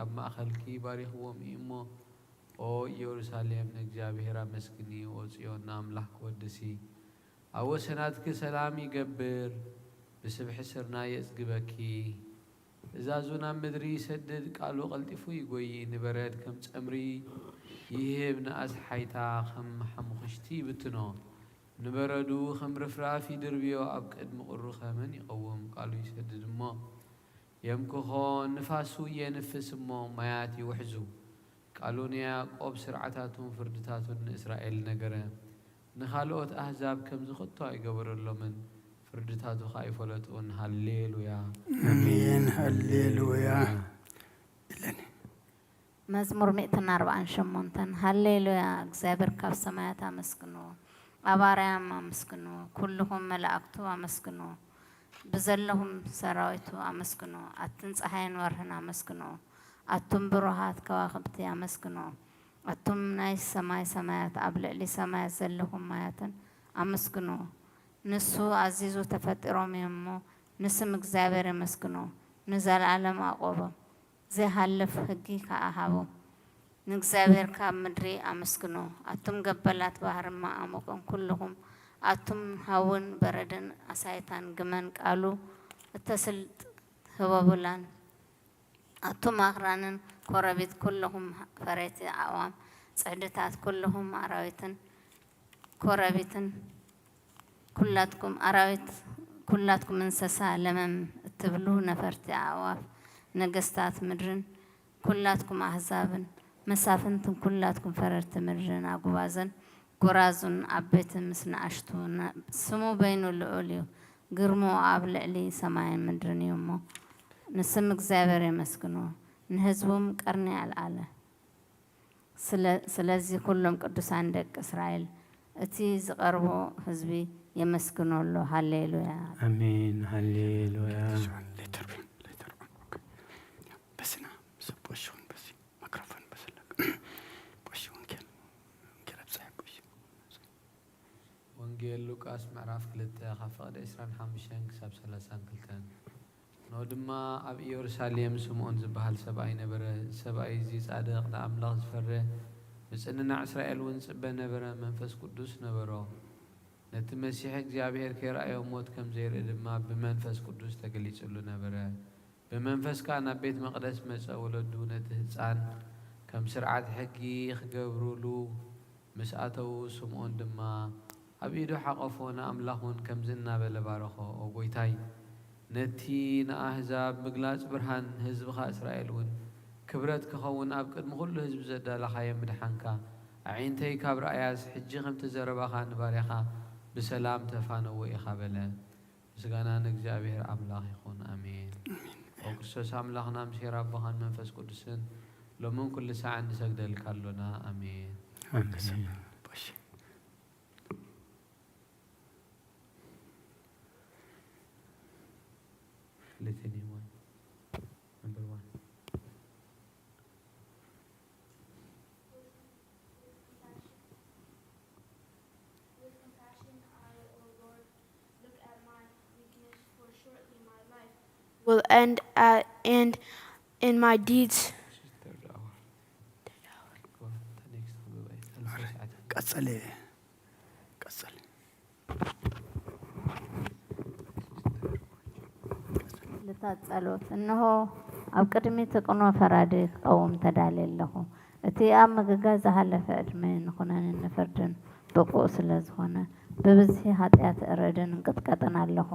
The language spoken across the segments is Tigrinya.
ኣብ ማእኸልኪ ባሪኽዎም እዩ እሞ፣ ኦ ኢየሩሳሌም፣ ንእግዚኣብሔር ኣመስግኒ፣ ኦ ጽዮን፣ ንኣምላኽ ክወድሲ። ኣብ ወሰናትኪ ሰላም ይገብር፣ ብስብሒ ስርናይ የጽግበኪ። ትእዛዙ ናብ ምድሪ ይሰድድ፣ ቃሉ ቀልጢፉ ይጎዪ። ንበረድ ከም ጸምሪ ይህብ፣ ንኣስሓይታ ኸም ሓሙኽሽቲ ይብትኖ። ንበረዱ ኸም ርፍራፍ ይድርብዮ፣ ኣብ ቅድሚ ቁሩ ኸመን ይቐውም? ቃሉ ይሰድድ እሞ የምክኾ፣ ንፋሱ የንፍስ እሞ ማያት ይውሕዙ። ቃሉ ንያዕቆብ ስርዓታቱን ፍርድታቱን ንእስራኤል ነገረ። ንኻልኦት ኣህዛብ ከምዚ ኸቶ ኣይገበረሎምን፣ ፍርድታቱ ኸኣ ኣይፈለጡን። ሃሌሉያ። ኣሜን። ሃሌሉያ። ኢለኒ። መዝሙር ሚእትን ኣርባዓን ሸሞንተን። ሃሌሉያ፣ እግዚኣብሔር ካብ ሰማያት ኣመስግንዎ፣ ኣብ ኣርያም ኣመስግንዎ፣ ኩልኹም መላእክቱ ኣመስግንዎ፣ ብዘለኹም ሰራዊቱ ኣመስግንዎ፣ ኣትን ጸሓይን ወርህን ኣመስግንዎ፣ ኣቱም ብሩሃት ከዋኽብቲ ኣመስግንዎ፣ ኣቱም ናይ ሰማይ ሰማያት፣ ኣብ ልዕሊ ሰማያት ዘለኹም ማያትን ኣመስግንዎ። ንሱ ኣዚዙ ተፈጢሮም እዮም እሞ፣ ንስም እግዚኣብሔር የመስግንዎ፣ ንዘለኣለም ኣቆቦም። ዘይሃልፍ ህጊ ከኣ ሃቦም። ንእግዚኣብሔር ካብ ምድሪ ኣመስግኑ፣ ኣቱም ገበላት ባሕሪ እማ ኣሙቁን፣ ኩልኹም ኣቱም ሃውን በረድን ኣሳይታን ግመን ቃሉ እተስልጥ ህበቡላን፣ ኣቱም ኣኽራንን ኮረቢት፣ ኩልኹም ፈረይቲ ኣእዋም ጽዕድታት፣ ኩልኹም ኣራዊትን ኮረቢትን፣ ኩላትኩም ኣራዊት፣ ኩላትኩም እንስሳ ለመም እትብሉ ነፈርቲ ኣዕዋፍ፣ ነገስታት ምድርን፣ ኩላትኩም ኣህዛብን መሳፍንትን፣ ኩላትኩም ፈረርቲ ምድርን ኣጉባዝን፣ ጎራዙን ዓበይትን ምስ ንኣሽቱ፣ ና-፣ ስሙ በይኑ ልዑል እዩ፣ ግርምኡ ኣብ ልዕሊ ሰማይን ምድርን እዩ እሞ፣ ንስም እግዚኣብሔር የመስግኑ፣ ንህዝቡም ቀርኒ ኣልዓለ። ስለ-፣ ስለዚ ኩሎም ቅዱሳን ደቂ እስራኤል፣ እቲ ዝቐርቦ ህዝቢ የመስግኖ ኣሎ። ሃሌሉያ። ኣሜን። ሃሌሉያ። ሌተር ኦን፣ ሌተር ኦን። ኦኬ። በስና፣ ምስ ፖሽ ኦን፣ በሲ ማይክሮፎን በስለክ። ፖሽ ወንጌል፣ ወንጌል ኣብፀሐ ፖሽ። ወንጌል ሉቃስ ምዕራፍ ክልተ ካብ ፍቕዲ ዕስራን ሓሙሽተን ክሳብ ሰላሳን ክልተን። ንሆ ድማ ኣብ ኢየሩሳሌም ስምዖን ዝበሃል ሰብኣይ ነበረ። እዚ ሰብኣይ እዚ ጻድቕ፣ ንኣምላኽ ዝፈርህ፣ ምጽንናዕ እስራኤል እውን ዝጽበ ነበረ። መንፈስ ቅዱስ ነበሮ። ነቲ መሲሕ እግዚኣብሔር ከይረኣዮ ሞት ከም ዘይርኢ ድማ ብመንፈስ ቅዱስ ተገሊጹሉ ነበረ። ብመንፈስ ከኣ ናብ ቤት መቕደስ መጸ። ወለዱ ነቲ ህጻን ከም ስርዓት ሕጊ ክገብሩሉ ምስ ኣተዉ፣ ስምዖን ድማ ኣብ ኢዱ ሓቐፎ፣ ንኣምላኽ እውን ከምዚ እናበለ ባረኾ፣ "ኦ ጐይታይ፣ ነቲ ንኣህዛብ ምግላጽ ብርሃን፣ ንህዝብኻ እስራኤል እውን ክብረት ክኸውን፣ ኣብ ቅድሚ ኵሉ ህዝቢ ዘዳለኻዮ ምድሓንካ፣ ኣዒንተይ ካብ ረኣያስ፣ ሕጂ ከምቲ ዘረባኻ ንባርያኻ ብሰላም ተፋነዎ ኢኻ" በለ። ምስጋና ንእግዚኣብሔር ኣምላኽ ይኹን። ኣሜን። ኣሜን። ኦ ክርስቶስ ኣምላኽና፣ ምስ ኄር ኣቦኻን መንፈስ ቅዱስን፣ ሎምን ኩሉ ሳዕን ንሰግደልካ ኣሎና። ኣሜን። ኣሜን። Lithuanian one, number one. With compassion, I, O Lord, look at my weakness, for surely my life will end at, and in my deeds. ቀጸለ፣ ቀጸለ። ልታት ጸሎት። እንሆ፣ ኣብ ቅድሚ ትቅኖ ፈራዲ ክቀውም ተዳልየ ኣለኹ። እቲ ኣብ ምግጋ ዝሃለፈ ዕድመ ንኹነንን ንፍርድን ብቁእ ስለ ዝኾነ፣ ብብዝሒ ኃጢኣት እረድን እንቅጥቀጥን ኣለኹ።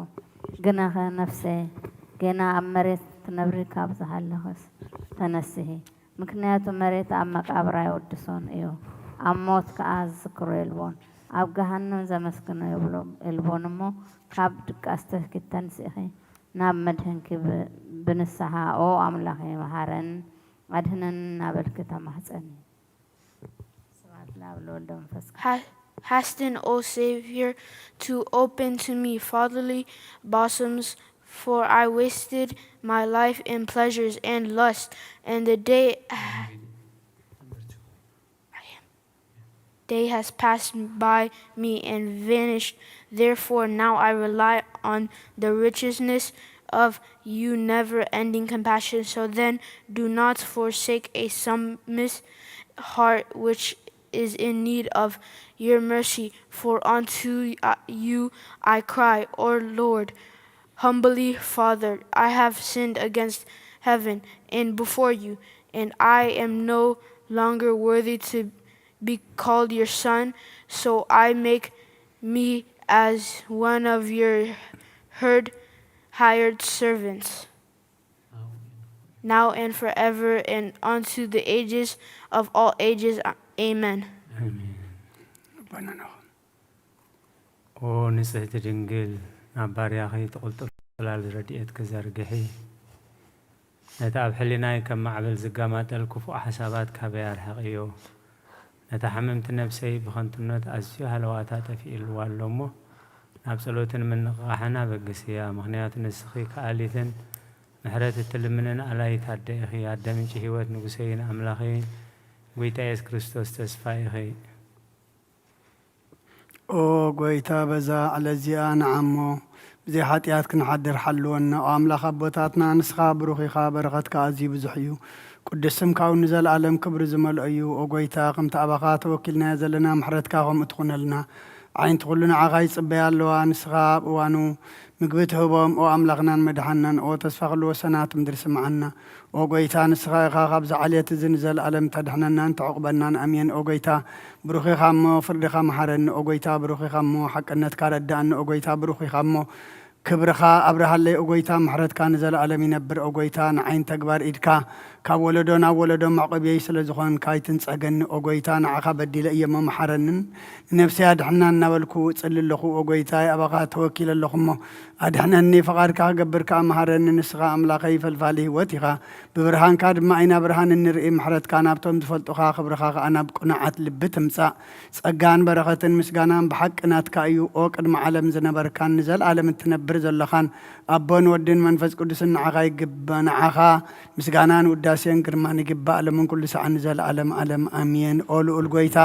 ግናኸ ነፍሰየ፣ ጌና ኣብ መሬት ክትነብሪ ካብ ዝሃለኽስ ተነስሂ። ምክንያቱ መሬት ኣብ መቃብር ኣይወድሶን እዩ፣ ኣብ ሞት ከኣ ዝዝክሮ የልቦን። ኣብ ገሃነም ዘመስግኖ የብሎ-፣ የልቦን እሞ፣ ካብ ድቃስ ትህኪት ተንሲእኺ ናብ መድህንኪ ብ-፣ ብንስሓ፣ ኦ ኣምላኸይ፣ መሃረን ኣድህነን እናበልኪ ተማህጸኒ። ስብሐት ለአብ ለወልድ መንፈስ ቅዱስ። Ha-, hasten, O Savior, to open to me fatherly bosoms, for I wasted my life in pleasures and lust, and the day, day has passed by me and vanished. Therefore, now I rely on the righteousness of you never ending compassion. So then, do not forsake a submissive heart which is in need of your mercy. For unto you I cry, O Lord, humbly, Father, I have sinned against heaven and before you, and I am no longer worthy to be called your son. So I make me as one of your herd, hired servants, now and forever, and unto the ages of all ages. Amen. ኣሜን። ኦ ንጽህቲ ድንግል፣ ናብ ባርያኺ ትቕልጥፍ ጽላል ረድኤትኪ ዘርግሒ። ነቲ ኣብ ሕሊናይ ከም ማዕበል ዝገማጠል ክፉእ ሓሳባት ካበይ ኣርሕቕዮ። ነታ ሕምምቲ ነብሰይ ብኸንቱነት ኣዝዩ ሃለዋታ ጠፊእልዋ ኣሎ እሞ፣ ናብ ጸሎትን ምንቕቓሕን ኣበግስያ። ምኽንያቱ ንስኺ ከኣሊትን ምሕረት እትልምንን ኣላይት ኣደ ኢኺ። ኣደ ምንጪ ህይወት፣ ንጉሰይን ኣምላኸይን፣ ጐይታ የሱስ ክርስቶስ ተስፋ ኢኺ። ኦ ጐይታ፣ በዛ ዕለት እዚኣ ንዓሞ ብዘይ ሓጢኣት ክንሓድር ሓልወና። ኦ ኣምላኽ ኣቦታትና፣ ንስኻ ብሩኽ ኢኻ፣ በረኸትካ ኣዝዩ ብዙሕ እዩ። ቅዱስ ስምካ እውን ንዘለኣለም ክብሪ ዝመልኦ እዩ። ኦ ጐይታ፣ ከምቲ ኣባኻ ተወኪልናዮ ዘለና ምሕረትካ ከምኡ ትኹነልና። ኣዒንቲ ኵሉ ንዓኻ ይጽበያ ኣለዋ። ንስኻ ኣብ እዋኑ ምግቢ ትህቦም፣ ኦ ኣምላኽናን መድሓንናን፣ ኦ ተስፋ ኵሉ ወሰናት ምድሪ ስምዓና። ኦ ጐይታ፣ ንስኻ ኢኻ ካብዚ ዓሌት እዚ ንዘለኣለም ተድሕነናን ተዕቑበናን። ኣሜን። ኦ ጐይታ፣ ብሩኽ ኢኻ እሞ ፍርድኻ መሓረኒ። ኦ ጐይታ፣ ብሩኽ ኢኻ እሞ ሓቅነትካ ረድኣኒ። ኦ ጐይታ፣ ብሩኽ ኢኻ እሞ ክብርኻ ኣብርሃለይ። ኦ ጐይታ፣ ምሕረትካ ንዘለኣለም ይነብር። ኦ ጐይታ፣ ንዓይን ተግባር ኢድካ ካብ ወለዶ ናብ ወለዶ መዕቆብየይ ስለ ዝኾንካ ኣይትንጸገኒ። ኦ ጐይታ፣ ንዓኻ በዲለ እየ እሞ መሓረንን ንነብሰይ ኣድሕና እናበልኩ እጽሊ ኣለኹ። ኦ ጐይታይ፣ ኣባኻ ተወኪለ ኣለኹ እሞ ኣድሕነኒ። ፈቓድካ ክገብር ከኣ መሃረኒ። ንስኻ ኣምላኸይ ፈልፋሊ ህይወት ኢኻ። ብብርሃንካ ድማ ኢና ብርሃን እንርኢ። ምሕረትካ ናብቶም ዝፈልጡኻ፣ ክብርኻ ከኣ ናብ ቅኑዓት ልቢ ትምጻእ። ጸጋን በረኸትን ምስጋናን ብሓቂ ናትካ እዩ። ኦ ቅድሚ ዓለም ዝነበርካን ንዘለኣለም እትነብር ዘለኻን ኣቦን ወድን መንፈስ ቅዱስን ንዓኻ ይግባ። ንዓኻ ምስጋናን ውዳሴን ግርማን ይግባእ፣ ሎምን ኩሉ ሰዓን ንዘለኣለም ኣለም ኣሜን። ኦ ልኡል ጐይታ፣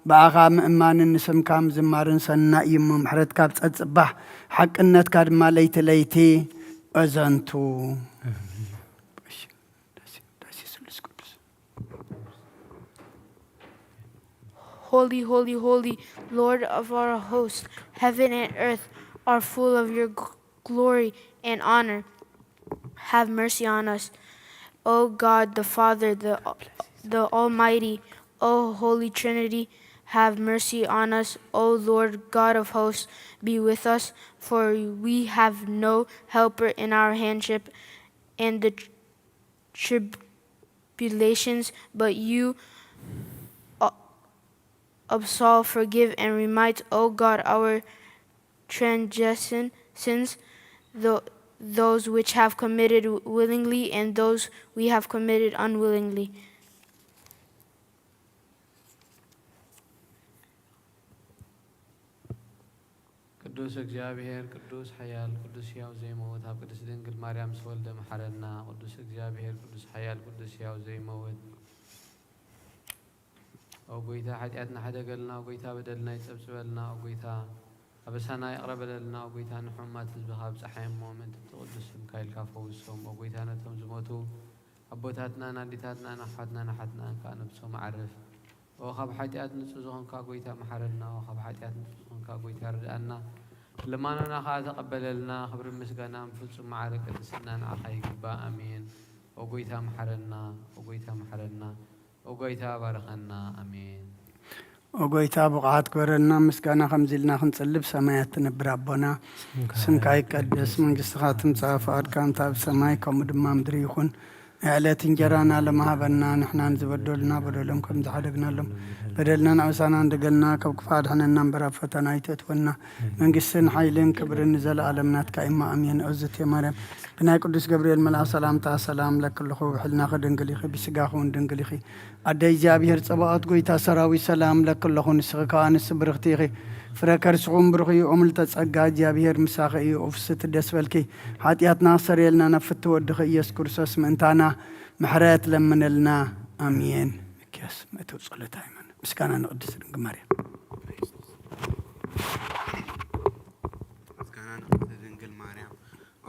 ብኣኻ ምእማንን ንስምካ ምዝማርን ሰናይ እዩ እሞ፣ ምሕረትካ ኣብ ጸጽባሕ፣ ሓቅነትካ ድማ ለይቲ ለይቲ እዘንቱ። Holy, holy, holy, Lord of our host, heaven and earth are full of your g- glory and honor. Have mercy on us. O God, the Father, the, the Almighty, O Holy Trinity, have mercy on us. O Lord, God of hosts, be with us, for we have no helper in our handship, and the tr- tribulations, but you a- absolve, forgive, and remit, O God, our transgression, sins, tho- those which have committed willingly and those we have committed unwillingly. ቅዱስ እግዚኣብሔር፣ ቅዱስ ሓያል፣ ቅዱስ ሕያው ዘይመውት፣ ኣብ ቅድስቲ ድንግል ማርያም ዝተወልደ መሓረና። ቅዱስ እግዚኣብሔር፣ ቅዱስ ሓያል፣ ቅዱስ ሕያው ዘይመውት፣ ኦ ጐይታ፣ ሓጢኣትና ሕደገልና። ኦ ጐይታ፣ በደልና ይጸብጽበልና። ኦ ጐይታ፣ ኣበሳና ይቕረ በለልና። ኦ ጐይታ፣ ንሕሙማት ህዝብኻ ኣብጽሓዮም እሞ፣ ምእንቲ እቲ ቅዱስ ስምካ ኢልካ ፈውሶም። ኦ ጐይታ፣ ነቶም ዝሞቱ ኣቦታትናን ኣዴታትናን ኣሕዋትናን ኣሓትናን ከኣ ነብሶም ኣዕርፍ። ኦ ካብ ሓጢኣት ንጹህ ዝኾንካ ጐይታ መሓረና። ኦ ካብ ሓጢኣት ንጹህ ዝኾንካ ጐይታ ርድኣና። ልማኖና ከኣ ተቐበለልና። ክብርን ምስጋናን ብፍጹም ማዕረ ቅድስና ንዓኻ ይግባእ። ኣሜን። ኦ ጐይታ መሓረና። ኦ ጐይታ መሓረና። ኦ ጐይታ ባርኸና። ኣሜን። ኦ ጐይታ፣ ብቑዓት ግበረልና፣ ምስጋና ከምዚ ኢልና ክንጽሊ። ብሰማያት ትነብር ኣቦና፣ ስምካ ይቀደስ፣ መንግስትኻ ትምጻእ፣ ፍቓድካ እንተ ኣብ ሰማይ ከምኡ ድማ ምድሪ ይኹን። ናይ ዕለት እንጀራና ሎሚ ሃበና፣ ንሕና ንዝበደሉና በደሎም ከም ዝሓደግናሎም፣ በደልና ንኣበሳና እንደገልና፣ ካብ ክፉእ ኣድሕነና እምበር ኣብ ፈተና ኣይተእትወና። መንግስትን ሓይልን ክብርን ንዘለኣለም ናትካ እማ፣ ኣሜን። ኦዝቴ ማርያም፣ ብናይ ቅዱስ ገብርኤል መልኣኽ ሰላምታ ሰላም እለኪ ኣለኹ፣ ብሕልናኺ ድንግል ኢኺ፣ ብስጋኺ እውን ድንግል ኢኺ። ኣደ እግዚኣብሔር ጸባኦት፣ ጐይታ ሰራዊት፣ ሰላም እለኪ ኣለኹ፣ ንስኺ ከኣ ኣንስቲ ብርኽቲ ኢኺ፣ ፍረ ከርስኺ እውን ብሩኽ እዩ። ኦ ምልዕተ ጸጋ፣ እግዚኣብሔር ምሳኺ እዩ፣ ኦ ፍስሕቲ ደስ በልኪ፣ ሓጢኣትና ክሰርየልና ናብ ፍትው ወድኺ ኢየሱስ ክርስቶስ ምእንታና ምሕረት ለምነልና። ኣሜን። ሚክያስ መእተዊ ጸሎት ሃይማኖት። ምስጋና ንቅድስት ድንግል ማርያም። ምስጋና ንቅድስት ድንግል ማርያም። ኦ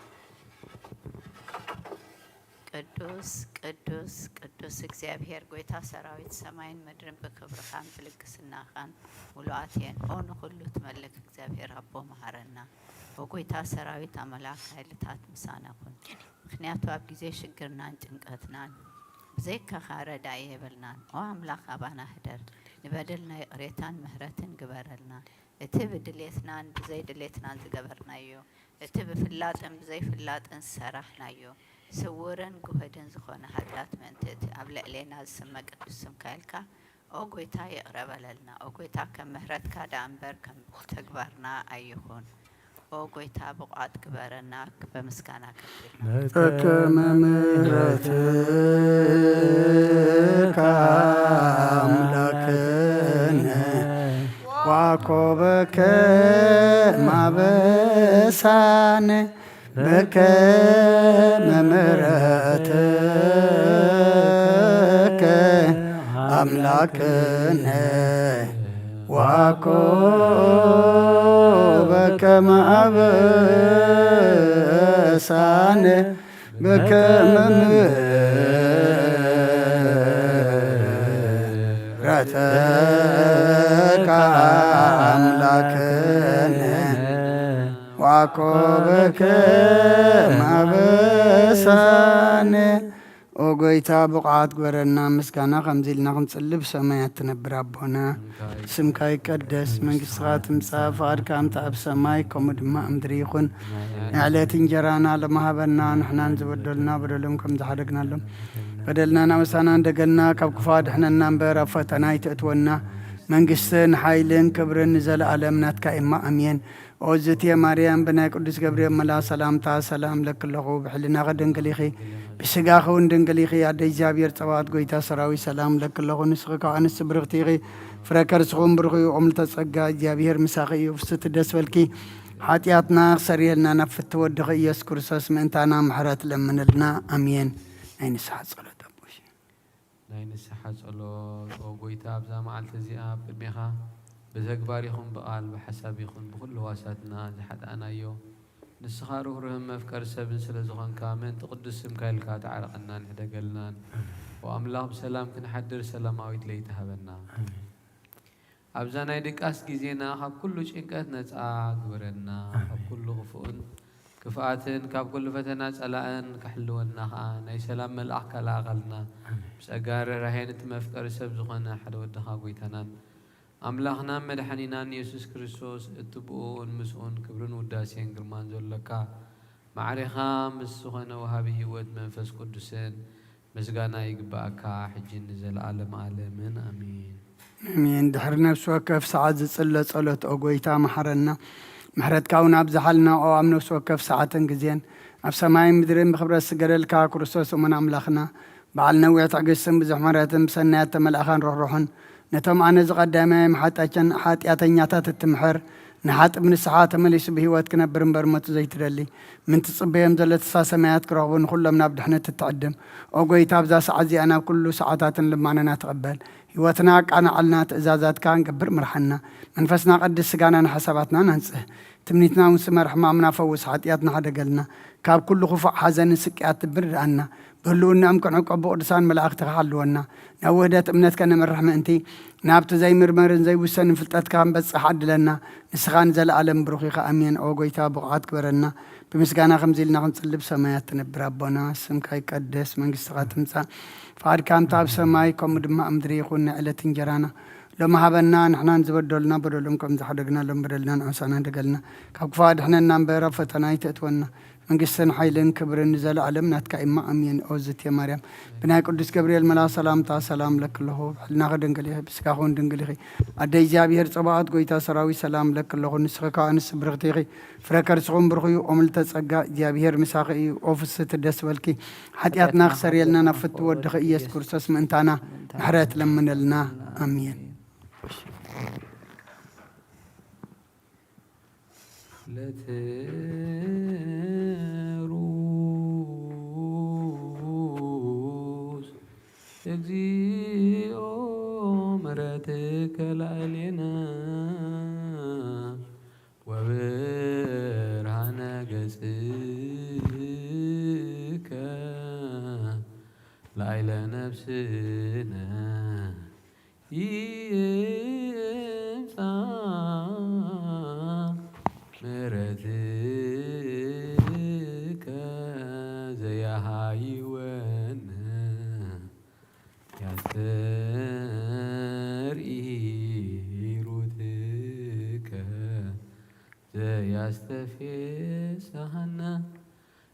ቅዱስ ቅዱስ ቅዱስ እግዚኣብሔር ጎይታ ሰራዊት፣ ሰማይን ምድርን ብክብርኻን ብልግስናኻን ሙሉኣት እየን። ኦ ንኹሉ ትመልክ እግዚኣብሔር ኣቦ፣ መሃረና። ኦ ጎይታ ሰራዊት ኣምላኽ፣ ሓይልታት ምሳና ኩን። ምኽንያቱ ኣብ ግዜ ሽግርናን ጭንቀትናን ብዘይካኻ ረዳኢ የብልናን። ኦ ኣምላኽ፣ ኣባና ህደር፣ ንበደልና ይቕሬታን ምህረትን ግበረልና። እቲ ብድሌትናን ብዘይድሌትናን ዝገበርናዮ፣ እቲ ብፍላጥን ብዘይፍላጥን ዝሰራሕናዮ፣ ስውርን ግሁድን ዝኾነ ሓጢኣት ምእንቲ እቲ ኣብ ልዕሌና ዝስመ ቅዱስ ስምካ ኢልካ፣ ኦ ጎይታ፣ ይቕረ በለልና። ኦ ጎይታ፣ ከም ምህረትካ ደኣ እምበር ከም ተግባርና ኣይኹን። ኦ ጎይታ፣ ብቑዓት ግበረና፣ በምስጋና ከፊልና። በከመ ምሕረትከ ኣምላክነ ዋኮበከ ማበሳነ በከመ ምሕረትከ ኣምላክነ ዋኮ በከመ አበሳነ በከመ ምሕረትከ አምላክነ ዋኮ በከመ አበሳነ። ኦ ጎይታ፣ ብቑዓት ግበረና። ምስጋና ከምዚ ኢልና ክንጽሊ፣ ብሰማያት ትነብር ኣቦና፣ ስምካ ይቀደስ፣ መንግስትኻ ትምጻእ፣ ፍቓድካ ከምቲ ኣብ ሰማይ ከምኡ ድማ ኣብ ምድሪ ይኹን። ንዕለት እንጀራና ሎሚ ሃበና፣ ንሕናን ዝበደሉና በደሎም ከም ዝሓደግናሎም በደልና ናበሳና እንደገልና፣ ካብ ክፉ ኣድሕነና እምበር ኣብ ፈተና ኣይተእትወና። መንግስትን ሓይልን ክብርን ንዘለኣለም ናትካ እማ፣ ኣሜን። ኦ ዝትየ ማርያም፣ ብናይ ቅዱስ ገብርኤል መልኣኽ ሰላምታ ሰላም እለኪ ኣለኹ። ብሕልናኺ ድንግል ኢኺ፣ ብስጋኺ እውን ድንግል ኢኺ። ኣደ እግዚኣብሔር ጸባኦት፣ ጎይታ ሰራዊት፣ ሰላም እለኪ ኣለኹ። ንስኺ ካብ ኣንስቲ ብርኽቲ ኢኺ፣ ፍረ ከርስኺ እውን ብሩኽ እዩ። ኦም ልተጸጋ፣ እግዚኣብሔር ምሳኺ እዩ። ፍስቲ ደስ በልኪ፣ ሓጢኣትና ክሰርየልና ናብ ፍቲ ወድኺ ኢየሱስ ክርስቶስ ምእንታና ምሕረት ለምንልና። ኣሜን። ናይ ንስሓ ጸሎት ኣቦሽ። ናይ ንስሓ ጸሎት። ኦ ጎይታ፣ ኣብዛ መዓልቲ እዚኣ ኣብ ቅድሜኻ ብተግባር ይኹን ብቓል፣ ብሓሳብ ይኹን ብኹሉ ህዋሳትና ዝሓጣእናዮ፣ ንስኻ ርህሩህን መፍቀሪ ሰብን ስለ ዝኾንካ፣ ምእንቲ ቅዱስ ስምካ ኢልካ ተዓረቐናን ሕደገልናን። ኦ ኣምላኽ፣ ብሰላም ክንሓድር ሰላማዊት ለይቲ ሃበና። ኣብዛ ናይ ድቃስ ግዜና ካብ ኩሉ ጭንቀት ነጻ ግበረና። ካብ ኩሉ ክፉእን ክፍኣትን ካብ ኩሉ ፈተና ጸላእን ክሕልወና ኸኣ ናይ ሰላም መልኣኽ ከለኣኸልና። ኣሜን። ብጸጋ ርህራሄን እቲ መፍቀሪ ሰብ ዝኾነ ሓደ ወድኻ ጎይታናን ኣምላኽናን መድሓኒናን የሱስ ክርስቶስ፣ እቲ ብኡኡን ምስኡን ክብርን ውዳሴን ግርማን ዘሎካ፣ ማዕሬኻ ምስ ዝኾነ ወሃቢ ህይወት መንፈስ ቅዱስን ምስጋና ይግብኣካ፣ ሕጂ ንዘለኣለም ዓለምን። ኣሜን። ኣሜን። ድሕሪ ነፍሲ ወከፍ ሰዓት ዝጽለ ጸሎት፣ ኦ ጎይታ፣ መሓረና። ምሕረትካ እውን ኣብዝሓልና፣ ኦ ኣብ ነፍሲ ወከፍ ሰዓትን ግዜን፣ ኣብ ሰማይን ምድርን ብኽብረት ዝስገደልካ ክርስቶስ እሙን ኣምላኽና፣ በዓል ነዊሕ ትዕግስትን ብዙሕ ምሕረትን ብሰናያት ተመልኣኻን ርሕሩሕን፣ ነቶም ኣነ ዝቐዳማዮም ሓጢኣተኛ-፣ ሓጢኣተኛታት እትምሕር፣ ንሓጥብ ንስሓ ተመሊሱ ብህይወት ክነብር እምበር ሞት ዘይትደሊ፣ ምን ትጽበዮም ዘሎ ተስፋ ሰማያት ክረኽቡ ንኹሎም ናብ ድሕነት እትዕድም። ኦ ጎይታ፣ ኣብዛ ሰዓት እዚኣ ናብ ኩሉ ሰዓታትን ልማነና ትቐበል። ህይወትና ኣቃናዓልና፣ ትእዛዛትካ ንገብር ምርሓና። መንፈስና ቀድስ፣ ስጋና ንሓሳባትና ናንጽህ። ትምኒትና እውን ስመር፣ ሕማምና ፈውስ፣ ሓጢኣትና ሓደገልና። ካብ ኩሉ ክፉእ ሓዘንን ስቅያት ትብር ርኣና። ብህልውናኦም ክንዕቆብ ብቅዱሳን መላእኽትኻ ሓልወና። ናብ ውህደት እምነት ከነምርሕ ምእንቲ፣ ናብቲ ዘይምርመርን ዘይውሰንን ፍልጠትካ ክንበጽሕ ዓድለና። ንስኻ ንዘለኣለም ብሩኽ ኢኻ። ኣሜን። ኦ ጎይታ፣ ብቑዓት ግበረና። ብምስጋና ከምዚ ኢልና ክንጽሊ፣ ብሰማያት ትነብር ኣቦና፣ ስምካ ይቀደስ፣ መንግስትኻ ትምጻእ፣ ፍቓድካ ከምቲ ኣብ ሰማይ ከምኡ ድማ ኣብ ምድሪ ይኹን። ናይ ዕለት እንጀራና ሎሚ ሃበና፣ ንሕናን ዝበደሉና በደሎም ከም ዝሓደግናሎም በደልና ንዑሳና ደገልና፣ ካብ ክፉእ ኣድሕነና እምበር ኣብ ፈተና ኣይተእትወና። መንግስትን ሓይልን ክብርን ንዘለኣለም ናትካ እማ፣ ኣሜን። ኦ ዝትየ ማርያም፣ ብናይ ቅዱስ ገብርኤል መልኣኽ ሰላምታ ሰላም እለኪ ኣለኹ። ብሕልናኺ ድንግል ኢኺ፣ ብስጋኺ እውን ድንግል ኢኺ። ኣደ እግዚኣብሔር ጸባኦት፣ ጎይታ ሰራዊት፣ ሰላም እለኪ ኣለኹ። ንስኺ ካብ ኣንስቲ ብርኽቲ ኢኺ፣ ፍረ ከርስኹም ብሩኽ እዩ። ኦም ልተጸጋ፣ እግዚኣብሔር ምሳኺ እዩ። ኦ ፍስቲ ደስ በልኪ፣ ሓጢኣትና ክሰርየልና ናብ ፍቲ ወድኺ ኢየሱስ ክርስቶስ ምእንታና ምሕረት ለምነልና። ኣሜን። ለትሩስ እግዚኦ ምሕረትከ ላዕሌነ ወብርሃነ ገጽከ ለነፍስነ ይምጻእ ምሕረትከ ዘያሃይወነ ያስተርኢ ሩትከ ዘያስተፌሳሃነ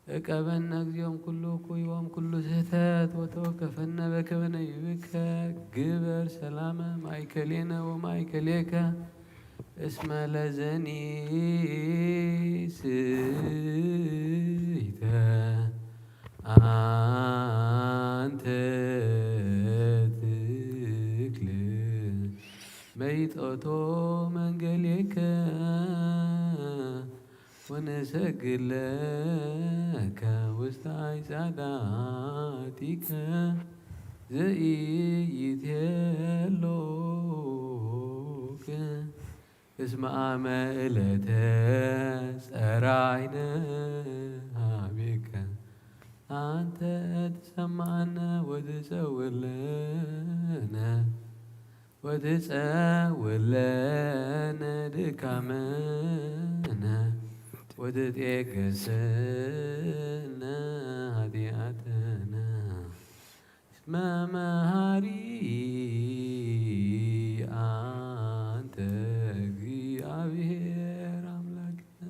እቀበነ እግዚኦም ኩሉ ኩይቦም ኩሉ ስህተት ወተወከፈነ በከመ ነይብከ ግበር ሰላመ ማእከሌነ ወማእከሌከ እስመ ለዘኒ ስይተ አንተ ትክል መይጠቶ መንገሌከ ወንሰግድ ለከ ውስተ አይጻዳቲከ ዘኢይትሄሎከ እስመ አመ እለተ ጸራይነ ሀቤከ አንተ ትሰማነ ወትጸውለነ ወትጸውለነ ድካመነ ወትጤገሰነ ኃጢአተነ እስመ መሃሪ አንተ እግዚአብሔር አምላክነ።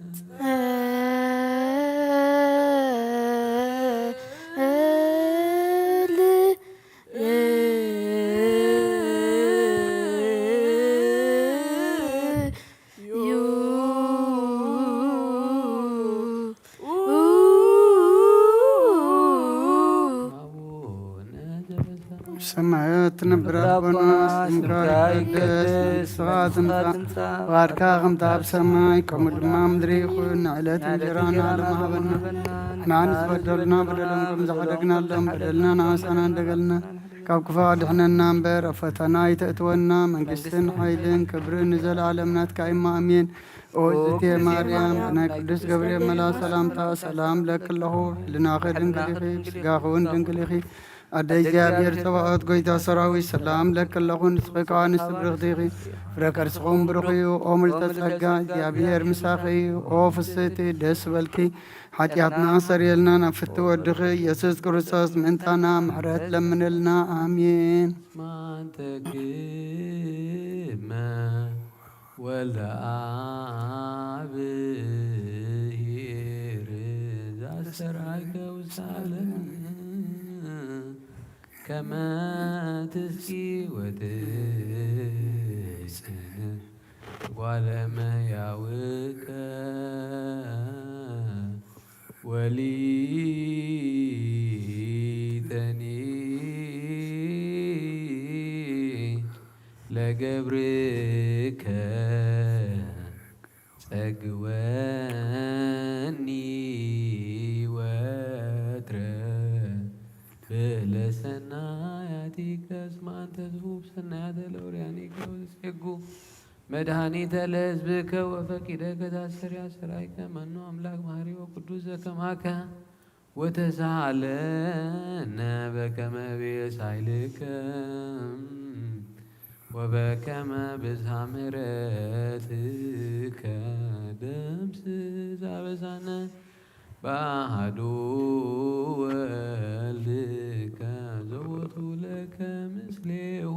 ሰማያት ትነብር ኣቦና ስምካ ይቀደስ፣ መንግስትኻ ትምጻእ፣ ፍቓድካ ከምታ ኣብ ሰማይ ከምኡ ድማ ኣብ ምድሪ ይኹን። ንዕለት እንጀራና ሎሚ ሃበና፣ ንሕና ንዝበደሉና በደሎም ከም ዝሓደግናሎም በደልና ንኣሳና እንደገልና ካብ ክፉ ኣድሕነና እምበር ኣብ ፈተና ኣይተእትወና። መንግስትን ሓይልን ክብርን ንዘለኣለም ናትካ እሞ ኣሜን። ኦ እግዝእትየ ማርያም፣ ብናይ ቅዱስ ገብርኤል መልኣክ ሰላምታ ሰላም እብለኪ ኣለኹ። ህልናኺ ድንግል ኢኺ፣ ስጋኺ እውን ድንግል ኢኺ። ኣደ እግዚኣብሔር ጸባኦት፣ ጎይታ ሰራዊት፣ ሰላም እብለኪ ኣለኹ። ንስኺ ከኣ ኣንስቲ ብርኽቲ ኢኺ፣ ፍረ ከርስኺ እውን ብሩኽ እዩ። ኦ ምልዕተ ጸጋ፣ እግዚኣብሔር ምሳኺ እዩ። ኦ ፍስህቲ፣ ደስ ይበልኪ፣ ሓጢኣትና ኣስተሰርየልና፣ ናብ ፍትው ወድኺ ኢየሱስ ክርስቶስ ምእንታና ምሕረት ለምንልና። ኣሜን። ማንተክመ ወልደ አብ ኄር ዘአስተርአይከ ውስተ ዓለም ከመ ትስቂ ወትጽን ጓለ እመሕያውከ ወሊተኒ ለገብርከ ጸግወኒ ወትረ ብእለ ሰናያቲከ እስመ አንተ ስቡብ ሰናያተ ለውርያኒከ ወትጼጉ መድኃኒተ ለሕዝብከ ወፈቂደከ ታስተርያ ሠራይከ መኑ አምላክ መሐሪ ወቅዱስ ዘከማከ ወተሳሃለነ በከመ ቤሳይልከ ወበከመ ብዝሃ ምሕረትከ ደምስስ አበሳነ በአሐዱ ወልድከ ዘቦቱ ለከ ምስሌሁ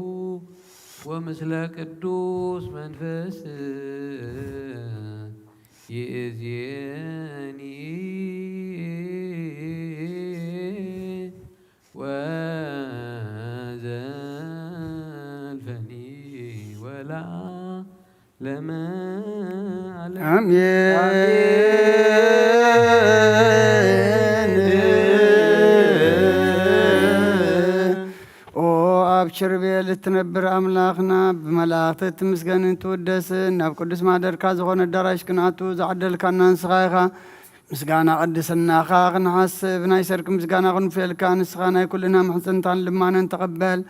ወምስለ ቅዱስ መንፈስ ይእዜኒ ወዘልፈኒ ወለዓለመ ዓለም። አሜን። ኦ ኣብ ኪሩቤል እትነብር ኣምላኽና፣ ብመላእኽቲ እትምስገንን ትውደስን፣ ናብ ቅዱስ ማደርካ ዝኾነ ኣዳራሽ ክንኣቱ ዝዓደልካና ንስኻ ኢኻ። ምስጋና ቅድስናኻ ክንሓስብ፣ ናይ ሰርክ ምስጋና ክንፍየልካ፣ ንስኻ ናይ ኩልና ምሕጽንታን ልማነን ተቐበል።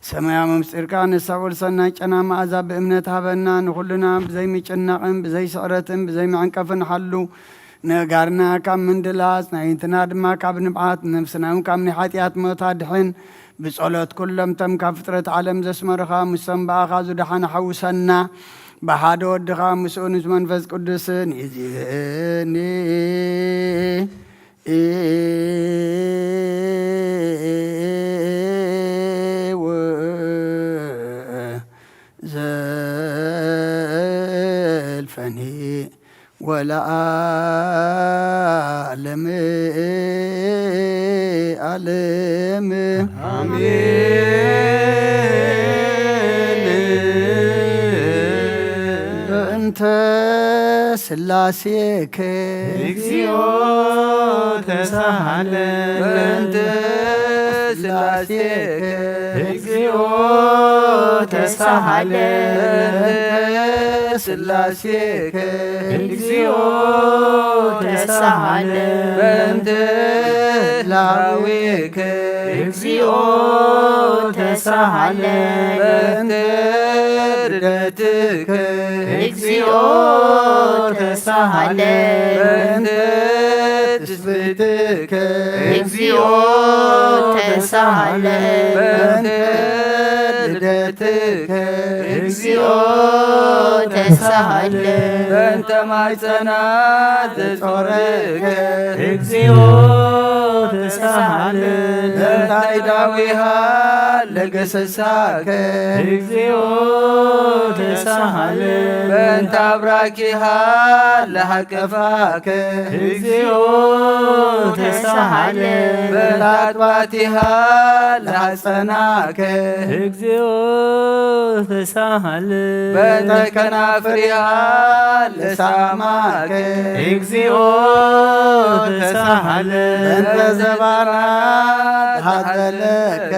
ሰማያዊ ምስጢርካ ነስተውዕል፣ ሰናይ ጨና መኣዛ ብእምነት ሃበና። ንኹልና ብዘይ ምጭናቕን ብዘይ ስዕረትን ብዘይ መዕንቀፍን ሓሉ። ነጋርና ካብ ምንድላጽ፣ ናይንትና ድማ ካብ ንብዓት፣ ነፍስና እውን ካብ ናይ ሓጢኣት ሞት ኣድሕን። ብጸሎት ኩሎም እቶም ካብ ፍጥረት ዓለም ዘስመሩኻ፣ ምስቶም ብኣኻ ዝደሓኑ ሓውሰና። ብሓደ ወድኻ ምስኡ ምስ መንፈስ ቅዱስን ይእዜኒ ዘልፈኒ ወለዓለመ ዓለም። ኣሜን። በእንተ ስላሴከ እግዚኦ ተሳሃለ። በእንተ ስላሴከ እግዚኦ ተሳሃለ። በእንተ ስላሴከ እግዚኦ ተሳሃለ። በእንተ ላዌከ እግዚኦ ተሳሃለ። በእንተ ርደትከ እግዚኦ ተሳሃለ። በእንተ ትስብእትከ እግዚኦ ተሳሃለ። በእንተ ልደትከ እግዚኦ ተሳሃለ። በእንተ ማይጸና ዘጾረከ እግዚኦ ተሳሃለ። በእንተ ዳዊሃ ለገሰሳከ እግዚኦ ተሳሃለ። በእንተ አብራኪሃ ለሃቀፋከ እግዚኦ ተሳሃለ። በእንተ አጥባቲሃ ለሃጸናከ እግዚኦ ተሳሃለ። በእንተ ከናፍሪሃ ለሳማከ እግዚኦ ተሳሃለ። በእንተ ዘባና ተሃጸለከ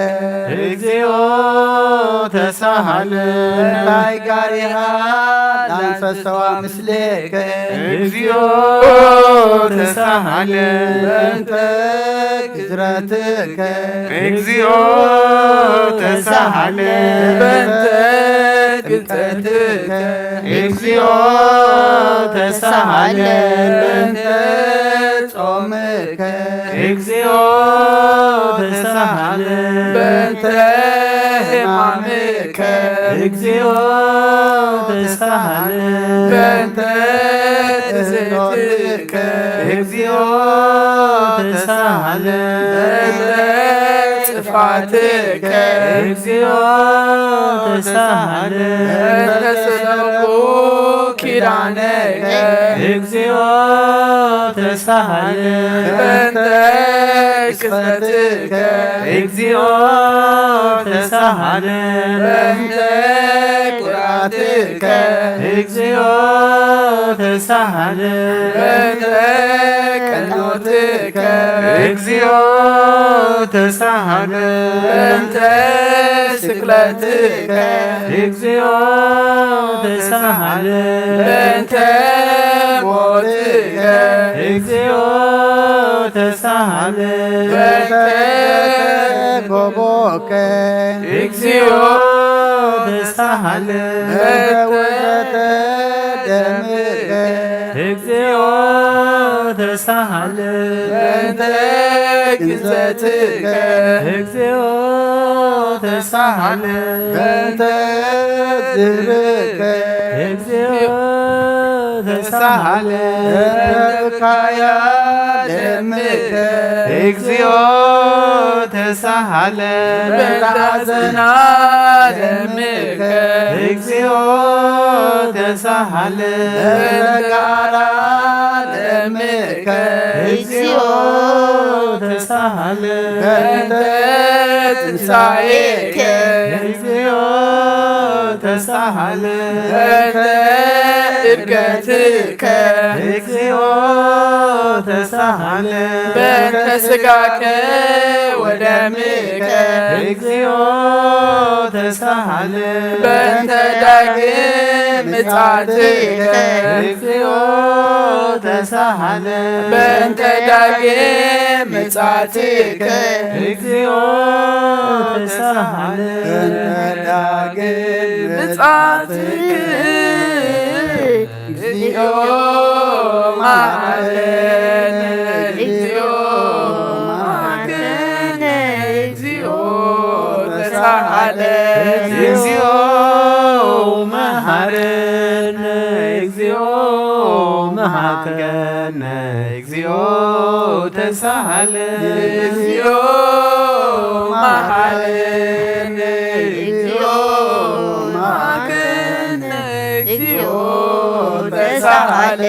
እግዚኦ ተሳሃለ። በእንተ አይጋሪሃ ለአንፈሰዋ ምስሌከ እግዚኦ ተሳሃለ። በእንተ ግዝረትከ እግዚኦ ተሳሃለ። በእንተ ግልጸትከ እግዚኦ ተሳሃለ። በእንተ ጾምከ እግዚኦ ተሳሃለ። በእንተ ሕማምከ እግዚኦ ተሳሃለ። በእንተ ትስብእትከ እግዚኦ ተሳሃለ። በእንተ ጥፋትከ እግዚኦ ተሳሃለ። በእንተ ሰለቁ ኪዳነከ እግዚኦ ተሳሃለ። በእንተ ቅጽበትከ እግዚኦ ተሳሃለ። በእንተ ቁርአትከ እግዚኦ ተሳሃለ። በእንተ ቀኖትከ እግዚኦ ተሳሃለ። በእንተ ስቅለትከ እግዚኦ ተሳሃለ። በእንተ ሞትከ እግዚኦ ተሳሃለ። በእንተ ጎቦከ እግዚኦ ተሳሃለ። በእንተ ውርደተ ደምከ እግዚኦ ተሳሃለ። በእንተ ግንዘትከ እግዚኦ ተሳሃለ። በእንተ ዝህርብከ እግዚኦ ተሳሃለ። በእንተ ብካያ ደምከ እግዚኦ ተሳሃለ። በእንተ ሐዘና ደምከ እግዚኦ ተሳሃለ። በእንተ ቃላ ደምከ እግዚኦ ተሳሃለ። በእንተ ትንሳኤከ እግዚኦ ተሳሃለ። በእንተ እድገትከ እግዚኦ ተሳሃለ። በእንተ ስጋከ ወደምከ እግዚኦ ተሳሃለ። በእንተ ዳግም ምጽአትከ እግዚኦ ተሳሃለ። በእንተ ዳግም ምጽአትከ እግዚኦ ተሳሃለ። በእንተ ዳግም ምጽአትከ እግዚኦ መሐረነ፣ እግዚኦ መሐረነ፣ እግዚኦ ተሳሃለ። እግዚኦ መሃረነ፣ እግዚኦ መሃከነ፣ እግዚኦ ተሳሃለ። እግዚኦ መሃረነ፣ እግዚኦ መሃከነ፣ እግዚኦ ተሳሃለ።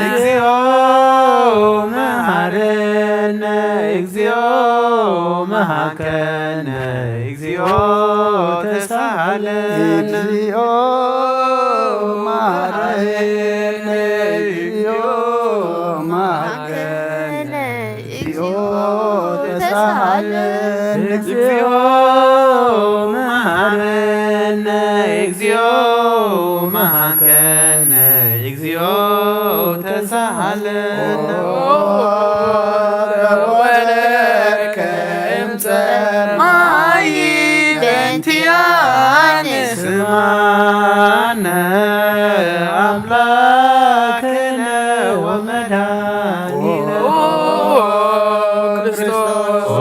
እግዚኦ መሃረነ፣ እግዚኦ መሃከነ፣ እግዚኦ ተሳሃለነ። እግዚኦ መሃረነ፣ እግዚኦ መሃከነ፣ እግዚኦ ተሳሃለነ። እግዚኦ መሃረነ፣ እግዚኦ መሃከነ፣ እግዚኦ ተሳሃለነ። ወረድከ እምጸማይ በእንቲኣነ። ስማነ ኣምላክነ ወመድኃኒነ። ኦ ክርስቶስ። ኦ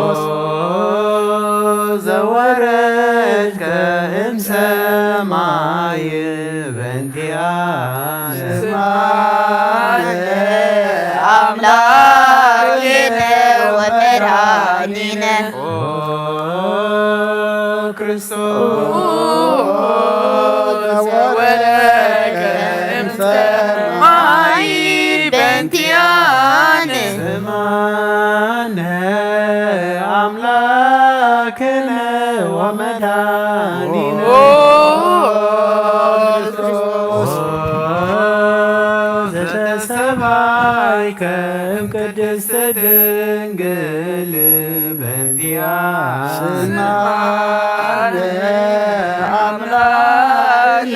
ዘወረድከ እምሰማይ በእንቲኣነ። ስማነ ኣምላክነ ወመድኃኒነ። ኦ ክርስቶስ ዘወረድከ እምሰማይ በእንቲኣነ። ስማነ ኣምላክነ ወመድኃኒነ። ኦ ክርስቶስ ዘተሰባይከ እምቅድስት ድንግል በእንቲኣነ። ስማነ ኣምላክነ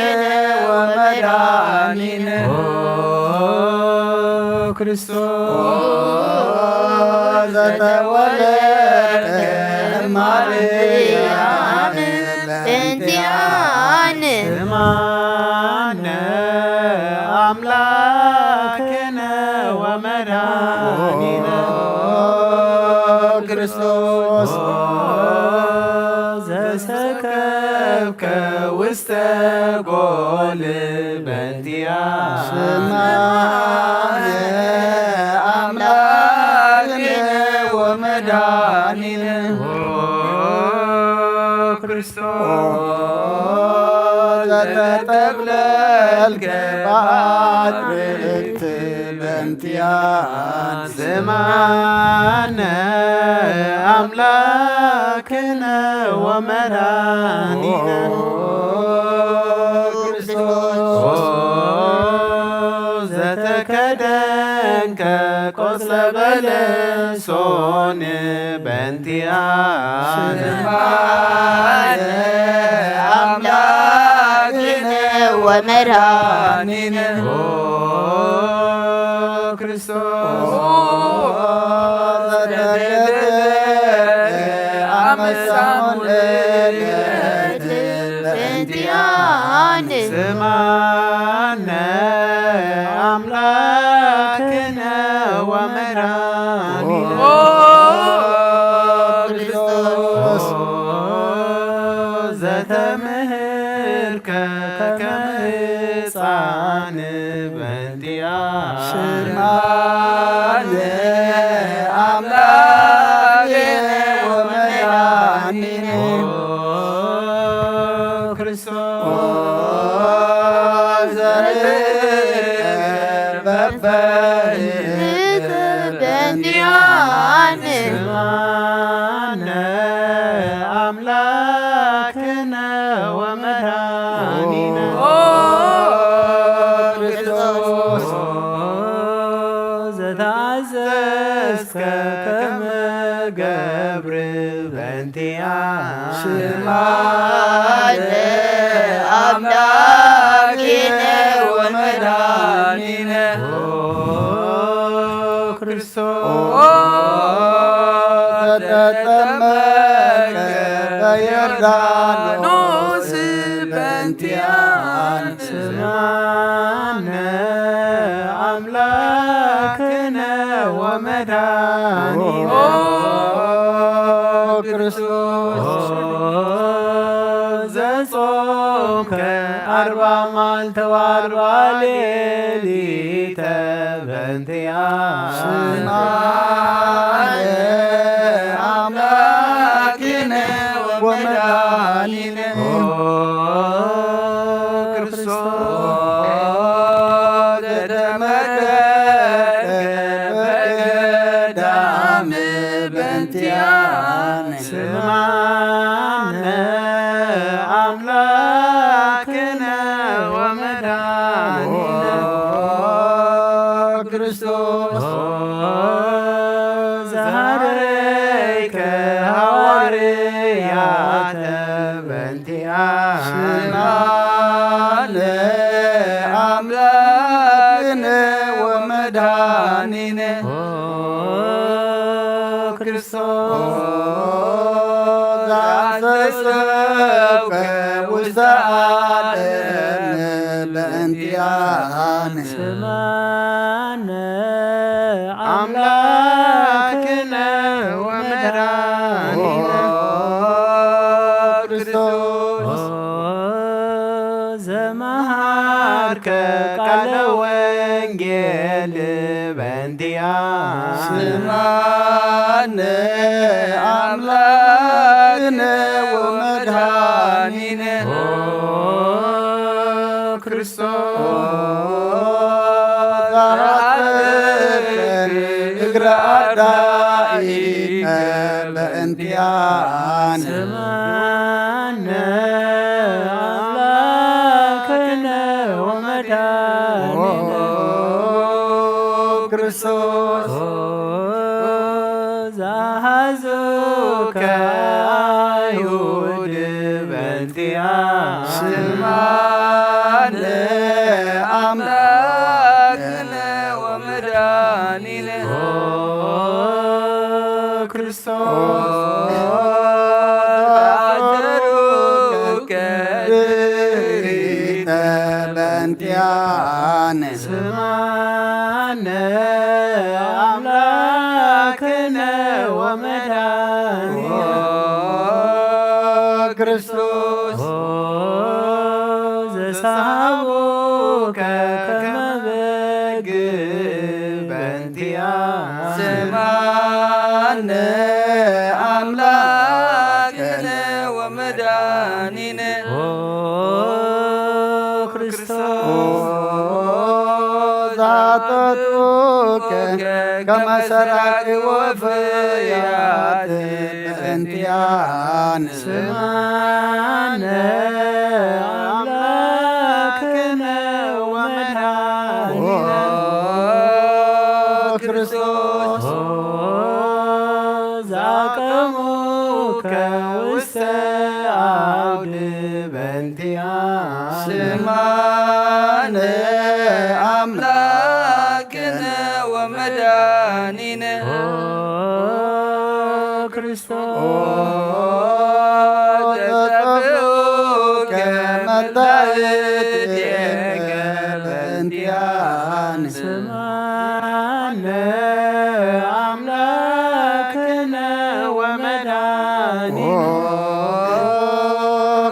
ወመድኃኒነ። ኦ ክርስቶስ ዘተወለደ ማርያም በእንቲኣነ። ስማነ ኣምላክነ ወመድኃኒነ። ክርስቶስ ዘሰከብከ ውስተ ጎል በእንቲኣነ። ስማነ ኣምላክነ ወመድኃኒነ። ኦ ክርስቶስ ዘተጠብለልከ በአርክት በእንቲኣነ። ስማነ ኣምላክነ ወመድኃኒነ። ኦ ክርስቶስ ኦ ዘተከደንከ ቆጽለ በለሶን በእንቲኣነ። ስማነ ኣምላክነ ወመድኃኒነ። ኦ ክርስቶስ ዘተከደንከ አመሳሙን በእንቲኣነ። ስማነ ኣምላክነ ወመድኃኒነ። ኦ ክርስቶስ ዘተምህርከ ከመ ሕፃን በእንቲኣነ። ስማነ ኣምላክነ ወመድኃኒነ። ኦ ክርስቶስ ዘርእ በበይት በእንቲኣነ። ስማነ ኣምላክነ ወመድኃኒነ። ኦ ክርስቶስ ዘተኣዘዝከ ከመ ገብር በእንቲኣነ። ስማነ ኣምላክነ ወመድኃኒነ። ኦ ክርስቶስ ዘተጠመቀ በዮርዳኖስ በእንቲኣነ። ስማነ ኣምላክነ ወመድኃኒነ። ኦ ክርስቶስ ወአርባ መዓልተ ወአርባ ሌሊተ በእንቲአነ። ስምዓነ አምላክነ ወመድኃኒነ። ኦ ክርስቶስ ዘተመከረ በገዳም በእንቲአነ። ስምዓነ አምላክነ ወመድኃኒነ። ኦ ክርስቶስ ኦ ዘሃረይከ ሐዋርያተ በእንቲአነ። ስምዓነ አምላክነ ወመድኃኒነ። ኦ ክርስቶስ ኦ ዘአስተስሕብከ ውስተ ዓለም በእንቲአነ። ስምዓነ አምላክነ ወመድኃኒነ። ኦ ክርስቶስ ኦ ዘመሃርከ ቃለ ወንጌል በእንቲአነ። ስምዓነ አምላክነ ወመድኃኒነ። ኦ ክርስቶስ ኦ ዘአጥበብከ እግረ አርዳኢከ በእንቲአነ። ስምዓነ አምላክነ ወመድኃኒነ። ኦ ክርስቶስ ኦ ዘአሐዙከ አይሁድ በእንቲአነ። ስምዓነ አምላክነ ወመድኃኒነ። ኦ ክርስቶስ አሰሩከ ድሪተ በእንቲአነ። ስምዓነ አምላክነ ወመድኃኒነ። ኦ ክርስቶስ ኦ ዘሰሃቡከ ከመ በግ በእንቲአነ። ስምዓነ አምላክነ ወመድኃኒነ። ኦ ክርስቶስ ኦ ዘአጠጡከ ከመ ሰራቂ ወፍያት በእንቲአነ። ስምዓነ አምላክነ ወመድኃኒነ። ኦ ክርስቶስ ኦ ዘአቀሙከ ውስተ አውድ በእንቲአነ። ስምዓነ አምላክነ ወመድኃኒነ። ኦ ክርስቶስ ኦ ዘጠፍኡከ መላእክቲከ በእንቲአነ። ስምዓነ አምላክነ ወመድኃኒነ። ኦ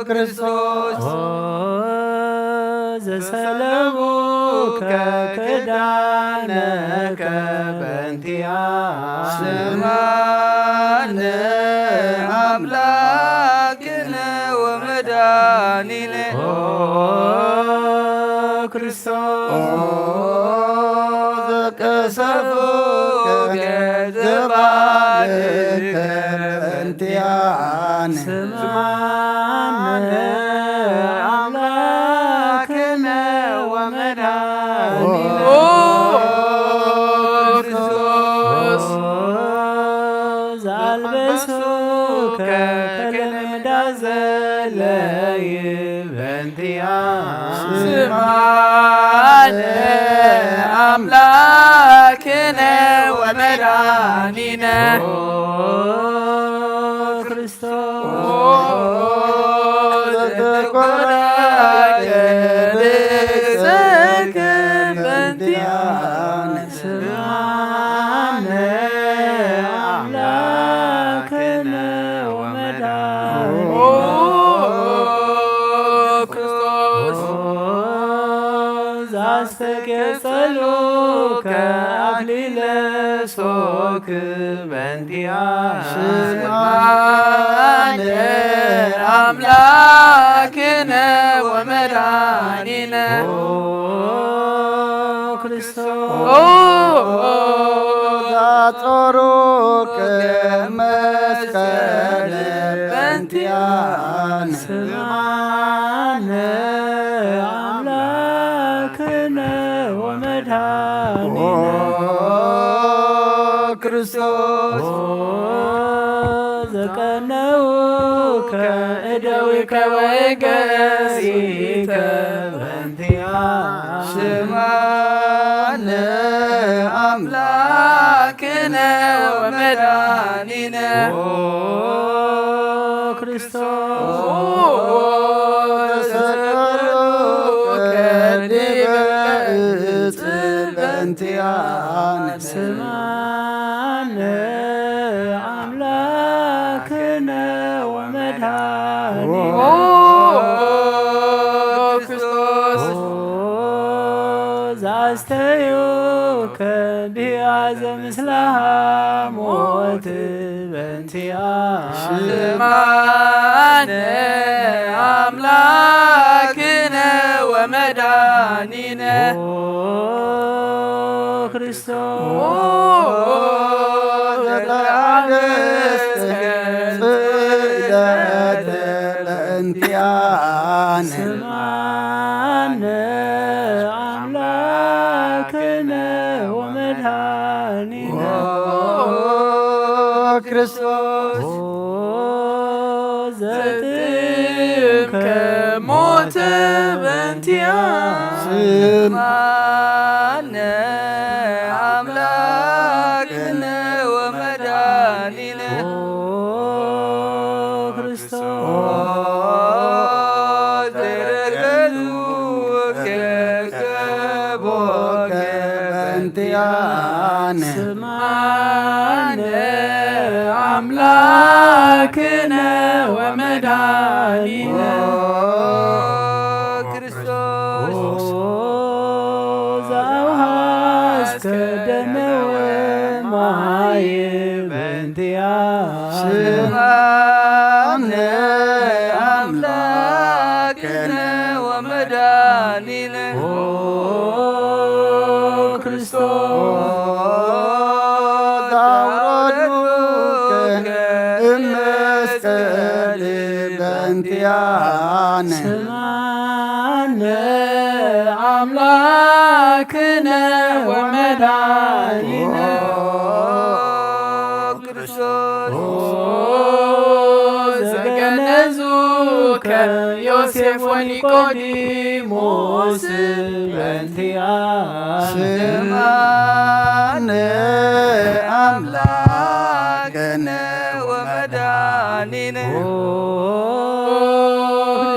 ክርስቶስ ኦ ዘሰለቡከ ክዳነከ በእንቲአነ። ስምዓነ አምላክነ ወመድኃኒነ። ኦ ክርስቶስ ኦ ዘቀሰፉከ ዘባልከ በእንቲአነ። ስምዓነ አምላክነ ወመድኃኒነ። ኦ ክርስቶስ ኦ ዘአልበሱከ ከለምዳ ዘለይ በእንቲአነ። ስምዓነ አምላክነ ወመድኃኒነ። ኦ ክርስቶስ ኦ ዘተኮረከ ርእሰከ በእንቲአነ። ስምዓነ አምላክነ ወመድኃኒነ። ኦ ክርስቶስ በእንቲኣነ ስምዓነ ኣምላክነ ወመድኃኒነ። ኦ ክርስቶስ ዛጾሩከ መስቀል በእንቲኣነ ስምዓነ ኣምላክነ ወመድኃኒነ። ኦ ክርስቶስ ኦ ዘቀነውከ እደዊከ ወእገሪከ በእንቲኣነ ስምዓነ ኣምላክነ ወመድኃኒነ። ኦ ክርስቶስ ኦ ዘሰቀሉከ ዲበ ዕፅ በእንቲኣነ ስምዓነ ኣምላክነ ወመድኃኒነ። ኦ ክርስቶስ ኦ ዘኣስተዩከ ብህያዘ ምስለ ሞት በእንቲኣነ ስምዓነ ኣምላክነ ወመድኃኒነ። ኦ ክርስቶስ ኦ ዘተዓገስከ ስግደተ በእንቲኣነ ስምዓነ ኣምላክነ ወመድኃኒነ። ኦ ክርስቶስ ኦ ዘጥምከ ሞተ በእንቲኣነ ስምዓነ ኣምላክነ ወመድኃኒነ። ኦ ክርስቶስ ኦ ዘረገሉከ ገቦከ በእንቲኣነ ስምዓነ ኣምላክነ ወመድኃኒነ። ኦ ክርስቶስ ኦ ዘአውሃስከ ደመ ወማይ በእንቲኣነ ስምዓነ ኣምላክነ ወመድኃኒነ። ኦ ክርስቶስ ኦ ዘአውረዱከ እመስቀል በእንቲኣነ ስምዓነ ኣምላክነ ወመድኃኒነ። ኦ ክርስቶስ ኦ ዘገነዙከ ዮሴፍ ወኒቆዲሞስ በእንቲኣነ ስምዓነ ኣምላክነ ወመድኃኒነ። ኦ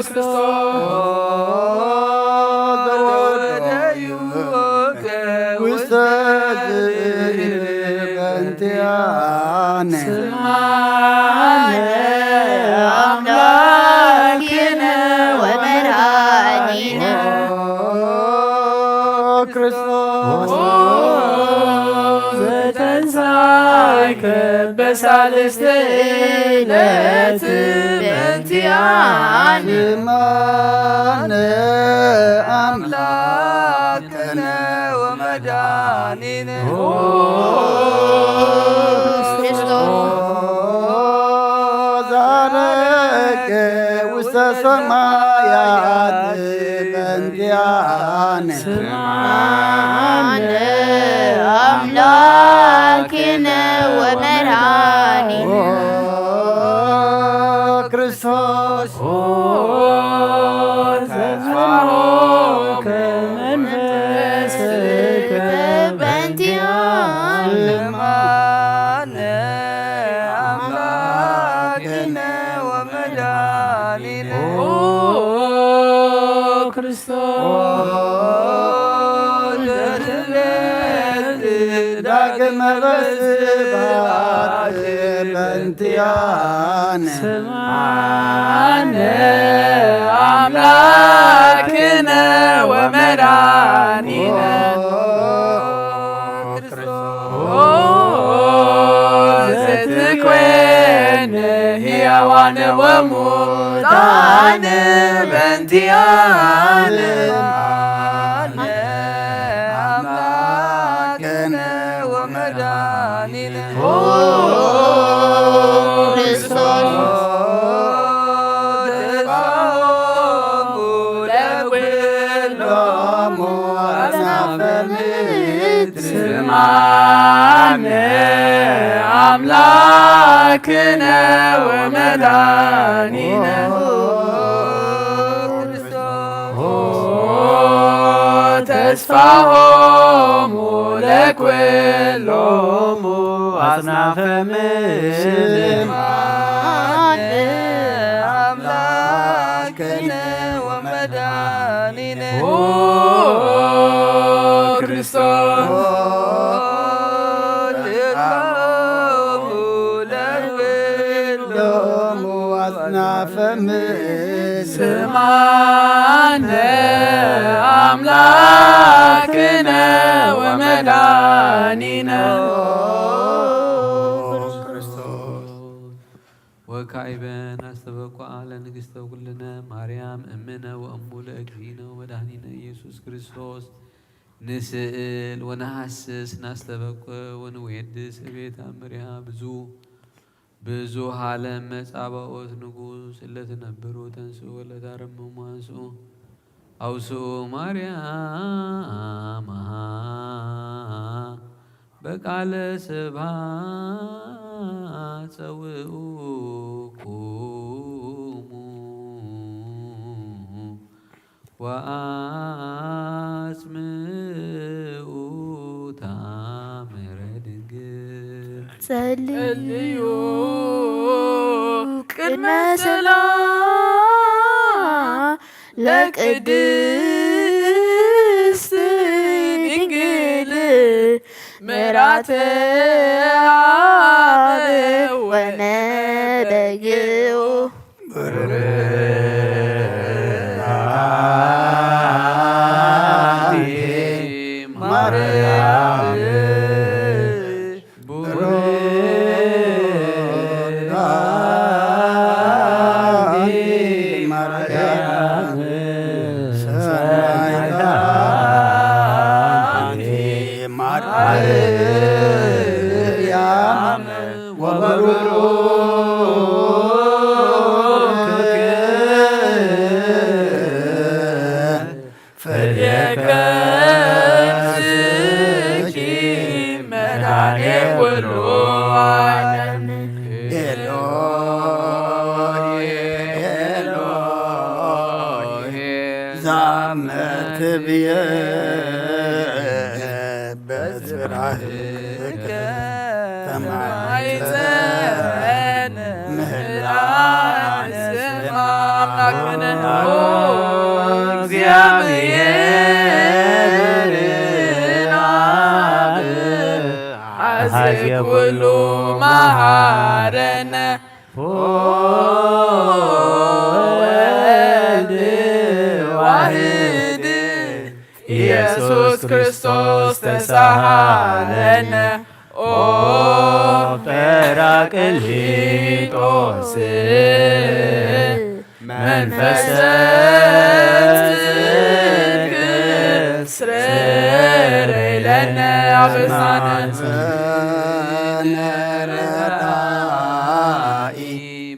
ክርስቶስ ኦ ዘወደዩከ ውስተ ዝእልል በእንቲኣነ ስምዓነ ኣምላክነ ወመድኃኒነ። ኦ ክርስቶስ ኦ ዘተንሳእከ በሳልስተ ዕለት በእንቲኣነ ስምዓነ ኣምላክነ ወመድኃኒነ። ኦ ክርስቶስ ዛረገ ውስተ ሰማያት በእንቲኣነ ስምዓነ ኣምላክነ ወመድኃኒነ። ኦ ክርስቶስ ኦ ተጽባኦከ መንፈስከ በእንቲኣነ ስምዓነ ኣምላክነ ወመድኃኒነ። ኦ ክርስቶስ ዳግመ በስብሐት በእንቲኣነ ስምዓነ ኣምላክነ ወመድኃኒነ። ኦ ክርስቶስ ወሙታነ በእንቲኣነ ኣምላክነ ወመድኃኒነ ኦ ክርስቶስ ተስፋሆሙ ለኩሎሙ አጽናፈ ምድር። ስምዓነ አምላክነ ወመድኃኒነ ኦ ተስፋሆሙ ለኩሎሙ አጽናፈ ምድር። ስምዓነ አምላክነ ወመድኃኒነ ኦ ክርስቶስ ኦ ተስፋሆሙ ለኩሎሙ አጽናፈ ምድር። ስምዓነ አምላክነ ወመድኃኒነ ኦ ክርስቶስ። ወካዕበ ናስተበቁዓ ለንግሥተ ኩልነ ማርያም እምነ ወእሙ ለእግዚእነ ወመድኃኒነ ኢየሱስ ክርስቶስ ንስእል ወነሐስስ ናስተበቁዕ ወንዌድስ እቤት አምሪሃ ብዙ ብዙ ሀለ መጻባኦት ንጉስ እለትነብሩ ተንስኡ ወለታረምሙ አንስኡ አውስኡ ማርያም በቃለ ስብሐት ጸውኡ ቁሙ ወአጽምኡ ታምረ ድንግል። ጸልዩ ቅድመ ጽላ ለቅድስት ድንግል ምራተ አብ ወነደግኡ ኢየሱስ ክርስቶስ ተሳሃለነ ኦ ጰራቅሊጦስ መንፈሰ ጽድቅ ስረይ ለነ አበሳነ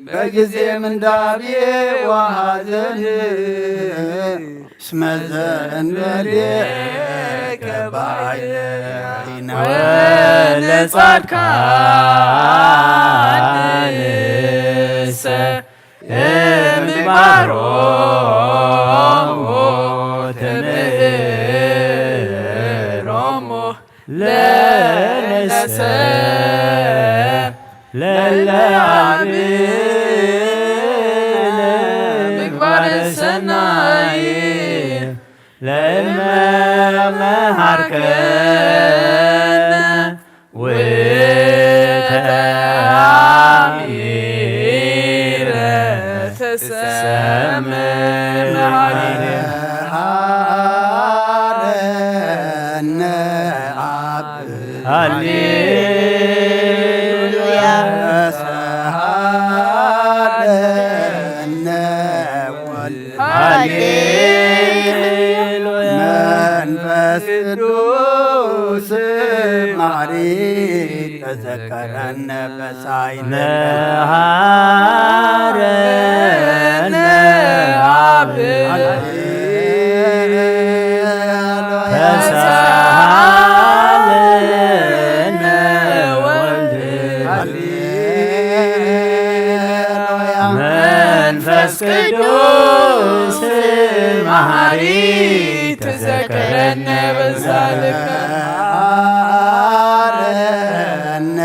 በጊዜ ምንዳቤ ወሐዘን እስመ ዘእንበሌከ ባይነ ወለጻድቃንሰ እምግባሮሙ ትምህሮሙ ለነሰ ለለ አልብ ምግባረ ሰናይ ለእመ መሃርከነ ወተአሚረ ተሰምዕ መሃሪነ ሃለነ አብ ሃሌሉያ። ሃሌሉያ። መንፈስ ቅዱስ መሐሪ ተዘከረነ በሳይለ መሐረነ አብ ሃሌሉያ። ተሳሃለነ ወልድ ሃሌሉያ። መንፈስ ቅዱስ መሐሪ ተዘከረነ በሳልከ። መሐረነ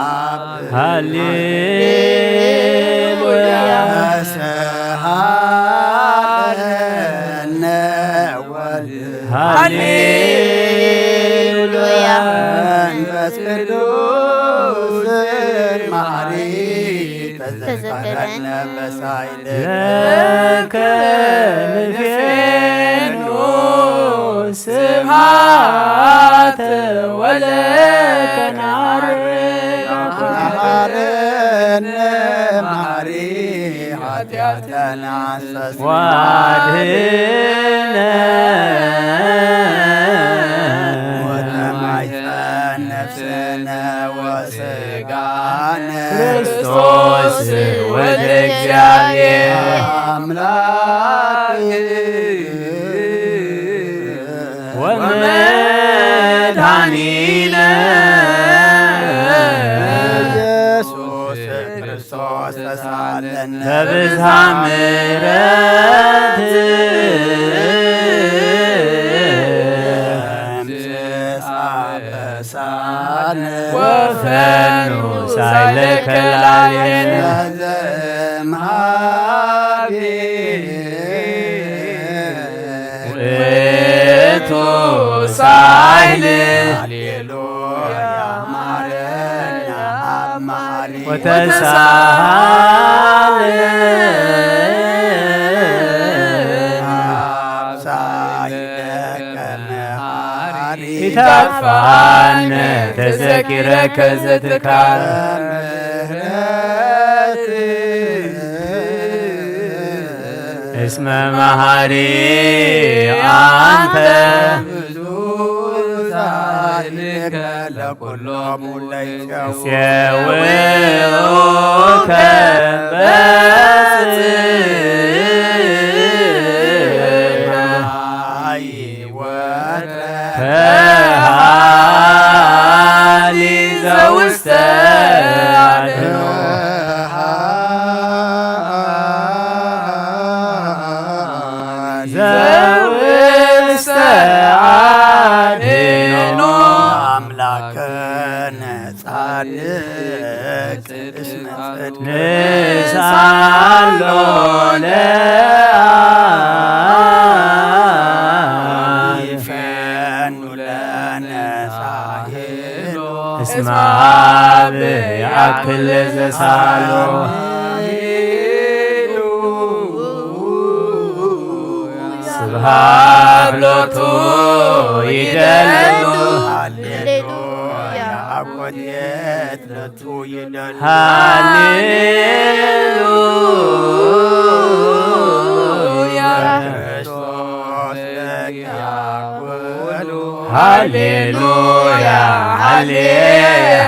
አብ ሃሌሉያ። ተሳሃለነ ወልድ ሃሌሉያ። መንፈስ ቅዱስ መሐሪ ተዘከረነ በሳይለ ለከ ንፌኑ ስብሐተ ወለከ ነዐርግ። መሐረነ መሐሪ ኃጢአተነ አስተስርይ ዋድህነ ወተማይፀን ነፍስነ ወስጋነ ክርስቶስ ወልደ እግዚአብሔር አምላክ ወመድኃኒነ ኢየሱስ ክርስቶስ ተሳለነ በብዝሃ ምሕረት ምሳነ ወፈኑ ሳይለከ ላዕሌነ ዘእምሃቤ ውእቱ ሳይል ሃሌሉያ ማረነ አብ መሐሪ ወተሳሃለ አብ ሳይለከ መሐሪ ኢታጥፋነ ተዘኪረከ ዘትካል እስመ መሐሪ አንተ ብዙ ሳይልከ ለኩሎሙ ለይሰው ሴውከ በጽ ተሃሊ ዘውስተ አድኖ ዘውስተ አድኖ አምላክነ ጻድቅ እስመ ጽድቅ ንሳሎ ለአብ ይፈኑ ለነ ሳይሎ እስመ አብ ይአክል ለዘሳሎ ስብሐት ሎቱ ይደሉ ሃሌሉያ አኮቴት ሎቱ ይደሉ ሃሌሉያ ክርስቶስ ለኪያኩሉ ሃሌሉያ ሃሌ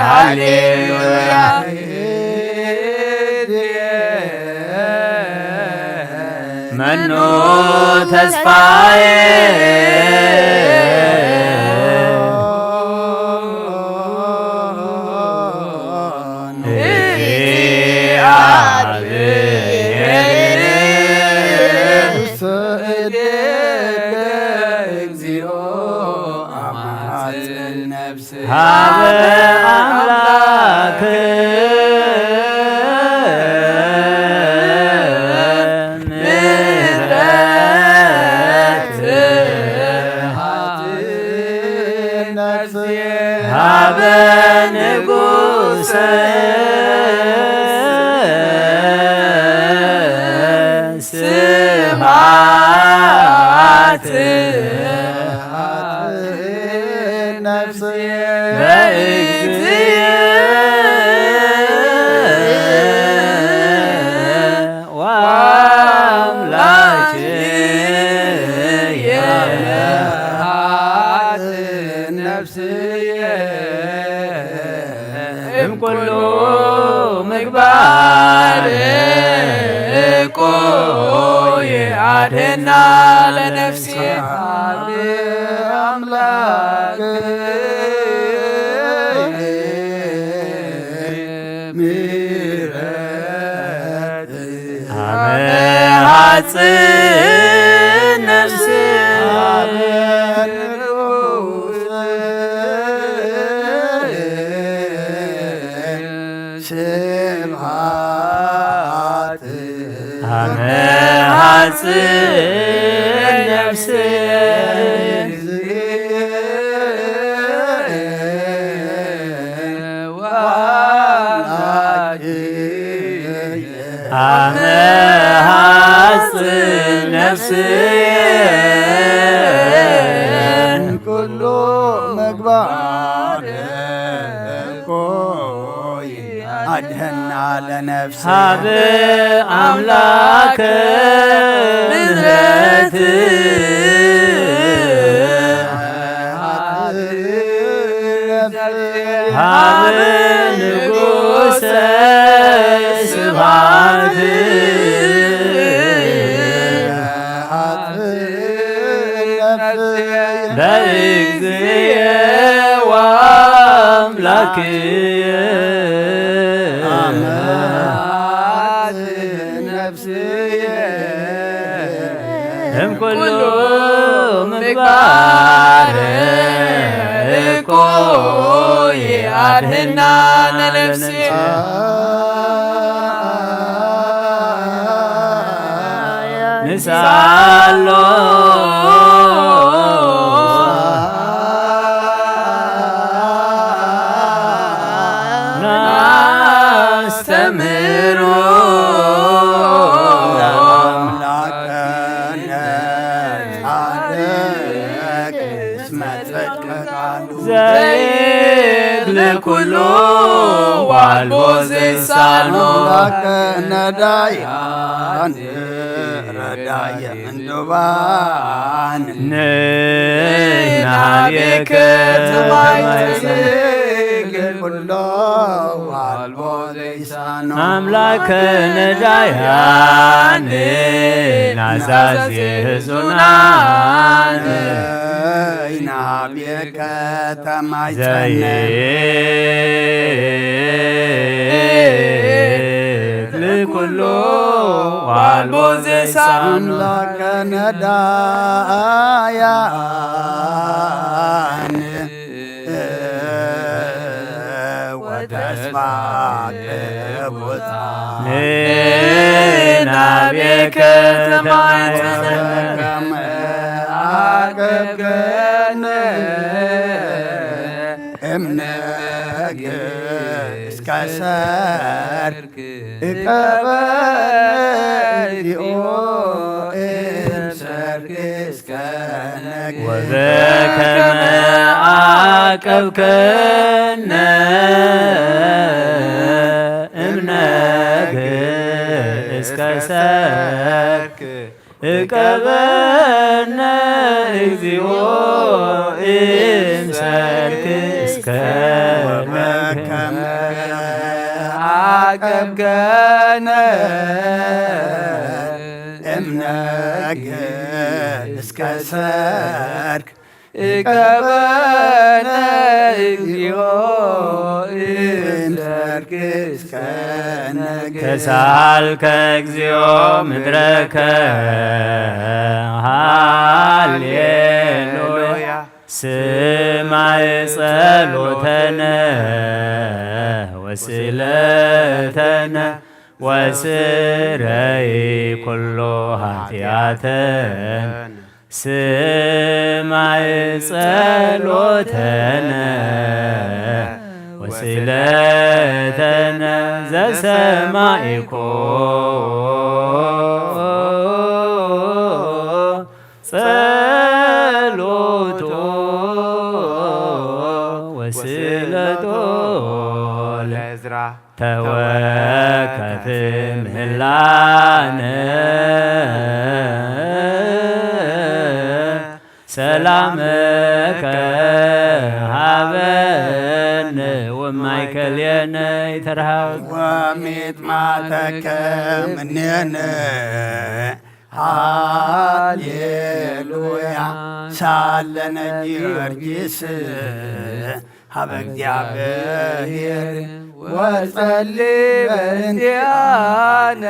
ሃሌሉያ መኑ ተስፋዬ እግዚአብሔር ሰእዴከ እግዚኦ አማጽን ነፍስ ሀበ አምላክ ምሕረት ሀበ ንጉሰ ስብሐት ነፍስየ በእግዚእ ወአምላክ እኮ ይኣድህና ለነፍሲ። አምላክ ምሕረት አመ ሐጽን ነፍስ ስብሐት አመ ሐጽን ነፍስ አመ ሐጽን ነፍስ ኩሉ ምግባር እኮ አድህና ለነፍስ ሀብ አምላክ ምሕረት ሀብ ንጉሰ ስብሐት ለእግዚእ ወአምላክየ አመ ሐጽን ነፍስየ እምኩሉ ምግባር እኮ ይኣድህና ለነፍስየ ንስኣሎ ናስተምህሮ ለአምላክነ ጻድቅ እስመ ጽድቅ ቃሉ ዘይብል ኩሉ ዋልቦ ዘይሳኖ አምላክነ ዳያን ረዳየ ምንዱባን ንናቤከ ትማይጽግ ኩሎ ዋልቦ ዘይሳኖ አምላከ ነዳያን ናዛዜ ህዙናን ናቤከ ተማይጸነ ዘይብል ኩሎ ዋልቦ ዘይሳኖ አምላከ ነዳያን ወተስፋ ቅቡጻን ናቤከ ተማይጸነ ከመ አገብገነ እምነግ እስከ ሰርክ እቀበ እግዚኦ እምሰርክ እስከ ነግ ወበከመ አቀብከነ እምነግ እስከ ሰርክ እቀበነ እግዚኦ እምሰርክ እስከ ወበከመ አቀብከነ እምነግ እስከ ሰርክ እቀበነ እግዚኦ እምሰርክ እስከ ነግ ተሳልከ እግዚኦ ምድረከ ሃሌሉያ ስማይ ጸሎተነ ወስለተነ ወስረይ ኩሎ ኃጢአተን ስማይ ጸሎተነ ወስለተነ ዘሰማይኮ ጸሎቶ ወስለቶ ለእዝራ ተወከፍ ምህላነ ሰላምከ ሃበነ ወማይከልየ ነይትርሃብ። ወሚጥማተከ ምኔነ ሃሌሉያ። ሳለነ ጊዮርጊስ ሀበ እግዚአብሔር ወጸሊ በእንቲአነ።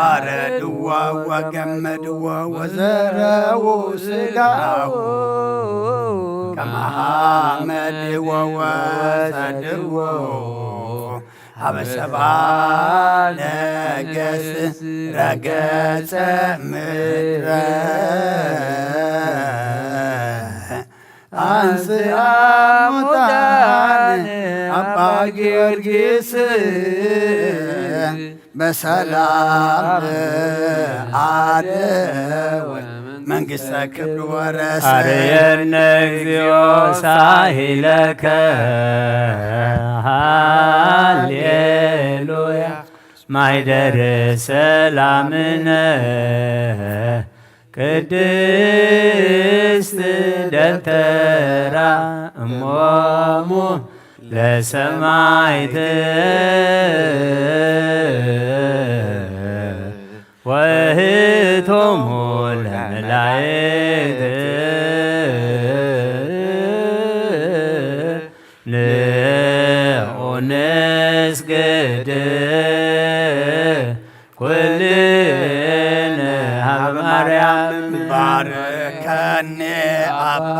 አረድዎ ወገመድዎ ወዘረው ስጋው ከመ ሐመድዎ ወሰድዎ ሀበ ሰባ ነገስ ረገጸ ምድረ። አንስአ ሙታን አባ ጊዮርጊስ በሰላም አደወ መንግስተ ክብር ወረሰ። አርየነ እግዚኦ ሳሂለከ ሃሌሉያ። ማይደር ሰላምነ ቅድስት ደብተራ እሞሙ ለሰማይት ወህቶሙ ለመላእክት። ንዑ ንስግድ ኩልነ ሀበ ማርያም። ባርከኒ አባ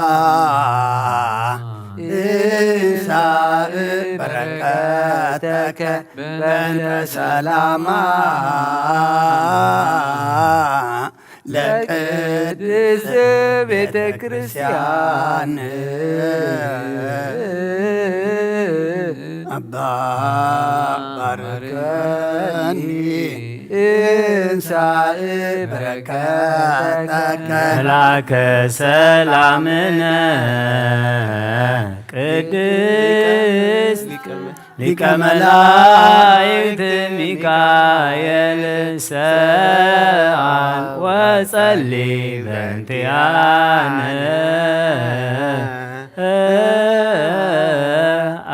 እንሳእ በረከተከ በእንተ ሰላማ ለቅድስት ቤተ ክርስቲያን። አባ ባርከኒ እንሳእ በረከተከ። መላከ ሰላምነ ቅድስት ሊቀ መላእክት ሚካኤል ሰአል ወጸሊ በእንቲአነ።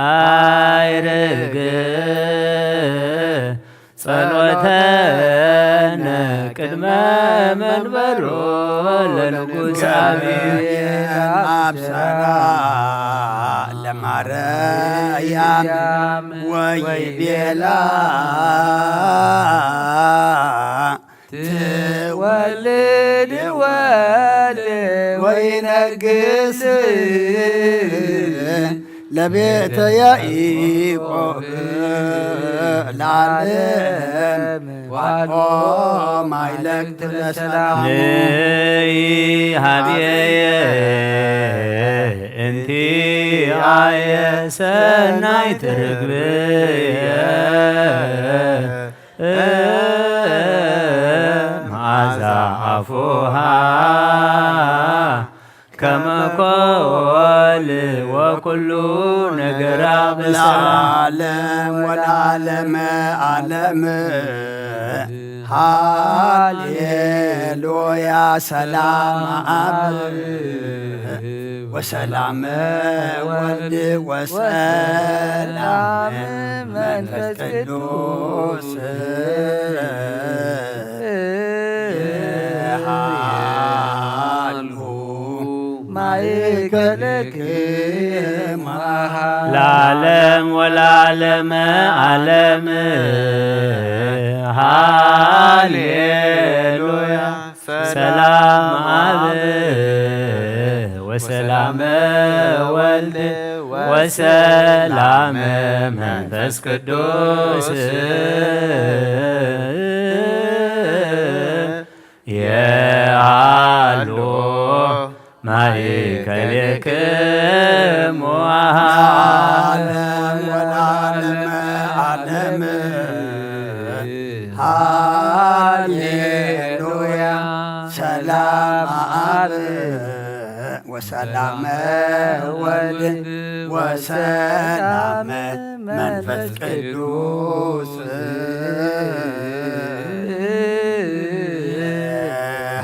አይርግ ጸሎተነ ቅድመ መንበሮ ለንጉሥ አብይ። አብሰራ ለማርያም ወይቤላ ትወልድ ወልድ ወይነግስ ለቤተ ያዕቆብ ለዓለም ዋቆ ማይለክት ለሰላሙ። ንይ ሀብየየ እንቲ አየ ሰናይ ትርግብየ መዓዛ አፉሃ ከመ ኮል ወኩሉ ነገራ በሰላም። ለዓለም ወለዓለመ ዓለም ሃሌሉያ። ሰላም አብ ወሰላም ወልድ ወሰላም መንፈስ ቅዱስ ሃሉ ማእከልክሙ። ለዓለም ወለዓለመ ዓለም ሃሌሉያ። ሰላም አብ ወሰላም ወልድ ወሰላም መንፈስ ቅዱስ የሃሉ ማእከሌክሙ። ለዓለም ወለዓለመ ዓለም ሃሌሉያ። ሰላም አብ ወሰላም ወልድ ወሰላም መንፈስ ቅዱስ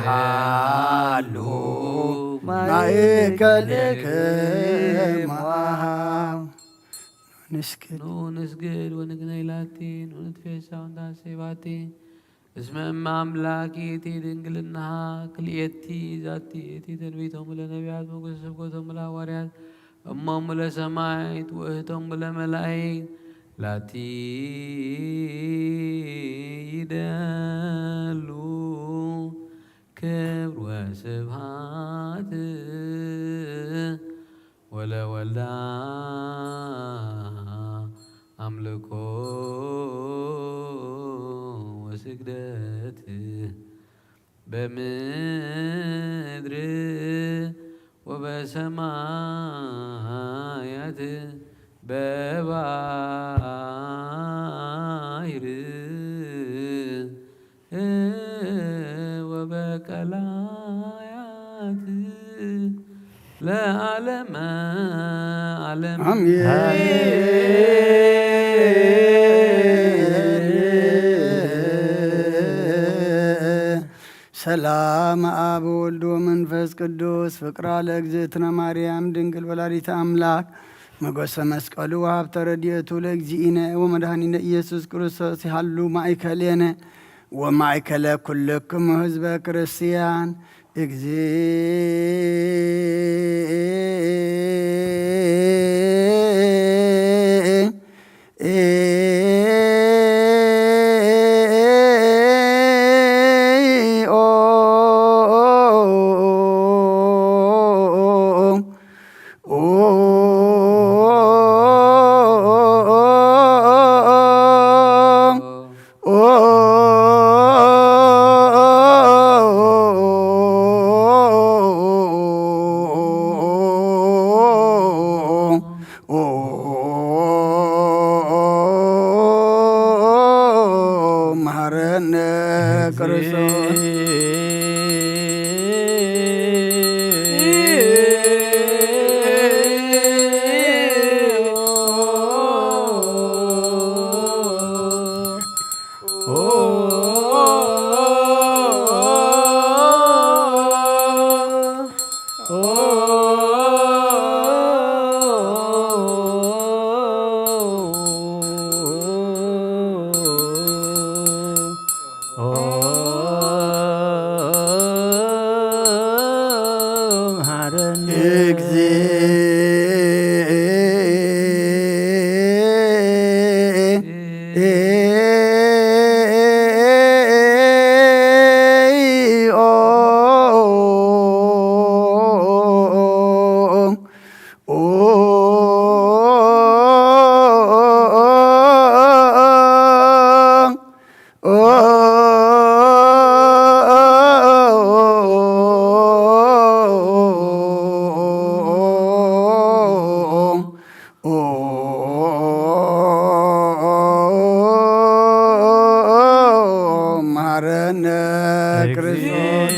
ሃሉ ማእከልክሙ። ንስግድ። ኑ ንስግድ ወንግነይ ላቲ፣ ኑ ንትፌሳ ወንታሰይ ባቲ። እስመ እመ አምላክ ይእቲ ድንግልናሃ ክልኤቲ ዛቲ እቲ ትንቢቶሙ ለነቢያት ሞገሰ ስብከቶሙ ለሐዋርያት እሞሙ ለሰማይት ውእህቶሙ ለመላእክት ላቲ ይደሉ ክብር ወስብሐት ወለወልዳ አምልኮ ወስግደት በምድር ወበሰማያት በባህር ወበቀላያት ለዓለመ ዓለም። አሜን። ሰላም አብ ወልድ ወመንፈስ ቅዱስ ፍቅራ ለእግዝእትነ ማርያም ድንግል ወላዲተ አምላክ ሞገሰ መስቀሉ ወሀብተ ረድኤቱ ለእግዚእነ ወመድኃኒነ ኢየሱስ ክርስቶስ ይሃሉ ማእከሌነ ወማእከለ ኩልክሙ ህዝበ ክርስቲያን። መሐረነ ክርስቶስ። መሐረነ ክርስቶስ።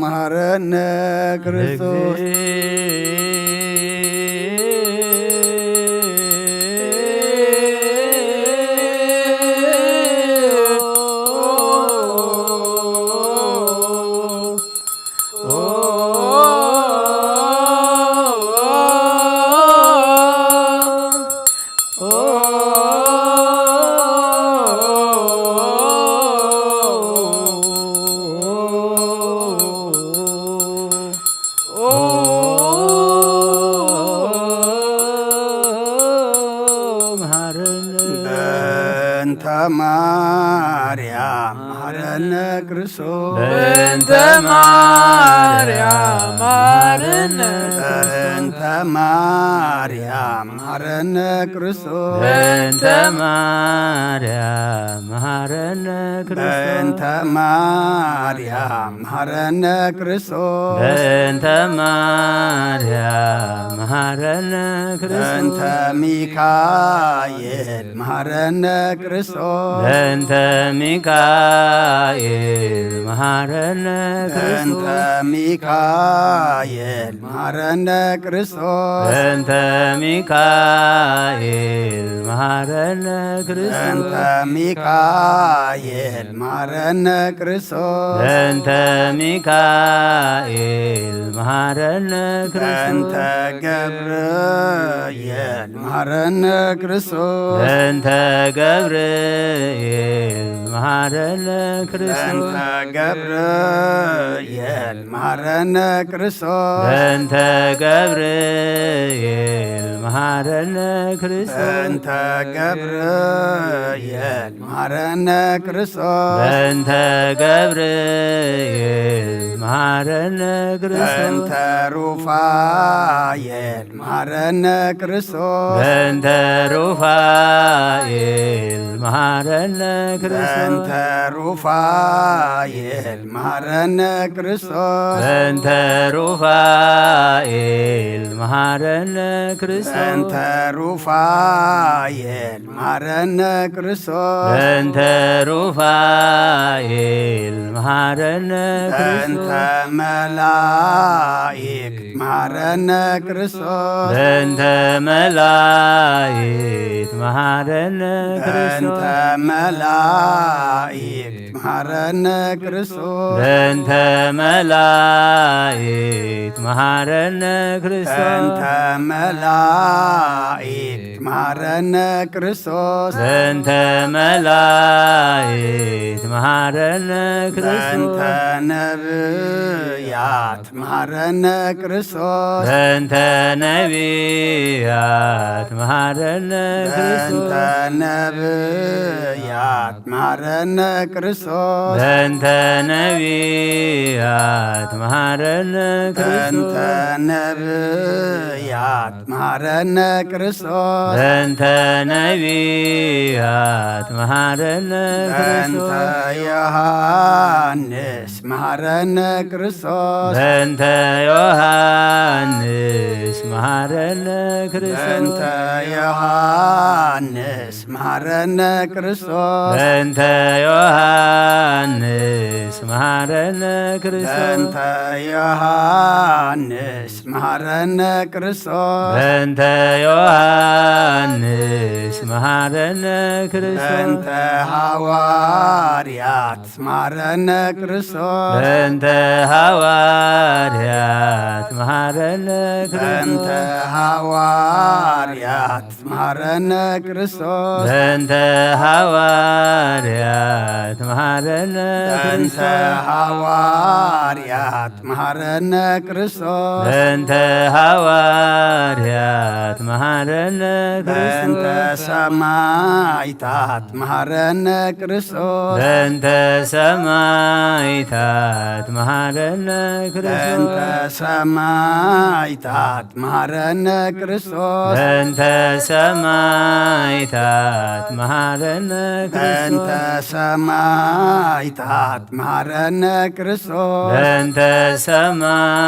መሐረነ ክርስቶስ። ማርያም መሐረነ ክርስቶስ። በእንተ ማርያም መሐረነ በእንተ ማርያም መሐረነ ክርስቶስ። በእንተ ማርያም መሐረነ ክርስቶስ በእንተ ማርያም መሐረነ ክርስቶስ። በእንተ ማርያም መሐረነ ክርስቶስ በእንተ ሚካኤል መሐረነ ክርስቶስ። በእንተ ሚካኤል መሐረነ ክርስቶስ በእንተ ሚካኤል መሐረነ ክርስቶስ። በእንተ ሚካኤል መሐረነ ክርስቶስ በእንተ ሚካኤል መሐረነ ክርስቶስ። በእንተ ሚካኤል መሐረነ ክርስቶስ በእንተ ገብርኤል መሐረነ ክርስቶስ። በእንተ ገብርኤል መሐረነ ክርስቶስ በእንተ ገብርኤል መሐረነ ክርስቶስ። በእንተ ገብርኤል መሐረነ ክርስቶስ በእንተ ገብርኤል መሐረነ ክርስቶስ። በእንተ ገብርኤል መሐረነ ክርስቶስ በእንተ ሩፋኤል መሐረነ ክርስቶስ። በእንተ ሩፋኤል መሐረነ ክርስቶስ በእንተ ሩፋኤል መሐረነ ክርስቶስ። በእንተ ሩፋኤል መሐረነ ክርስቶስ በእንተ ሩፋኤል መሐረነ ክርስቶስ። በእንተ ሩፋኤል መሐረነ ክርስቶስ በእንተ መላእክት መሐረነ ክርስቶስ። በእንተ መላእክት መሐረነ በእንተ ክርስቶስ መላእክት መሐረነ ክርስቶስ። በእንተ መላእክት መሐረነ ክርስቶስ በእንተ መላእክት መሐረነ ክርስቶስ። በእንተ መላእክት መሐረነ ክርስቶስ በእንተ ነብያት መሐረነ ክርስቶስ። በእንተ ነቢያት መሐረነ ክርስቶስ በእንተ ነብያት መሐረነ ክርስቶስ። በእንተ ነቢያት መሐረነ ክርስቶስ በእንተ ነብያት መሐረነ ክርስቶስ። በእንተ ነቢያት መሐረነ በእንተ ክርስቶስ ዮሐንስ መሐረነ ክርስቶስ። በእንተ ዮሐንስ መሐረነ ክርስቶስ በእንተ ዮሐንስ መሐረነ ክርስቶስ። በእንተ ዮሐንስ መሐረነ ክርስቶስ በእንተ ዮሐንስ መሐረነ ክርስቶስ። በእንተ ዮሐንስ መሐረነ ክርስቶስ በእንተ ሐዋርያት መሐረነ ክርስቶስ። በእንተ ሐዋርያት መሐረነ በእንተ ክርስቶስ ሐዋርያት መሐረነ ክርስቶስ። በእንተ ሐዋርያት መሐረነ በእንተ ክርስቶስ ሐዋርያት መሐረነ ክርስቶስ። በእንተ ሐዋርያት መሐረነ በእንተ ክርስቶስ ሰማዕታት መሐረነ ክርስቶስ። በእንተ ሰማዕታት መሐረነ በእንተ ክርስቶስ ሰማዕታት መሐረነ ክርስቶስ። በእንተ ሰማዕታት መሐረነ በእንተ ክርስቶስ ሰማዕታት መሐረነ ክርስቶስ። በእንተ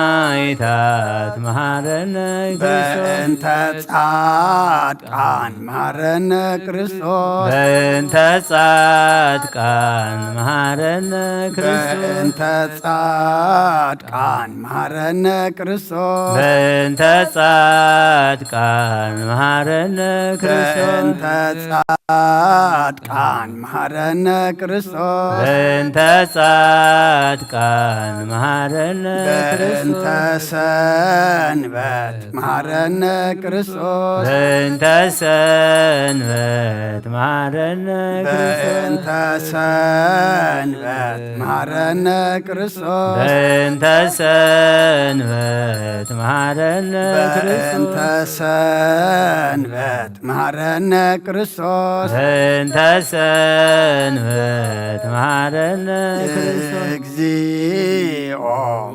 ሰማዕታት መሐረነ ክርስቶስ በእንተ ጻድቃን መሐረነ ክርስቶስ። በእንተ ጻድቃን መሐረነ ክርስቶስ በእንተ ጻድቃን መሐረነ ክርስቶስ። በእንተ ጻድቃን መሐረነ ክርስቶስ በእንተ ጻድቃን መሐረነ ክርስቶስ። በእንተ ጻድቃን መሐረነ በእንተ ክርስቶስ ሰንበት መሐረነ ክርስቶስ። በእንተ ሰንበት መሐረነ ክርስቶስ በእንተ ሰንበት መሐረነ ክርስቶስ። በእንተ ሰንበት መሐረነ ክርስቶስ በእንተ ሰንበት መሐረነ ክርስቶስ። እንተ ሰንበት መሃረነ ክርስቶስ። እግዚኦ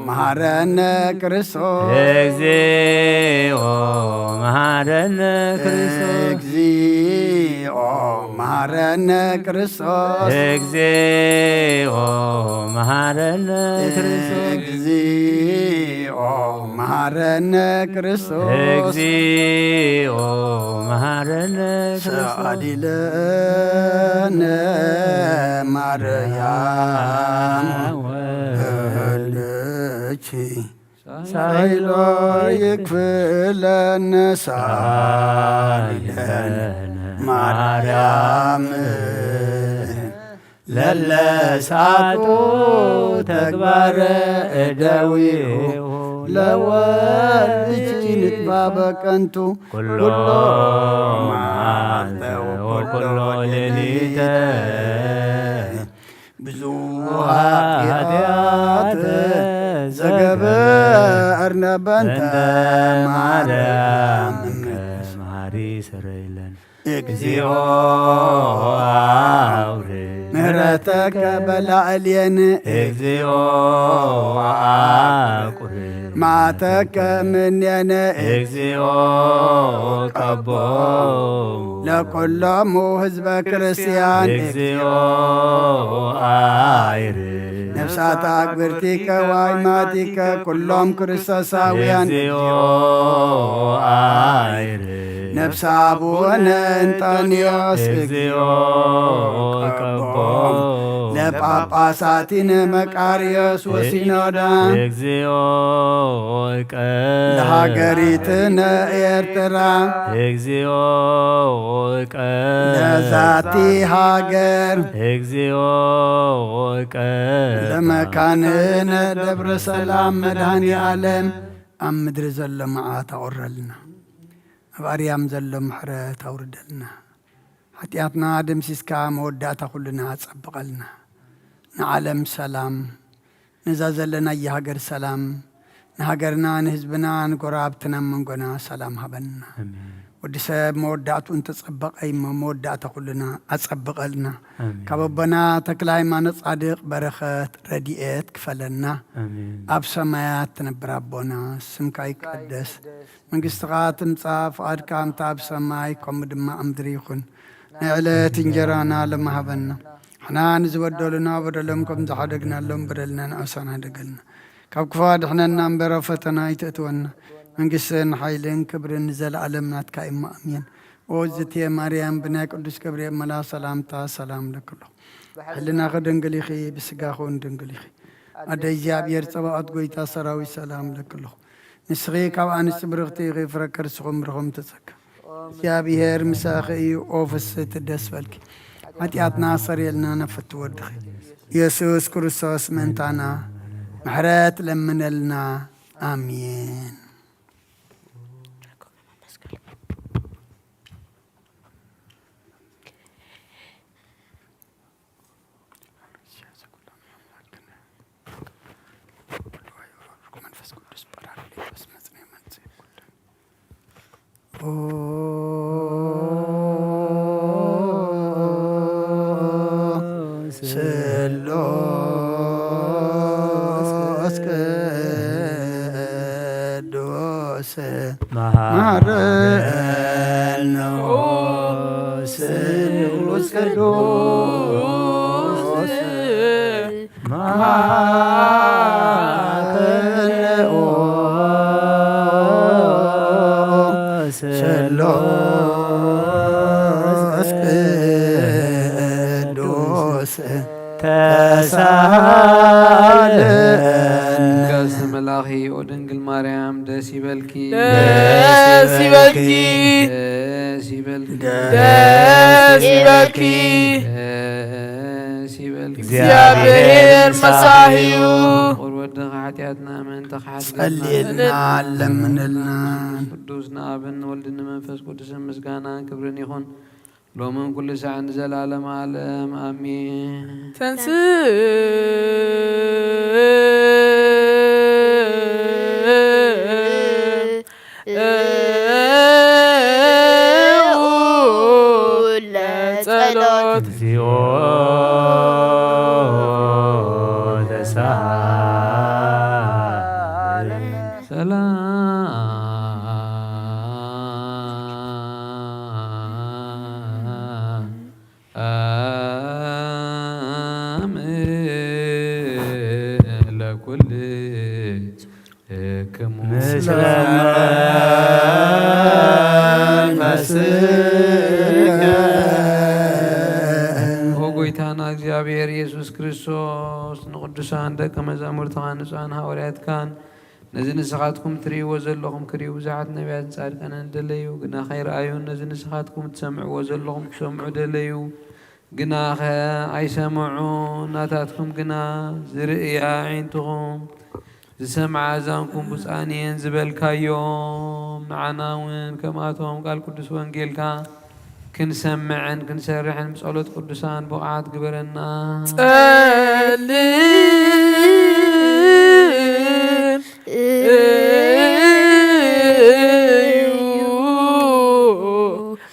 መሃረነ ክርስቶስ። እግዚኦ መሃረነ ክርስቶስ። እግዚኦ መሃረነ ክርስቶስ። እግዚኦ መሃረነ ክርስቶስ። እግዚኦ መሃረነ ክርስቶስ። እግዚኦ መሃረነ ክርስቶስ። ሰአሊ ለነ ማርያም ወልድኪ ሳይሎ ይክፍለነ ሳይለነ ማርያም ለለሳቱ ተግባረ እደዊሁ ለወልድኪ ንጥፋ በቀንቱ ኩሎ መዓልተ ወኩሎ ሌሊተ ብዙ ኃጢአት ዘገበርነ በእንተ ማርያም መሐሪ ስረይለን። እግዚኦ አውርድ ምህረተከ በላዕሌነ። እግዚኦ አቁርብ መዓተከ እምኔነ። እግዚኦ ቀቦ ለኩሎሙ ህዝበ ክርስቲያን። እግዚኦ አይርድ ነፍሳት አግብርቲከ ወአይማቲከ ኩሎም ክርስቶሳውያን። እግዚኦ አይርድ ነፍሰ አቡነ እንጦንዮስ። እግዚኦ ቀቦ ለጳጳሳቲነ መቃርዮስ ወሲኖዳ። እግዚኦ ቀ ለሃገሪትነ ኤርትራ። እግዚኦ ቀ ለዛቲ ሃገር። እግዚኦ ቀ ለመካንነ ደብረ ሰላም መድኃኔ ዓለም። ኣብ ምድሪ ዘሎ መዓት ኣቑረልና፣ ኣብ ኣርያም ዘሎ ምሕረት ኣውርደልና። ሓጢኣትና ደምሲስካ መወዳእታ ኩልና ኣጸብቐልና። ንዓለም ሰላም፣ ነዛ ዘለናያ ሃገር ሰላም፣ ንሃገርና፣ ንህዝብና፣ ንጎረባብትና፣ መንጎና ሰላም ሃበና። ኣሜን። ወዲ ሰብ መወዳእትኡ እንተጸበቐ እሞ መወዳእታ ኩልና ኣጸብቐልና። ኣሜን። ካብ ኣቦና ተክለ ሃይማኖት ጻድቕ በረኸት ረድኤት ክፈለና። ኣሜን። ኣብ ሰማያት ትነብር ኣቦና፣ ስምካ ይቀደስ፣ መንግስትኻ ትምጻእ፣ ፍቓድካ ከምቲ ኣብ ሰማይ ከምኡ ድማ ኣብ ምድሪ ይኹን። ናይ ዕለት እንጀራና ሎሚ ሃበና። ንሕና ንዝበደሉና በደሎም ከም ዝሓደግናሎም በደልና ንኣሳና ደገልና። ካብ ክፉ ኣድሕነና እምበር ኣብ ፈተና ኣይተእትወና። መንግስትን ሓይልን ክብርን ንዘለኣለም ናትካ እሞ ኣሜን። ኦ ዝትየ ማርያም ብናይ ቅዱስ ገብርኤል መልኣኽ ሰላምታ ሰላም ለክሎ። ሕልናኺ ድንግል ኢኺ፣ ብስጋኺ እውን ድንግል ኢኺ። ኣደ እግዚኣብሔር ጸባኦት ጎይታ ሰራዊት ሰላም ለክሎ። ንስኺ ካብ ኣንስቲ ብርኽቲ ኢኺ፣ ፍረ ከርስኹም ብርኹም ተጸጋ። እግዚኣብሔር ምሳኺ እዩ፣ ኦ ፍስሕቲ ደስ በልኪ። ሓጢኣትና ሰሪየልና ነፈቲ ወድኺ። ኢየሱስ ክርስቶስ ምእንታና ምሕረት ለምነልና። ኣሜን። መንፈስ ቅዱስ ጳራቅሊጦስ መጽንኤ መንጽኤ ኩሉ። ኦ ስሉስ ቅዱስ መሃረነ። ኦ ስሉስ ቅዱስ መሃረነ። ኦ ስሉስ ቅዱስ ተሳለነ። ቅድስት መልአኺ ኦ ድንግል ማርያም ደስ ይበልኪ። ደስ ይበልኪ። ደስ ይበልኪ። ደስ ይበልኪ። ደስ ይበልኪ። እግዚኣብሔር መሳሂዩ። ቁር ወድኻ ሓጢኣትና ምእንቲ ክሓድገና ጸልየልና፣ ለምንልና። ቅዱስ ንኣብን ንወልድን ንመንፈስ ቅዱስን ምስጋናን ክብርን ይኹን። ሎምን ኩሉ ሳዕ ንዘለዓለመ ዓለም ኣሜን። ተንስ ለኩልክሙ ምስለ መንፈስከ። ኦ ጎይታና እግዚኣብሔር ኢየሱስ ክርስቶስ፣ ንቅዱሳን ደቀ መዛሙርትኻን ንጹሓን ሃዋርያትካን፣ ነዚ ንስኻትኩም ትርእይዎ ዘለኹም ክርእዩ ብዙሓት ነቢያትን ጻድቃንን ደለዩ፣ ግና ከይረኣዩን ነዚ ንስኻትኩም ትሰምዕዎ ዘለኹም ክሰምዑ ደለዩ፣ ግናኸ ኣይሰምዑን። ናታትኩም ግና ዝርእያ ኣዒንትኹም፣ ዝሰምዓ ኣዛንኩም ብፁዓን እየን ዝበልካዮም፣ ንዓና እውን ከምኣቶም ቃል ቅዱስ ወንጌልካ ክንሰምዕን ክንሰርሕን ብጸሎት ቅዱሳን ብቑዓት ግበረና። ጸልዩ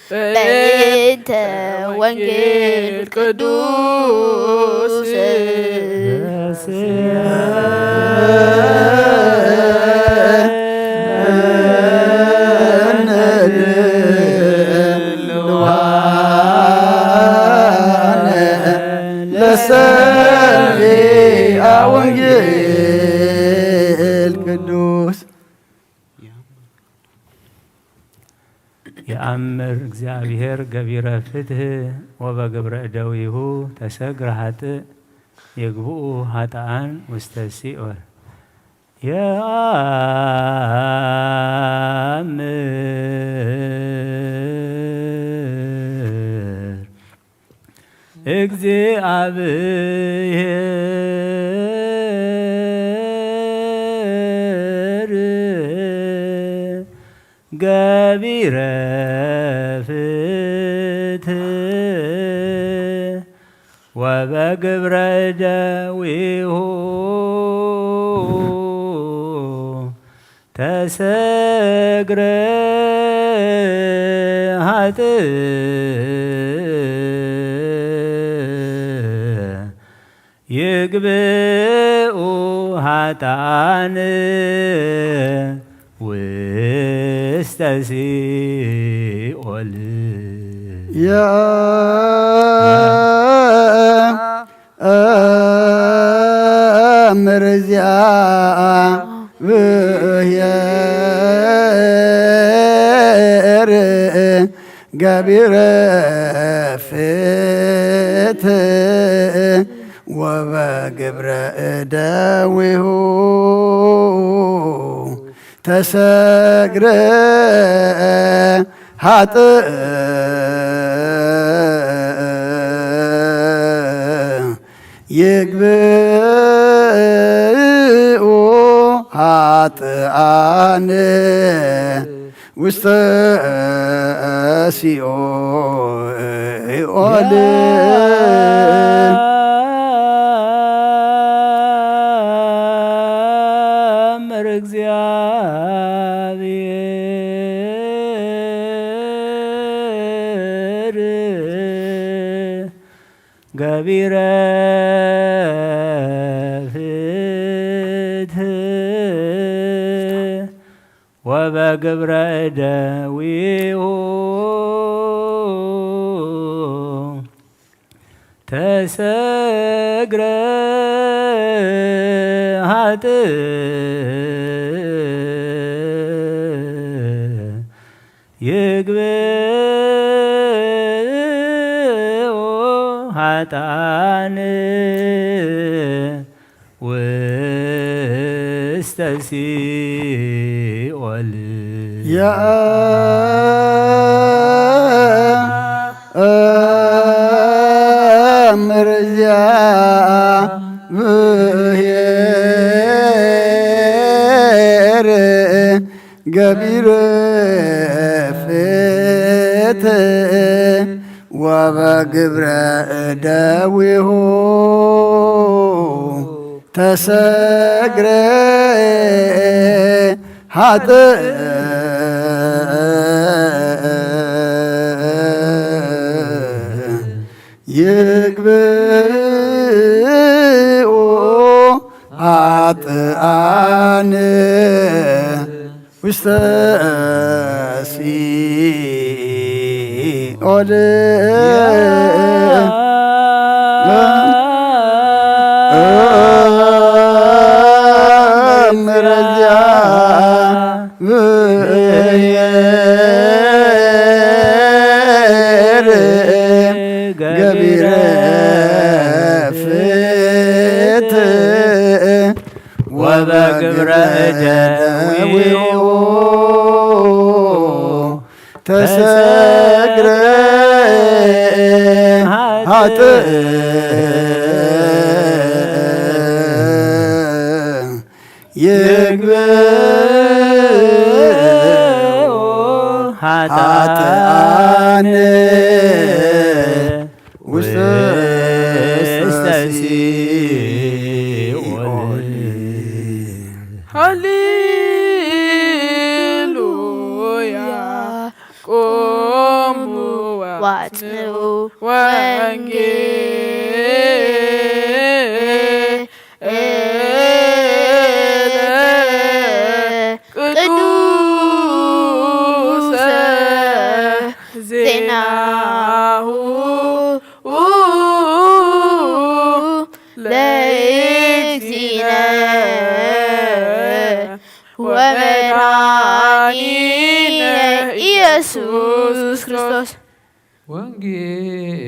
በእንተ ወንጌል ቅዱስ። ለሰሚዐ ወንጌል ቅዱስ። የአምር እግዚአብሔር ገቢረ ፍትሕ ወበግብረ እደዊሁ ተሰግረ ኃጥእ የግብኡ ኃጥኣን ውስተ ሲኦል። የአምር እግዚአብሔር ገቢረ ፍትሕ ወበግብረ እደዊሁ ተሰግረ ኃጥእ ይግብኡ ኃጥኣን ውስተ ሲኦል። የአምር እግዚአብሔር ገቢረ ፍትሕ ወበግብረ እደዊሁ ተሰግረ ኃጥእ ይግብኡ ኃጥኣን ውስተ ሲኦል። የአምር እግዚአብሔር ገቢረ ፍትሕ ወበግብረ እደዊሁ ተሰግረ ኃጥእ ይግብኡ ኃጥኣን ውስተ ሲኦል። የአምር እግዚአብሔር ገቢረ ፍትሕ ወበግብረ እደዊሁ ተሰግረ ኃጥእ ይግብኡ ኃጥኣን ውስተ ሲኦል ምረዚያ ብሔር ገቢረ ፍትሕ ወበግብረ እደዊሁ ተሰግረ ኃጥእ ይግብኡ ኃጥኣን ውስተ ሲኦል። ሃሌሉያ። ቆሙ ወአጽንዑ ወንጌለ ቅዱሰ ዜናሁ ለእግዚእነ ወመድኃኒነ ኢየሱስ ክርስቶስ። ወንጌል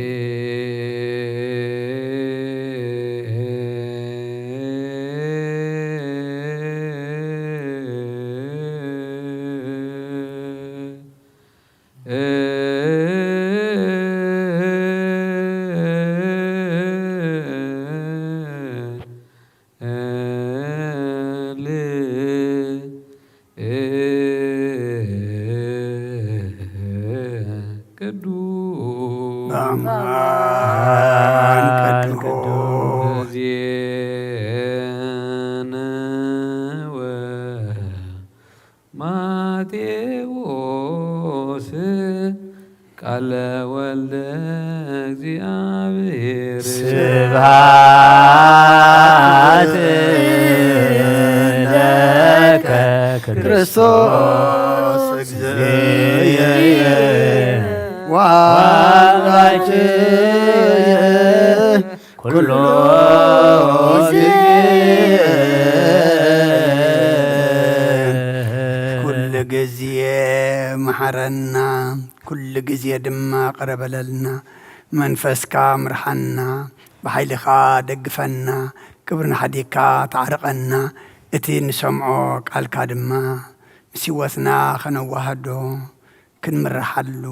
ቅዱስ አማን ቅዱስ ዜነወ ማቴዎስ ቃለ ወልደ እግዚአብሔር። ስብሐት ለከ ክርስቶስ እግዚእየ ዋጋችየ ኩሎ ጊዜ። ኩሉ ግዜ መሓረና፣ ኩሉ ግዜ ድማ ቅረ በለልና። መንፈስካ ምርሓና፣ ብሓይልኻ ደግፈና፣ ክብሪ ንሓዲግካ ተዓርቐና። እቲ ንሰምዖ ቃልካ ድማ ምስ ህይወትና ኸነዋህዶ፣ ክንምርሓሉ፣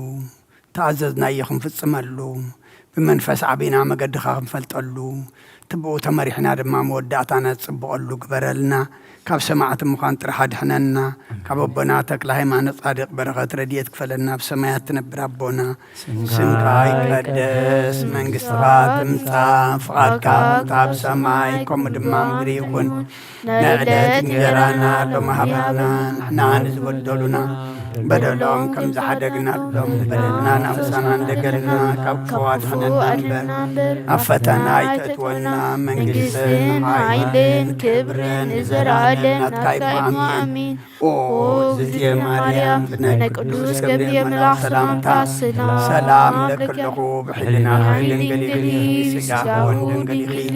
ተኣዘዝናዮ ክንፍጽመሉ፣ ብመንፈስ ዓቢና መገድኻ ክንፈልጠሉ፣ እቲ ብኡ ተመሪሕና ድማ መወዳእታና ዝጽብቐሉ ግበረልና። ካብ ሰማዕቲ ምዃን ጥራሕ ኣድሕነና። ካብ ኣቦና ተክለ ሃይማኖት ጻድቕ በረኸት ረድኤት ክፈለና። ኣብ ሰማያት ትነብር ኣቦና፣ ስምካ ይቀደስ፣ መንግስትኻ ትምጻእ፣ ፍቓድካ ከምታ ኣብ ሰማይ ከምኡ ድማ ምድሪ ይኹን። ናይ ዕለት እንጀራና ሎሚ ሃበና፣ ንሕና ንዝበደሉና በደሎም ከም ዝሓደግናሎም በደልና ናብ ምሳና እንደገልና፣ ካብ ክፉ ኣድሕነና እምበር፣ ኣብ ፈተና ኣይተእትወና፣ መንግስትን ሓይልን ክብርን ንዘለዓለም ናትካ እዩ። ኣሜን። ኦ እግዝእትየ ማርያም፣ ብናይ ቅዱስ ገብርኤል መልኣኽ ሰላምታ ሰላም እለኪ ኣለኹ፣ ብሕልና ድንግል ኢኺ፣ ስጋኺ እውን ድንግል ኢኺ።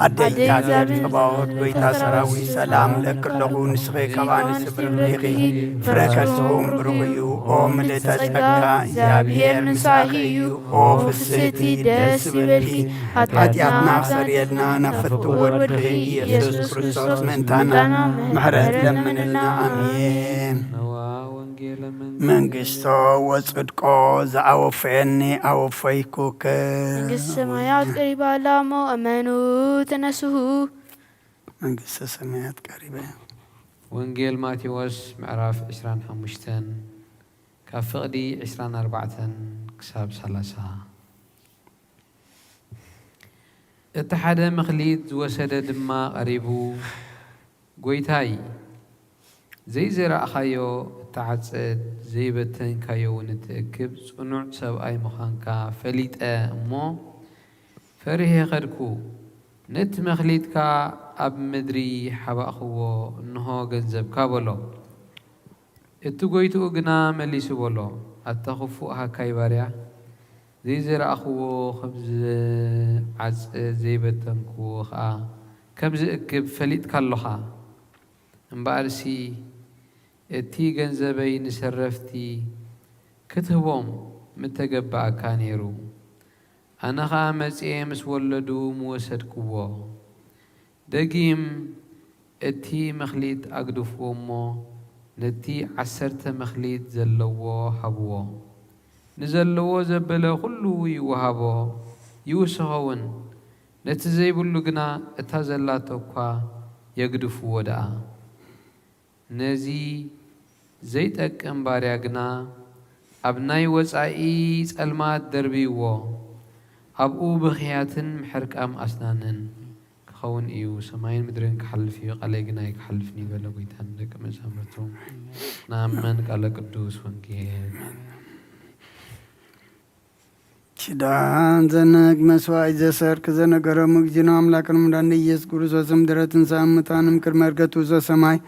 ኣደይ እግዚኣብሔር ጸባኦት፣ ጎይታ ሰራዊት፣ ሰላም እለኪ ኣለኹ፣ ንስኺ ካብ ኣንስቲ ብርኽቲ ኢኺ፣ ፍረ ከርስኺ እውን ብሩኽ እዩ። ኦ ምልእተ ጸጋ፣ እግዚኣብሔር ምሳኺ እዩ። ኦ ፍስሕቲ፣ ደስ ይበልኪ፣ ኃጢኣትና ክሰርየልና ናብ ፍትው ወድኺ ኢየሱስ ክርስቶስ ምእንታና ምሕረት ለምንልና። ኣሜን። ነዋ ወንጌለ መንግስቶ ወጽድቆ ዘአወፈየኒ አወፈይኩክ። መንግስተ ሰማያት ቀሪባ ኣላ እሞ እመኑ ተነስሁ። መንግስተ ሰማያት ቀሪባ እያ። ወንጌል ማቴዎስ ምዕራፍ ዕስራን ሓሙሽተን ካብ ፍቕዲ ዕስራን ኣርባዕተን ክሳብ ሰላሳ። እቲ ሓደ መኽሊት ዝወሰደ ድማ ቀሪቡ፣ "ጐይታይ፣ ዘይዘራእኻዮ እትዓጽድ፣ ዘይበተንካዮ እውን እትእክብ ጽኑዕ ሰብኣይ ምዃንካ ፈሊጠ እሞ፣ ፈሪሄ ኸድኩ። ነቲ መኽሊትካ ኣብ ምድሪ ሓባእክዎ፣ እንሆ ገንዘብካ" በሎ። እቲ ጐይትኡ ግና መሊሱ በሎ፣ ኣታ ኽፉእ ሃካይ ባርያ፣ ዘይዘራእኽዎ ኸም ዝዓጽድ፣ ዘይበተንክዎ ኸኣ ከም ዝእክብ ፈሊጥካ ኣሎኻ። እምበኣርሲ እቲ ገንዘበይ ንሰረፍቲ ክትህቦም ምተገበኣካ ነይሩ። ኣነ ኸኣ መጺኤ ምስ ወለዱ ምወሰድክዎ። ደጊም እቲ መኽሊት ኣግድፍዎ እሞ፣ ነቲ ዓሰርተ መኽሊት ዘለዎ ሃብዎ። ንዘለዎ ዘበለ ኹሉ ይወሃቦ፣ ይውስኾ እውን። ነቲ ዘይብሉ ግና እታ ዘላቶ እኳ የግድፍዎ ደኣ። ነዚ ዘይጠቅም ባርያ ግና ኣብ ናይ ወጻኢ ጸልማት ደርብይዎ፣ ኣብኡ ብኽያትን ምሕርቃም ኣስናንን ክኸውን እዩ። ሰማይን ምድርን ክሓልፍ እዩ፣ ቃለይ ግን ኣይክሓልፍን እዩ በለ ጐይታ ንደቀ መዛሙርቱ። ንኣምን ቃለ ቅዱስ ወንጌል። ኪዳን ዘነግ መስዋዕት ዘሰርክ ዘነገረሙ እግዚእነ ኣምላክን መድኃኒነ ኢየሱስ ክርስቶስ እምድረ ትንሣኤ እሙታን እምቅድመ ዕርገቱ ዘሰማይ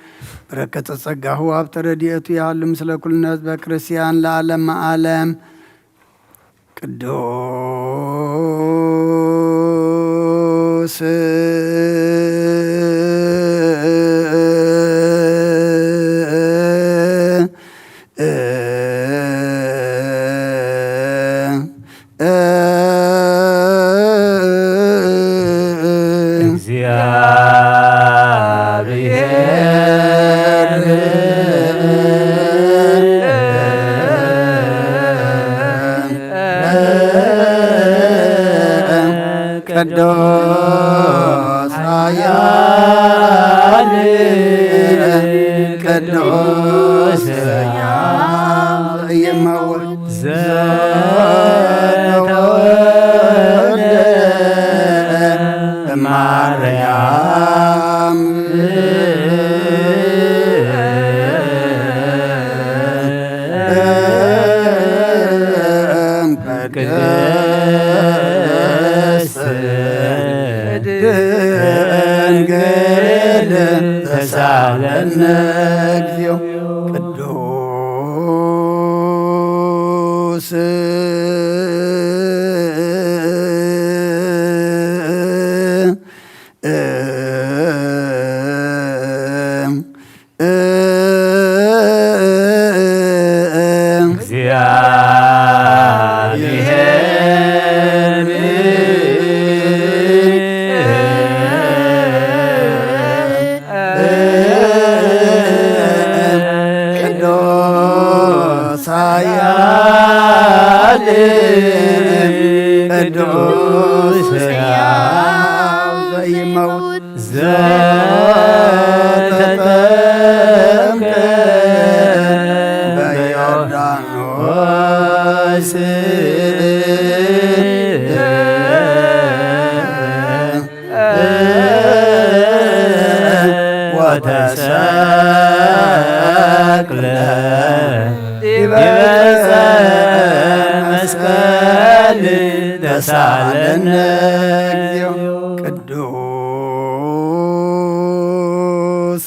በረከተ ጸጋሁ ሀብተ ረድኤቱ ይሃሉ ምስለ ኩልነ ህዝበ ክርስቲያን ለዓለመ ዓለም። ቅዱስ እግዚአብሔር ቅዱስ ኃያል ቅዱስ ሕያው ይመውት ዘተወልደ ማርያም ቅድስት ድንግል ተሳለነ እግዚኦ። ቅዱስ እግዚአብሔር ቅዱስ ኃያል ቅዱስ ሕያው ዘይመውት ዘተጠምቀ በዮርዳኖስ ወተሰቅለ ዲበ ዕፀ መስቀል ተሳለነ እግዚኦ። ቅዱስ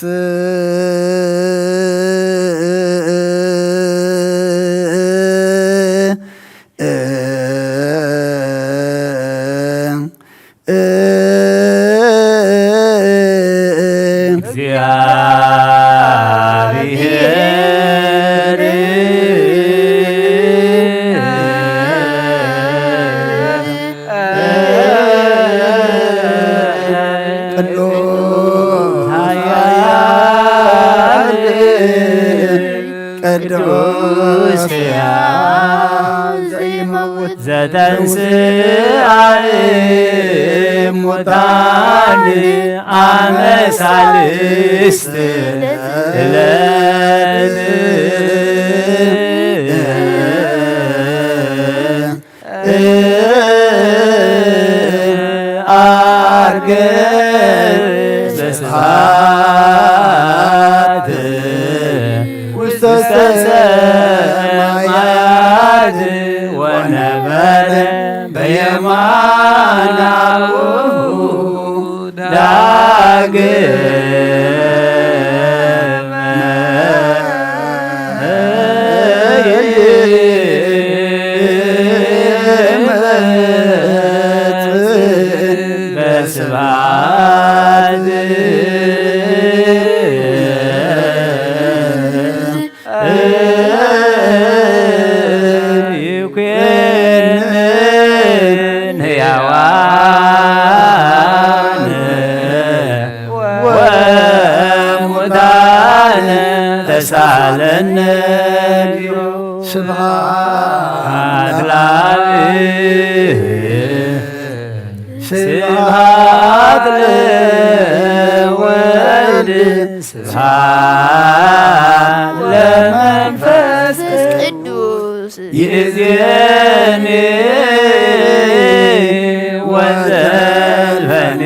እግዚአብሔር ቅዱስ ኃያል ቅዱስ ሕያው ዘይመውት ዘተንሥአ እሙታን አመ ሣልስት ዕለት ዐርገ በስብሐት ውስተ ሰማያት ወነበረ በየማነ አቡሁ ዳግመ በስብሐት ይኩንን ሕያዋን ወሙታን ተሳለነ። ስብሐት ለአብ። ስብሐት ለወልድ። ስብሐት ለመንፈስ ቅዱስ። ይእዜኒ ወዘልፈኒ።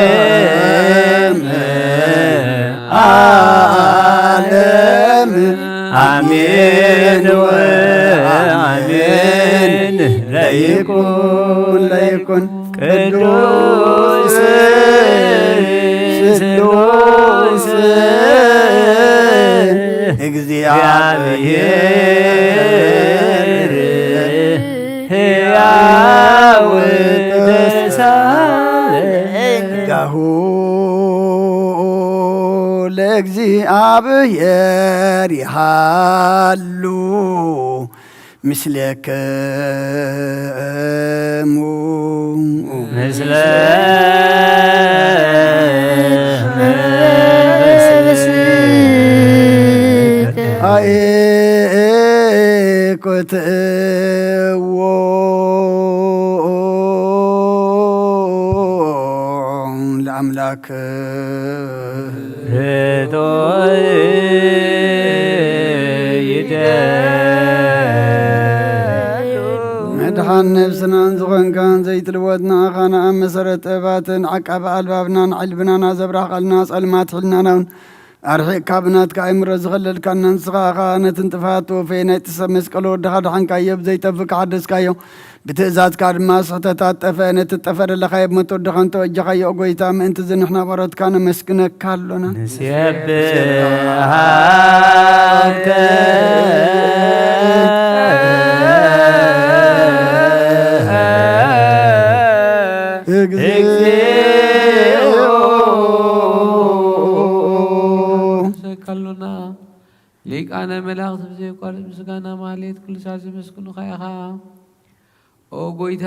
ወለዓለመ ዓለም አሜን ወአሜን። ለይኩን ለይኩን ቅዱስ ቅዱስ እግዚአብሔር ሕያው ተሳለ። ጸጋሁ ለእግዚአብሔር ይሃሉ ምስሌክሙ። ምስለ መንፈስከ። አኤኮትዎ ለአምላክ። ርቶይ ይደ መድሓን ነብስናን ዝኾንካን ዘይትልወጥ ንኣኻ ንኣብ መሰረት ጥበባትን ዓቃቢ ኣልባብናን ዕልብናን ኣዘብራህ ቃልና ጸልማት ሕልናናውን ኣርሒቕካ ብናትካ ኣእምሮ ዝኸለልካና ንስኻ ኢኻ ነቲ ንጥፋት ተወፈየ ናይቲ ሰብ መስቀል ወድኻ ድሓንካዮ ብዘይጠፍእ ክሓደስካዮ። ብትእዛዝካ ድማ ስሕተታት ጠፍአ። ነቲ ዝጠፍአ ደለኻዮ ብሞት ወድኻ እንተ በጃኻዮ፣ ኦ ጐይታ፣ ምእንቲ እዚ ንሕና ባሮትካ ነመስግነካ ኣሎና። ንሴብሐከ እግዚኦ። ንሰካ ኣሎና። ሊቃነ መላእክት ብዘየቋርጽ ምስጋና ማህሌት ኩሉ ሰዓት ዘመስግኑኻ ኢኻ። ኦ ጐይታ፣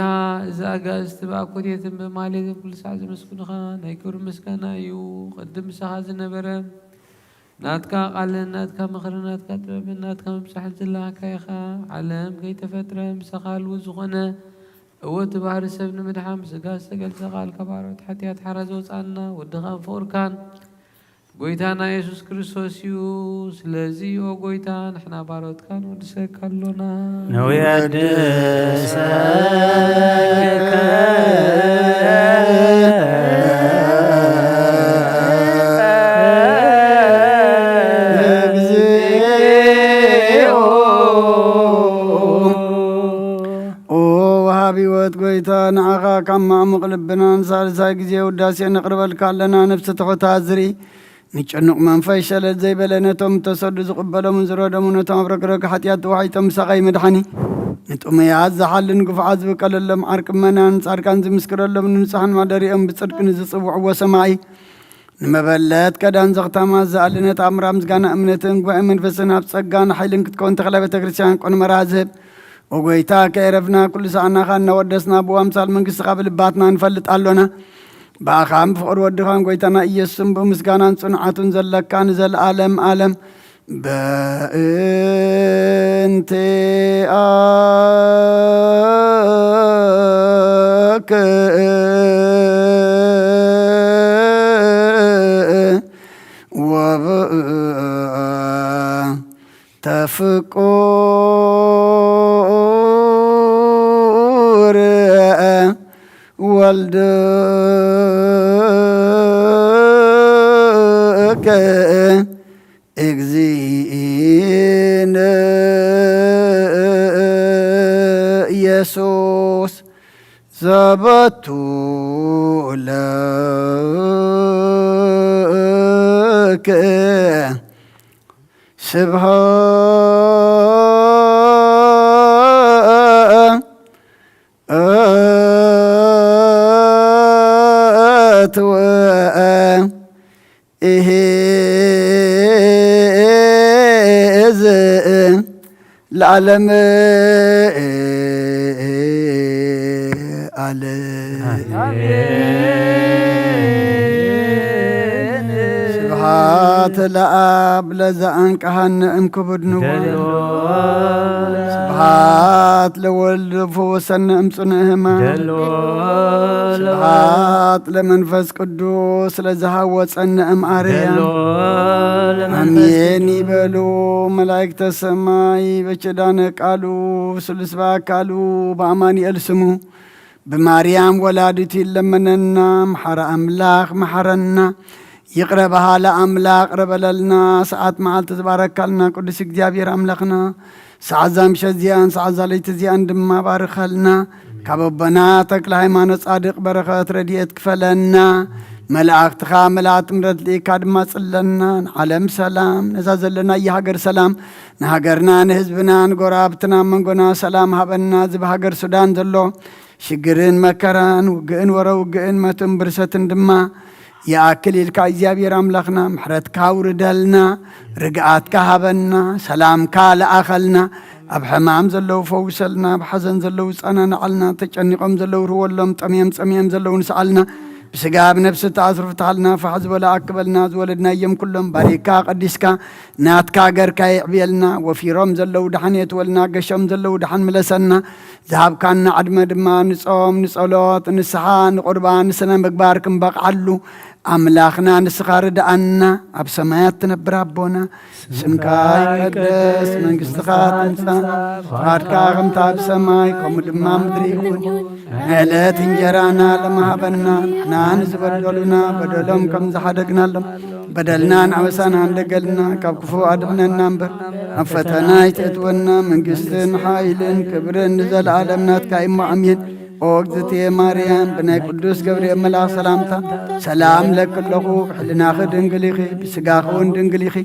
እዚ ኣጋእዝቲ ብኣኮቴትን ብማህሌትን ኩሉ ሰዓት ዘመስግኑኻ ናይ ክብሪ ምስጋና እዩ። ቅድም ምሳኻ ዝነበረ ናትካ ቃልን ናትካ ምኽርን ናትካ ጥበብን ናትካ ምብጻሕን ዝለኣኽካ ኢኻ። ዓለም ከይተፈጥረ ምሳኻ ህልው ዝኾነ እወ እቲ ባህሪ ሰብ ንምድሓን ብስጋ ዝተገልጸ ቃል ካብ ኣርዑት ሓጢኣት ሓራ ዘውጻና ወድኻን ፍቕርካን ጐይታና የሱስ ክርስቶስ እዩ። ስለዚ ኦ ጐይታ ንሕና ባሮትካ ንወድሰካ ኣሎና። ንውየድሰከ እግዚኦ። ኦ ወሃቢ ህይወት ጐይታ፣ ንዓኻ ካብ ማዕሙቕ ልብና ንሳልሳይ ግዜ ውዳሴ ነቕርበልካ ኣለና። ነፍሲ ትሑት ኣዝሪ ንጭኑቕ መንፈስ ሸለል ዘይበለ፣ ነቶም እተሰዱ ዝቕበሎምን ዝረደሙ፣ ነቶም ኣብ ረግረግ ሓጢኣት ተዋሒጦም ምሳኻ ይመድሓኒ። ንጥሙያት ዝሓልን ግፉዓት ዝብቀለሎም ዓርቂ ምእመናን ጻድቃን ዝምስክረሎም ንንጹሓን ማደሪኦም ብጽድቂ ንዝጽውዕዎ ሰማዒ። ንመበለት ከዳን ዘኽታማት ዝኣሊ ነቲ ኣምራ ምስጋና እምነትን ጉባኤ መንፈስን ኣብ ጸጋን ሓይልን ክትከውን ተኽለ ቤተ ክርስቲያን ቅኑመራ ዝህብ። ኦ ጐይታ፣ ከየረፍና ኩሉ ሰዓናኻ እናወደስና ብኡ ኣምሳል መንግስትኻ ብልባትና ንፈልጥ ኣሎና። ብኣኻን ብፍቕሪ ወድኻን ጐይታና ኢየሱስን ብኡ ምስጋናን ጽንዓቱን ዘለካ ንዘለኣለም ኣለም። በእንቲአከ ወብእንተ ፍቁር ወልድከ እግዚእነ ኢየሱስ ዘበቱ ለከ ስብሐት ወእሄዝ ለዓለም ዓለም። ኣሜን። ስብሐት ለኣብ ለዘ ኣንቀሃነ እምክቡድ ንጉስ። ገሎ ስብሐት ለወልድ ፈወሰነ እምጽኑዕ ሕማም። ገሎ ስብሐት ለመንፈስ ቅዱስ ለዝሃወጸነ እምኣርያም። ገሎ ለመንፈስ ኣሜን ቅዱስ። ይበሉ መላእክተ ሰማይ በኪዳነ ቃሉ ስሉስ በአካሉ በአማኑኤል ስሙ ብማርያም ወላዲቱ ይለመነና። መሓረ ኣምላኽ መሓረና። ይቕረ በሃለ ኣምላኽ ይቕረ በለልና። ሰዓት መዓልቲ ዝባረካልና ቅዱስ እግዚኣብሔር ኣምላኽና፣ ሰዓት እዛ ምሸት እዚኣን ሰዓት እዛ ለይቲ እዚኣን ድማ ባርኸልና። ካብ ኣቦና ተክለ ሃይማኖት ጻድቕ በረኸት ረድኤት ክፈለና። መላእኽትኻ መልኣት ምረት ልኢካ ድማ ጽለና። ንዓለም ሰላም፣ ነዛ ዘለናያ ሃገር ሰላም፣ ንሃገርና፣ ንህዝብና፣ ንጎረባብትና፣ መንጎና ሰላም ሃበና። እዚ ብሃገር ሱዳን ዘሎ ሽግርን መከራን፣ ውግእን ወረ ውግእን፣ መትን ብርሰትን ድማ ይኣክል ኢልካ እግዚኣብሔር ኣምላኽና ምሕረትካ ኣውርደልና፣ ርግኣትካ ሃበና፣ ሰላምካ ለኣኸልና። ኣብ ሕማም ዘለዉ ፈውሰልና፣ ኣብ ሓዘን ዘለዉ ጸናንዓልና፣ ተጨኒቖም ዘለዉ ርህወሎም፣ ጠምዮም ጸሚኦም ዘለዉ ንስዓልና፣ ብስጋ ኣብ ነፍሲ ተኣስሩ ፍትሓልና፣ ፋሕ ዝበለ ኣክበልና፣ ዝወለድናዮም ኩሎም ባሪካ ቀዲስካ ናትካ ገርካ የዕብየልና። ወፊሮም ዘለዉ ደሓን የትወልና፣ ገሾም ዘለዉ ደሓን ምለሰና። ዝሃብካና ዕድመ ድማ ንጾም፣ ንጸሎት፣ ንስሓ፣ ንቁርባን፣ ንስነ ምግባር ክንበቕዓሉ ኣምላኽና ንስኻ ርድኣና። ኣብ ሰማያት ትነብር ኣቦና፣ ስምካ ይቀደስ፣ መንግስትኻ ትምጻእ፣ ፍቓድካ ከምታ ኣብ ሰማይ ከምኡ ድማ ምድሪ ይኹን። ዕለት እንጀራና ለመሃበና፣ ንሕና ንዝበደሉና በደሎም ከም ዝሓደግናሎም በደልና ንኣበሳና እንደገልና፣ ካብ ክፉ ኣድሕነና እምበር፣ ኣብ ፈተና ኣይተእትወና። መንግስትን ሓይልን ክብርን ንዘለኣለም ናትካ እሞ ኣሜን። ኦ እግዝእትየ ማርያም፣ ብናይ ቅዱስ ገብርኤል መልኣኽ ሰላምታ ሰላም ለኪ ኣለኹ። ብሕልናኺ ድንግል ኢኺ፣ ብስጋኺ እውን ድንግል ኢኺ።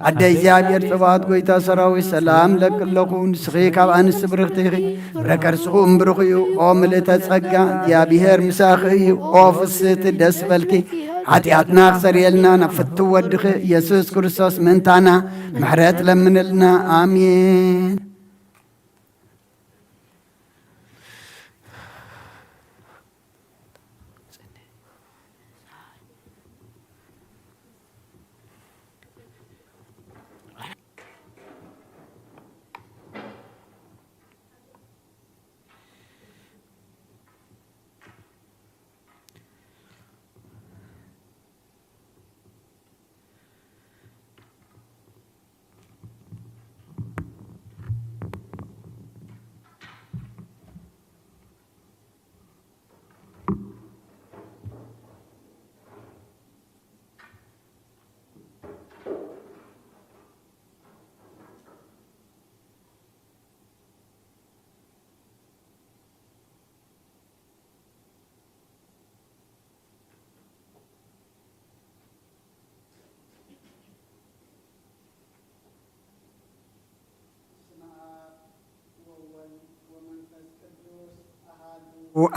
ኣደ እግዚኣብሔር ጽባኦት፣ ጎይታ ሰራዊት፣ ሰላም ለኪ ኣለኹ። ንስኺ ካብ ኣንስቲ ብርኽቲ ኢኺ፣ ፍረ ከርስኺ እውን ብሩኽ እዩ። ኦ ምልእተ ጸጋ፣ እግዚኣብሔር ምሳኺ እዩ። ኦ ፍስህቲ፣ ደስ በልኪ። ሓጢኣትና ክሰርየልና ናብ ፍትው ወድኺ ኢየሱስ ክርስቶስ ምእንታና ምሕረት ለምንልና። ኣሜን።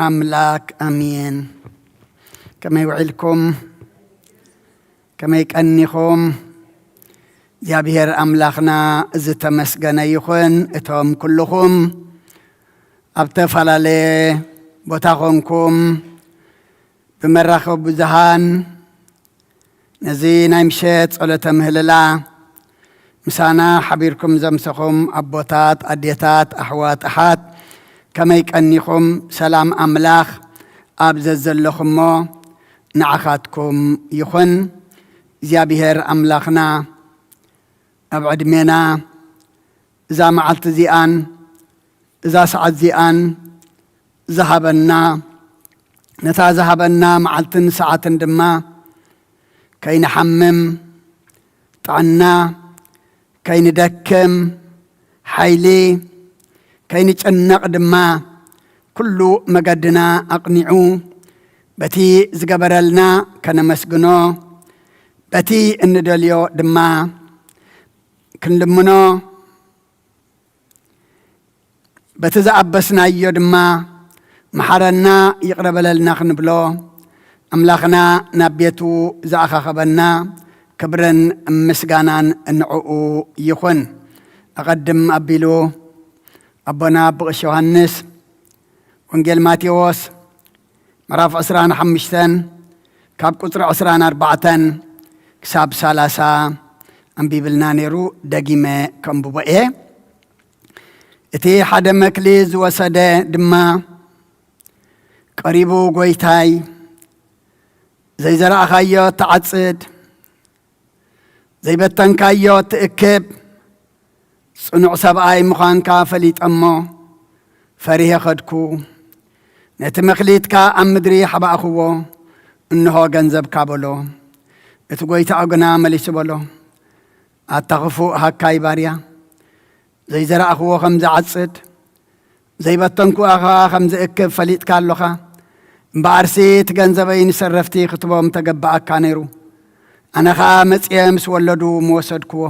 ኣምላክ ኣሜን። ከመይ ውዒልኩም? ከመይ ቀኒኹም? እግዚኣብሔር ኣምላኽና ዝተመስገነ ይኹን። እቶም ኩልኹም ኣብ ተፈላለየ ቦታ ኾንኩም ብመራኸቢ ብዙሃን ነዚ ናይ ምሸት ጸሎተ ምህልላ ምሳና ሓቢርኩም ዘምሰኹም ኣቦታት፣ ኣዴታት፣ ኣሕዋት፣ ኣሓት፣ ከመይ ቀኒኹም? ሰላም ኣምላኽ ኣብ ዘዘለኹሞ ንዓኻትኩም ይኹን። እግዚኣብሔር ኣምላኽና ኣብ ዕድሜና እዛ መዓልቲ እዚኣን እዛ ሰዓት እዚኣን ዝሃበና፣ ነታ ዝሃበና መዓልትን ሰዓትን ድማ ከይንሓምም ጥዕና፣ ከይንደክም ሓይሊ፣ ከይንጭነቕ ድማ ኩሉ መገድና ኣቕኒዑ በቲ ዝገበረልና ከነመስግኖ፣ በቲ እንደልዮ ድማ ክንልምኖ፣ በቲ ዝኣበስናዮ ድማ መሓረና ይቕረ በለልና ክንብሎ፣ ኣምላኽና ናብ ቤቱ ዝኣኻኸበና ክብርን ምስጋናን ንዕኡ ይኹን። ኣቐድም ኣቢሉ ኣቦና ብቕሽ ዮሃንስ ወንጌል ማቴዎስ ምዕራፍ ዕስራን ሓሙሽተን ካብ ቁጽሪ ዕስራን ኣርባዕተን ክሳብ ሰላሳ ኣንቢብልና ነይሩ። ደጊመ ከንብቦ እየ። እቲ ሓደ መክሊት ዝወሰደ ድማ ቀሪቡ፣ "ጐይታይ፣ ዘይዘራእኻዮ ትዓጽድ፣ ዘይበተንካዮ ትእክብ፣ ጽኑዕ ሰብኣይ ምዃንካ ፈሊጠ እሞ፣ ፈሪሄ ኸድኩ። ነቲ መክሊትካ ኣብ ምድሪ ሓባእኽዎ፣ እንሆ ገንዘብካ" በሎ። እቲ ጐይታኡ ግና መሊሱ በሎ፣ "ኣታ ኽፉእ ሃካይ ባርያ፣ ዘይዘራእኽዎ ኸም ዝዓጽድ፣ ዘይበተንክዎ ኸኣ ኸም ዝእክብ ፈሊጥካ ኣሎኻ። እምበኣርሲ እቲ ገንዘበይ ንሰረፍቲ ክትቦም ተገባኣካ ነይሩ። ኣነ ኸኣ መጺኤ ምስ ወለዱ ምወሰድክዎ።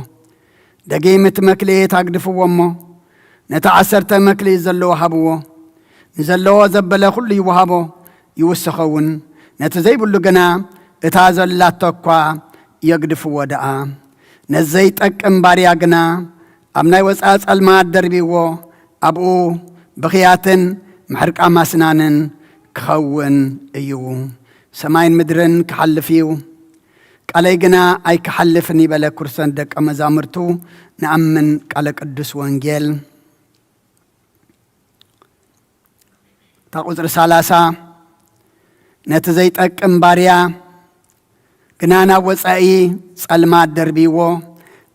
ደጊም እቲ መክሊት ኣግድፍዎ እሞ፣ ነቲ ዓሰርተ መክሊት ዘለዎ ሃብዎ። ንዘለዎ ዘበለ ኹሉ ይወሃቦ፣ ይውስኸ እውን። ነቲ ዘይብሉ ግና እታ ዘላቶ እኳ የግድፍዎ ደኣ። ነዚ ዘይጠቅም ባርያ ግና ኣብ ናይ ወጻኢ ጸልማት ደርቢዎ፣ ኣብኡ ብኽያትን ምሕርቃም ኣስናንን ክኸውን እዩ። ሰማይን ምድርን ክሓልፍ እዩ፣ ቃለይ ግና ኣይክሓልፍን" ይበለ። ክርስቶስ ደቀ መዛሙርቱ ንኣምን። ቃለ ቅዱስ ወንጌል። እታ ቁጽሪ ሰላሳ፣ ነቲ ዘይጠቅም ባርያ ግና ናብ ወጻኢ ጸልማት ደርቢዎ፣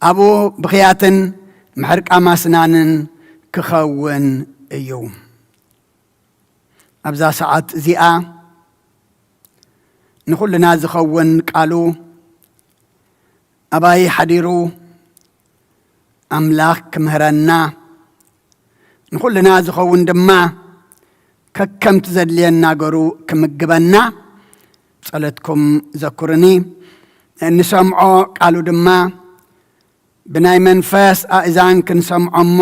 ኣብኡ ብኽያትን ምሕርቃም ኣስናንን ክኸውን እዩ። ኣብዛ ሰዓት እዚኣ ንኹልና ዝኸውን ቃሉ ኣባይ ሓዲሩ ኣምላኽ ክምህረና፣ ንኹልና ዝኸውን ድማ ከከምቲ ዘድልየና ገሩ ክምግበና ጸሎትኩም ዘኩርኒ። እንሰምዖ ቃሉ ድማ ብናይ መንፈስ ኣእዛን ክንሰምዖ እሞ፣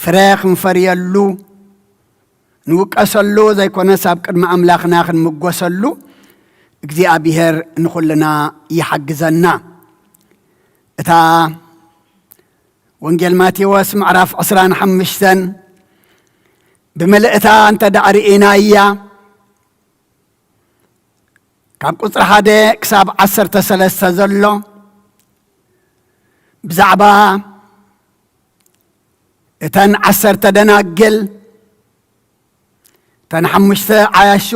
ፍረ ክንፈርየሉ፣ ንውቀሰሉ ዘይኮነስ፣ ኣብ ቅድሚ ኣምላኽና ክንምጎሰሉ፣ እግዚኣብሔር ንኹልና ይሓግዘና። እታ ወንጌል ማቴዎስ ምዕራፍ ዕስራን ሓሙሽተን ብምልእታ እንተ ደኣ ርኢናያ፣ ካብ ቁጽሪ ሓደ ክሳብ ዓሰርተ ሰለስተ ዘሎ ብዛዕባ እተን ዓሰርተ ደናግል፣ እተን ሓሙሽተ ዓያሹ፣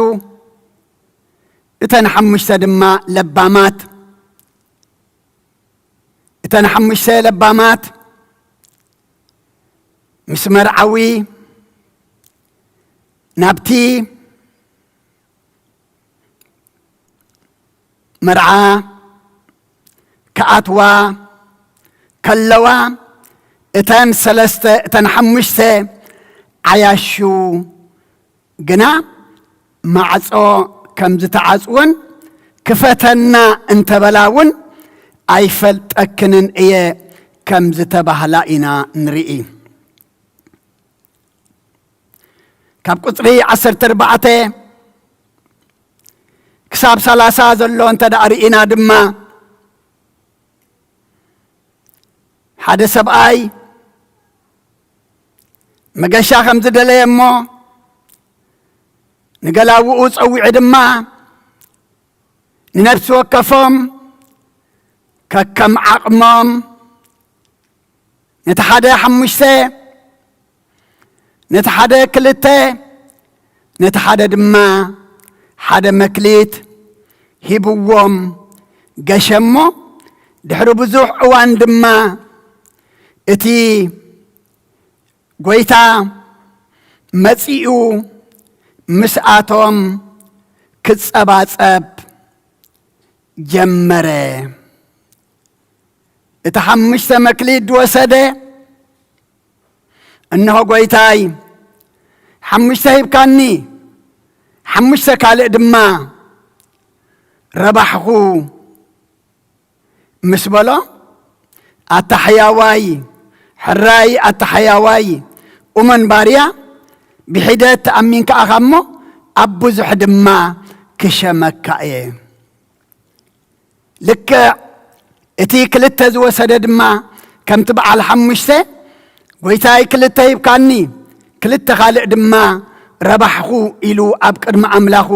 እተን ሓሙሽተ ድማ ለባማት፣ እተን ሓሙሽተ ለባማት ምስ መርዓዊ ናብቲ መርዓ ክኣትዋ ከለዋ፣ እተን ሰለስተ፣ እተን ሓሙሽተ ዓያሹ ግና ማዕጾ ከም ዝተዓጽወን ክፈተና እንተበላ እውን ኣይፈልጠክንን እየ ከም ዝተባህላ ኢና ንርኢ። ካብ ቁጽሪ ዓሰርተ ኣርባዕተ ክሳብ ሰላሳ ዘሎ እንተ ደኣ ርኢና ድማ፣ ሓደ ሰብኣይ መገሻ ከም ዝደለየ እሞ፣ ንገላውኡ ጸዊዑ ድማ፣ ንነፍሲ ወከፎም ከከም ዓቕሞም፣ ነቲ ሓደ ሓሙሽተ፣ ነቲ ሓደ ክልተ፣ ነቲ ሓደ ድማ ሓደ መክሊት ሂብዎም ገሸ እሞ፣ ድሕሪ ብዙሕ እዋን ድማ እቲ ጐይታ መጺኡ ምስኣቶም ክጸባጸብ ጀመረ። እቲ ሓሙሽተ መክሊት ዝወሰደ፣ "እንሆ ጐይታይ፣ ሓሙሽተ ሂብካኒ፣ ሓሙሽተ ካልእ ድማ ረባሕኹ ምስ በሎ፣ ኣታ ሕያዋይ፣ ሕራይ ኣታ ሕያዋይ፣ እመን ባርያ፣ ብሒደት ተኣሚንካ ኢኻ እሞ፣ ኣብ ብዙሕ ድማ ክሸመካ እየ። ልክዕ እቲ ክልተ ዝወሰደ ድማ፣ ከምቲ በዓል ሓሙሽተ፣ "ጐይታይ፣ ክልተ ሂብካኒ፣ ክልተ ካልእ ድማ ረባሕኹ" ኢሉ ኣብ ቅድሚ ኣምላኹ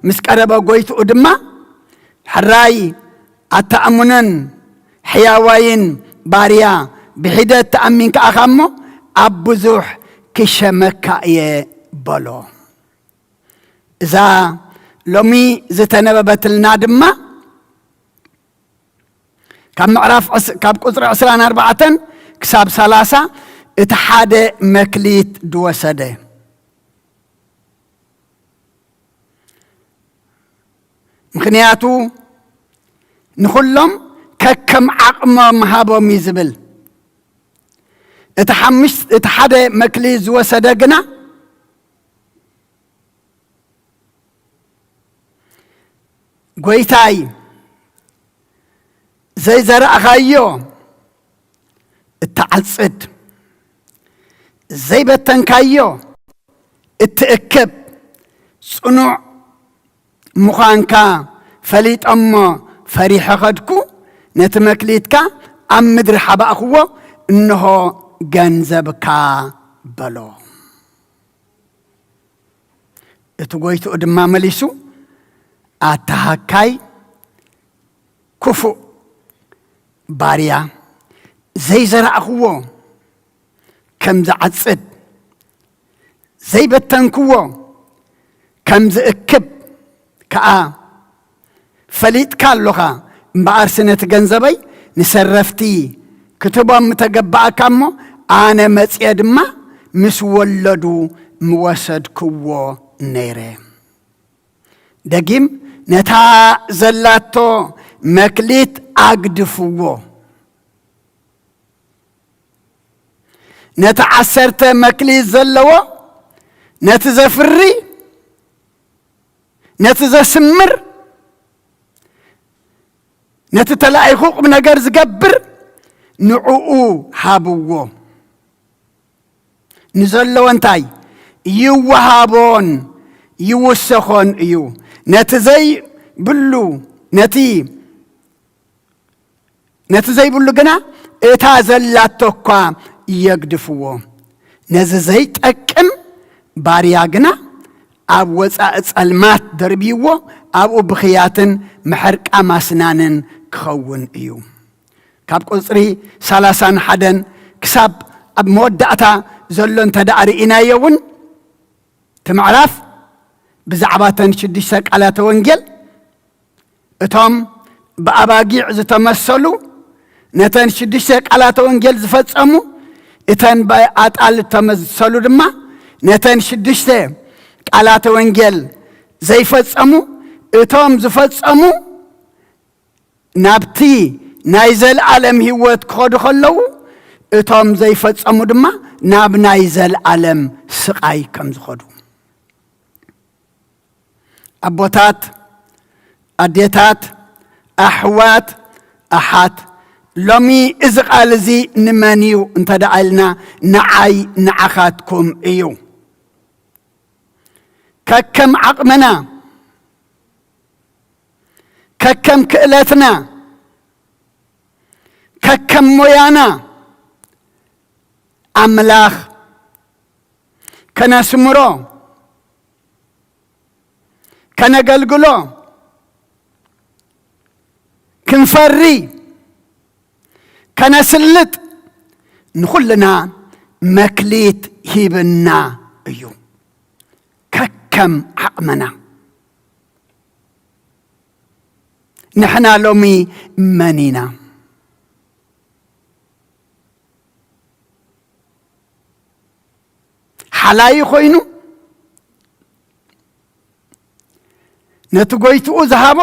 ምስ ቀረበ፣ ጐይትኡ ድማ፣ "ሕራይ ኣታ እሙንን ሕያዋይን ባርያ፣ ብሒደት ተኣሚንካ ኢኻ እሞ፣ ኣብ ብዙሕ ክሸመካ እየ" በሎ። እዛ ሎሚ ዝተነበበትልና ድማ ካብ ምዕራፍ ዕስ-፣ ካብ ቁጽሪ ዕስራን ኣርባዕተን ክሳብ ሰላሳ እቲ ሓደ መክሊት ዝወሰደ። ምኽንያቱ ንኹሎም ከከም ዓቕሞም ሃቦም እዩ ዝብል። እቲ ሓሙሽ-፣ እቲ ሓደ መክሊት ዝወሰደ ግና፣ "ጐይታይ፣ ዘይዘራእኻዮ እትዓጽድ፣ ዘይበተንካዮ እትእክብ፣ ጽኑዕ ምዃንካ ፈሊጠ እሞ ፈሪሐ ኸድኩ፣ ነቲ መክሊትካ ኣብ ምድሪ ሓባእክዎ፣ እንሆ ገንዘብካ" በሎ። እቲ ጐይትኡ ድማ መሊሱ፣ "ኣታ ሃካይ ክፉእ ባርያ፣ ዘይዘራእኽዎ ከም ዝዓጽድ፣ ዘይበተንክዎ ከም ዝእክብ ከኣ ፈሊጥካ ኣሎኻ። እምበኣርሲ ነቲ ገንዘበይ ንሰረፍቲ ክትቦም ምተገባኣካ እሞ፣ ኣነ መጺኤ ድማ ምስ ወለዱ ምወሰድክዎ ነይረ።" ደጊም፣ "ነታ ዘላቶ መክሊት ኣግድፍዎ፣ ነቲ ዓሰርተ መክሊት ዘለዎ፣ ነቲ ዘፍሪ፣ ነቲ ዘስምር፣ ነቲ ተላኢኹ ቁም ነገር ዝገብር፣ ንዕኡ ሃብዎ። ንዘለዎ እንታይ? ይወሃቦን ይውሰኾን እዩ። ነቲ ዘይብሉ፣ ነቲ፣ ነቲ ዘይብሉ ግና እታ ዘላቶ እኳ የግድፍዎ። ነዚ ዘይጠቅም ባርያ ግና ኣብ ወጻኢ ጸልማት ደርብይዎ፣ ኣብኡ ብኽያትን ምሕርቃም ኣስናንን ክኸውን እዩ።" ካብ ቁጽሪ ሰላሳን ሓደን ክሳብ ኣብ መወዳእታ ዘሎ እንተ ደኣ ርኢናዮ እውን፣ እቲ ምዕራፍ ብዛዕባ እተን ሽዱሽተ ቃላተ ወንጌል፣ እቶም ብኣባጊዕ ዝተመሰሉ ነተን ሽዱሽተ ቃላተ ወንጌል ዝፈጸሙ፣ እተን ብኣጣል ዝተመሰሉ ድማ ነተን ሽዱሽተ ቃላተ ወንጌል ዘይፈጸሙ፣ እቶም ዝፈጸሙ ናብቲ ናይ ዘለኣለም ህይወት ክኸዱ ከለዉ፣ እቶም ዘይፈጸሙ ድማ ናብ ናይ ዘለኣለም ስቓይ ከም ዝኸዱ። ኣቦታት፣ ኣዴታት፣ ኣሕዋት፣ ኣሓት፣ ሎሚ እዚ ቃል እዚ ንመን እዩ እንተ ደኣ ኢልና፣ ንዓይ ንዓኻትኩም እዩ። ከከም ዓቕምና፣ ከከም ክእለትና፣ ከከም ሞያና ኣምላኽ ከነስምሮ፣ ከነገልግሎ፣ ክንፈሪ፣ ከነስልጥ ንኹልና መክሊት ሂብና እዩ። ከከም ዓቕምና። ንሕና ሎሚ መን ኢና? ሓላዪ ኮይኑ ነቲ ጎይትኡ ዝሃቦ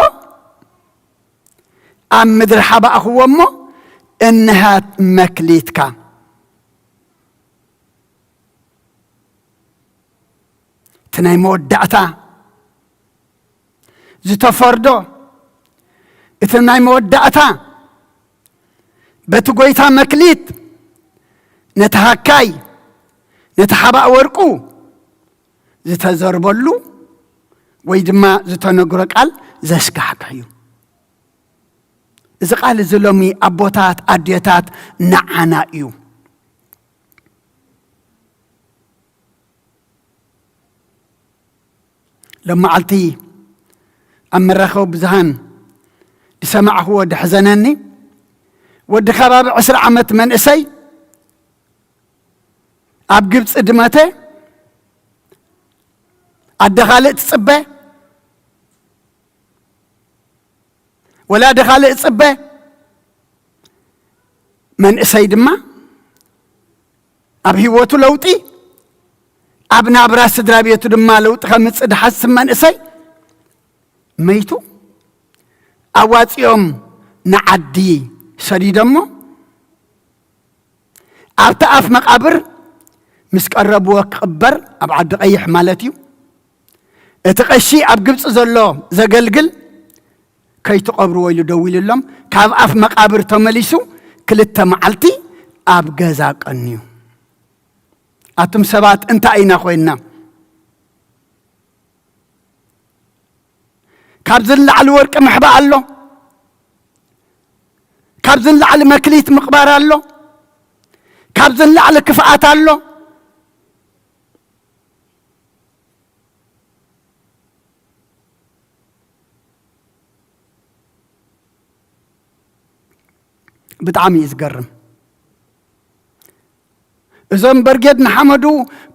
ኣብ ምድሪ ሓባእኽዎ እሞ፣ እንሃት መክሊትካ። እቲ ናይ መወዳእታ ዝተፈርዶ፣ እቲ ናይ መወዳእታ በቲ ጐይታ መክሊት ነቲ ሃካይ፣ ነቲ ሓባእ ወርቁ ዝተዘርበሉ ወይ ድማ ዝተነግሮ ቃል ዘስካሕክሕ እዩ። እዚ ቃል እዚ ሎሚ ኣቦታት፣ ኣዴታት፣ ንዓና እዩ። ሎመዓልቲ ኣብ መራኸቢ ብዙሃን ዝሰማዕኽዎ ደሕዘነኒ። ወዲ ከባቢ ዕስራ ዓመት መንእሰይ ኣብ ግብፂ ድመተ፣ ኣደ ካልእ ትፅበ፣ ወላ ኣደ ካልእ ትፅበ። መንእሰይ ድማ ኣብ ህይወቱ ለውጢ፣ ኣብ ናብራ ስድራ ቤቱ ድማ ለውጢ ከምጽእ ዝሓስብ መንእሰይ መይቱ። ኣዋጺኦም ንዓዲ ሰዲዶሞ። ኣብቲ ኣፍ መቓብር ምስ ቀረብዎ ክቕበር፣ ኣብ ዓዲ ቀይሕ ማለት እዩ፣ እቲ ቀሺ ኣብ ግብጺ ዘሎ ዘገልግል ከይትቐብርዎ ኢሉ ደዊሉሎም፣ ካብ ኣፍ መቓብር ተመሊሱ ክልተ መዓልቲ ኣብ ገዛ ቀንዩ። ኣቱም ሰባት እንታይ ኢና ኮይንና? ካብዚ ንላዕሊ ወርቂ ምሕባእ ኣሎ? ካብዚ ንላዕሊ መክሊት ምቕባር ኣሎ? ካብዚ ንላዕሊ ክፍኣት ኣሎ? ብጣዕሚ እዩ ዝገርም። እዞም በርጌድ ንሓመዱ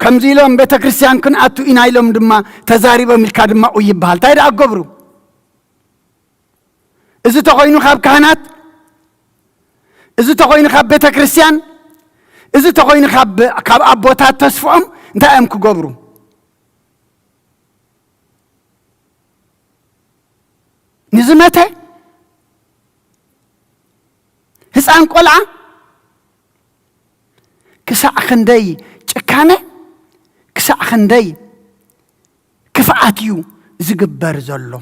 ከምዚ ኢሎም ቤተ ክርስቲያን ክንኣቱ ኢና ኢሎም ድማ ተዛሪቦም ኢልካ ድማ ኡ ይበሃል። እንታይ ደኣ ገብሩ? እዚ ተኾይኑ ካብ ካህናት፣ እዚ ተኾይኑ ካብ ቤተ ክርስቲያን፣ እዚ ተኾይኑ ካብ፣ ካብ ኣቦታት ተስፍኦም እንታይ እዮም ክገብሩ? ንዝመተ ህፃን ቆልዓ ክሳዕ ክንደይ ጭካነ፣ ክሳዕ ክንደይ ክፍኣት እዩ ዝግበር ዘሎ።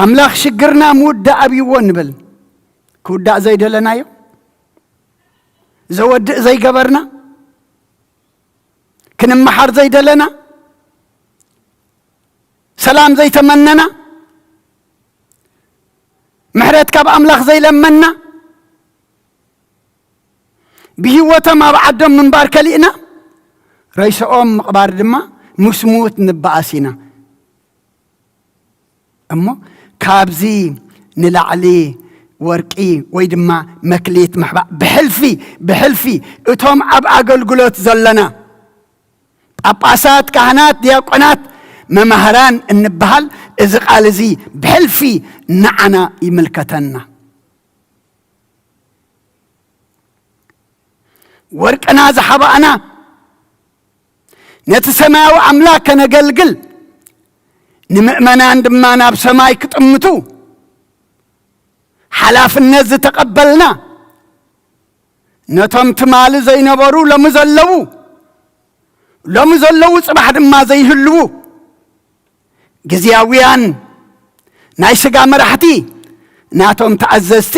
ኣምላኽ ሽግርና ምውዳእ ኣብይዎ ንብል። ክውዳእ ዘይደለናዮ፣ ዘወድእ ዘይገበርና፣ ክንመሓር ዘይደለና፣ ሰላም ዘይተመነና፣ ምሕረት ካብ ኣምላኽ ዘይለመንና፣ ብህይወቶም ኣብ ዓዶም ምንባር ከሊእና፣ ረይሰኦም ምቕባር ድማ ምስ ምዉት ንበኣስ ኢና። እሞ ካብዚ ንላዕሊ ወርቂ ወይ ድማ መክሊት ምሕባእ ብሕልፊ፣ ብሕልፊ እቶም ኣብ ኣገልግሎት ዘለና ጳጳሳት፣ ካህናት፣ ዲያቆናት፣ መማህራን እንበሃል፣ እዚ ቃል እዚ ብሕልፊ ንዓና ይምልከተና። ወርቅና ዝሓባእና ነቲ ሰማያዊ ኣምላኽ ከነገልግል፣ ንምእመናን ድማ ናብ ሰማይ ክጥምቱ ሓላፍነት ዝተቐበልና፣ ነቶም ትማሊ ዘይነበሩ ሎሚ ዘለዉ፣ ሎሚ ዘለዉ ጽባሕ ድማ ዘይህልዉ፣ ግዝያውያን ናይ ስጋ መራሕቲ፣ ናቶም ተኣዘዝቲ፣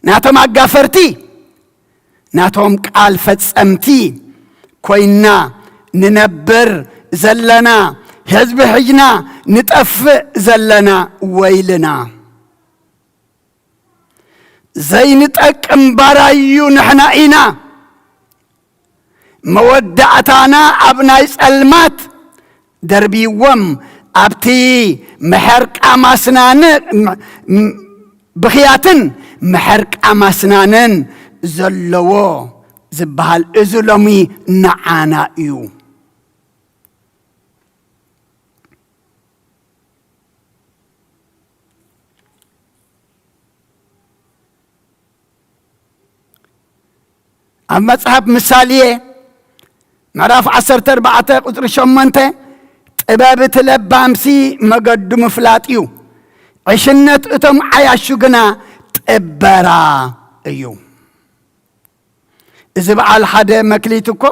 ናቶም ኣጋፈርቲ፣ ናቶም ቃል ፈጸምቲ ኮይንና ንነብር ዘለና ህዝቢ ሒዝና ንጠፍእ ዘለና ወይልና። ዘይንጠቅም ባራዩ ንሕና ኢና። መወዳእታና ኣብ ናይ ጸልማት ደርብይዎም፣ ኣብቲ ምሕርቃም ኣስናን፣ ም-፣ ም-፣ ብኽያትን ምሕርቃም ኣስናንን ዘለዎ ዝበሃል እዚ ሎሚ ንዓና እዩ። ኣብ መጽሓፍ ምሳሌ ምዕራፍ ዓሰርተ ኣርባዕተ ቁጽሪ ሸሞንተ፣ "ጥበብ እቲ ለባምሲ መገዱ ምፍላጥ እዩ፣ ዕሽነት እቶም ዓያሹ ግና ጥበራ እዩ።" እዚ በዓል ሓደ መክሊት እኮ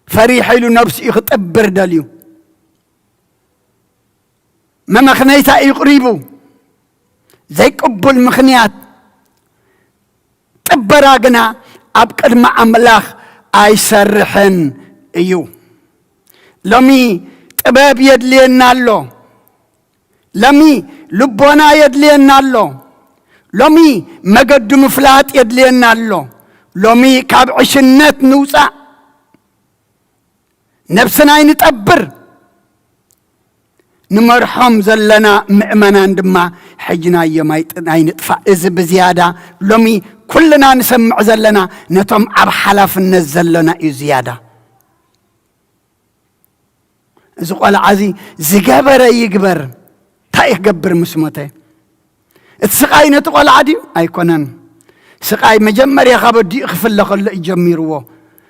ፈሪሐ ኢሉ ነብሱ እዩ ክጥብር ደልዩ። መመኽነይታ እዩ ቅሪቡ። ዘይቅቡል ምኽንያት ጥበራ ግና ኣብ ቅድሚ ኣምላኽ ኣይሰርሕን እዩ። ሎሚ ጥበብ የድልየና ኣሎ። ሎሚ ልቦና የድልየና ኣሎ። ሎሚ መገዱ ምፍላጥ የድልየና ኣሎ። ሎሚ ካብ ዕሽነት ንውጻእ፣ ነብስና ኣይንጠብር። ንመርሖም ዘለና ምእመናን ድማ ሕጅናዮም ኣይጥ-፣ ኣይንጥፋእ። እዚ ብዝያዳ ሎሚ ኩልና ንሰምዕ ዘለና ነቶም ኣብ ሓላፍነት ዘለና እዩ ዝያዳ። እዚ ቆልዓ እዚ ዝገበረ ይግበር፣ እንታይ እዩ ክገብር ምስ ሞተ? እቲ ስቓይ ነቲ ቆልዓ ድዩ? ኣይኮነን። ስቓይ መጀመርያ ካብ ኣዲኡ ክፍለ ከሎ እዩ ጀሚርዎ።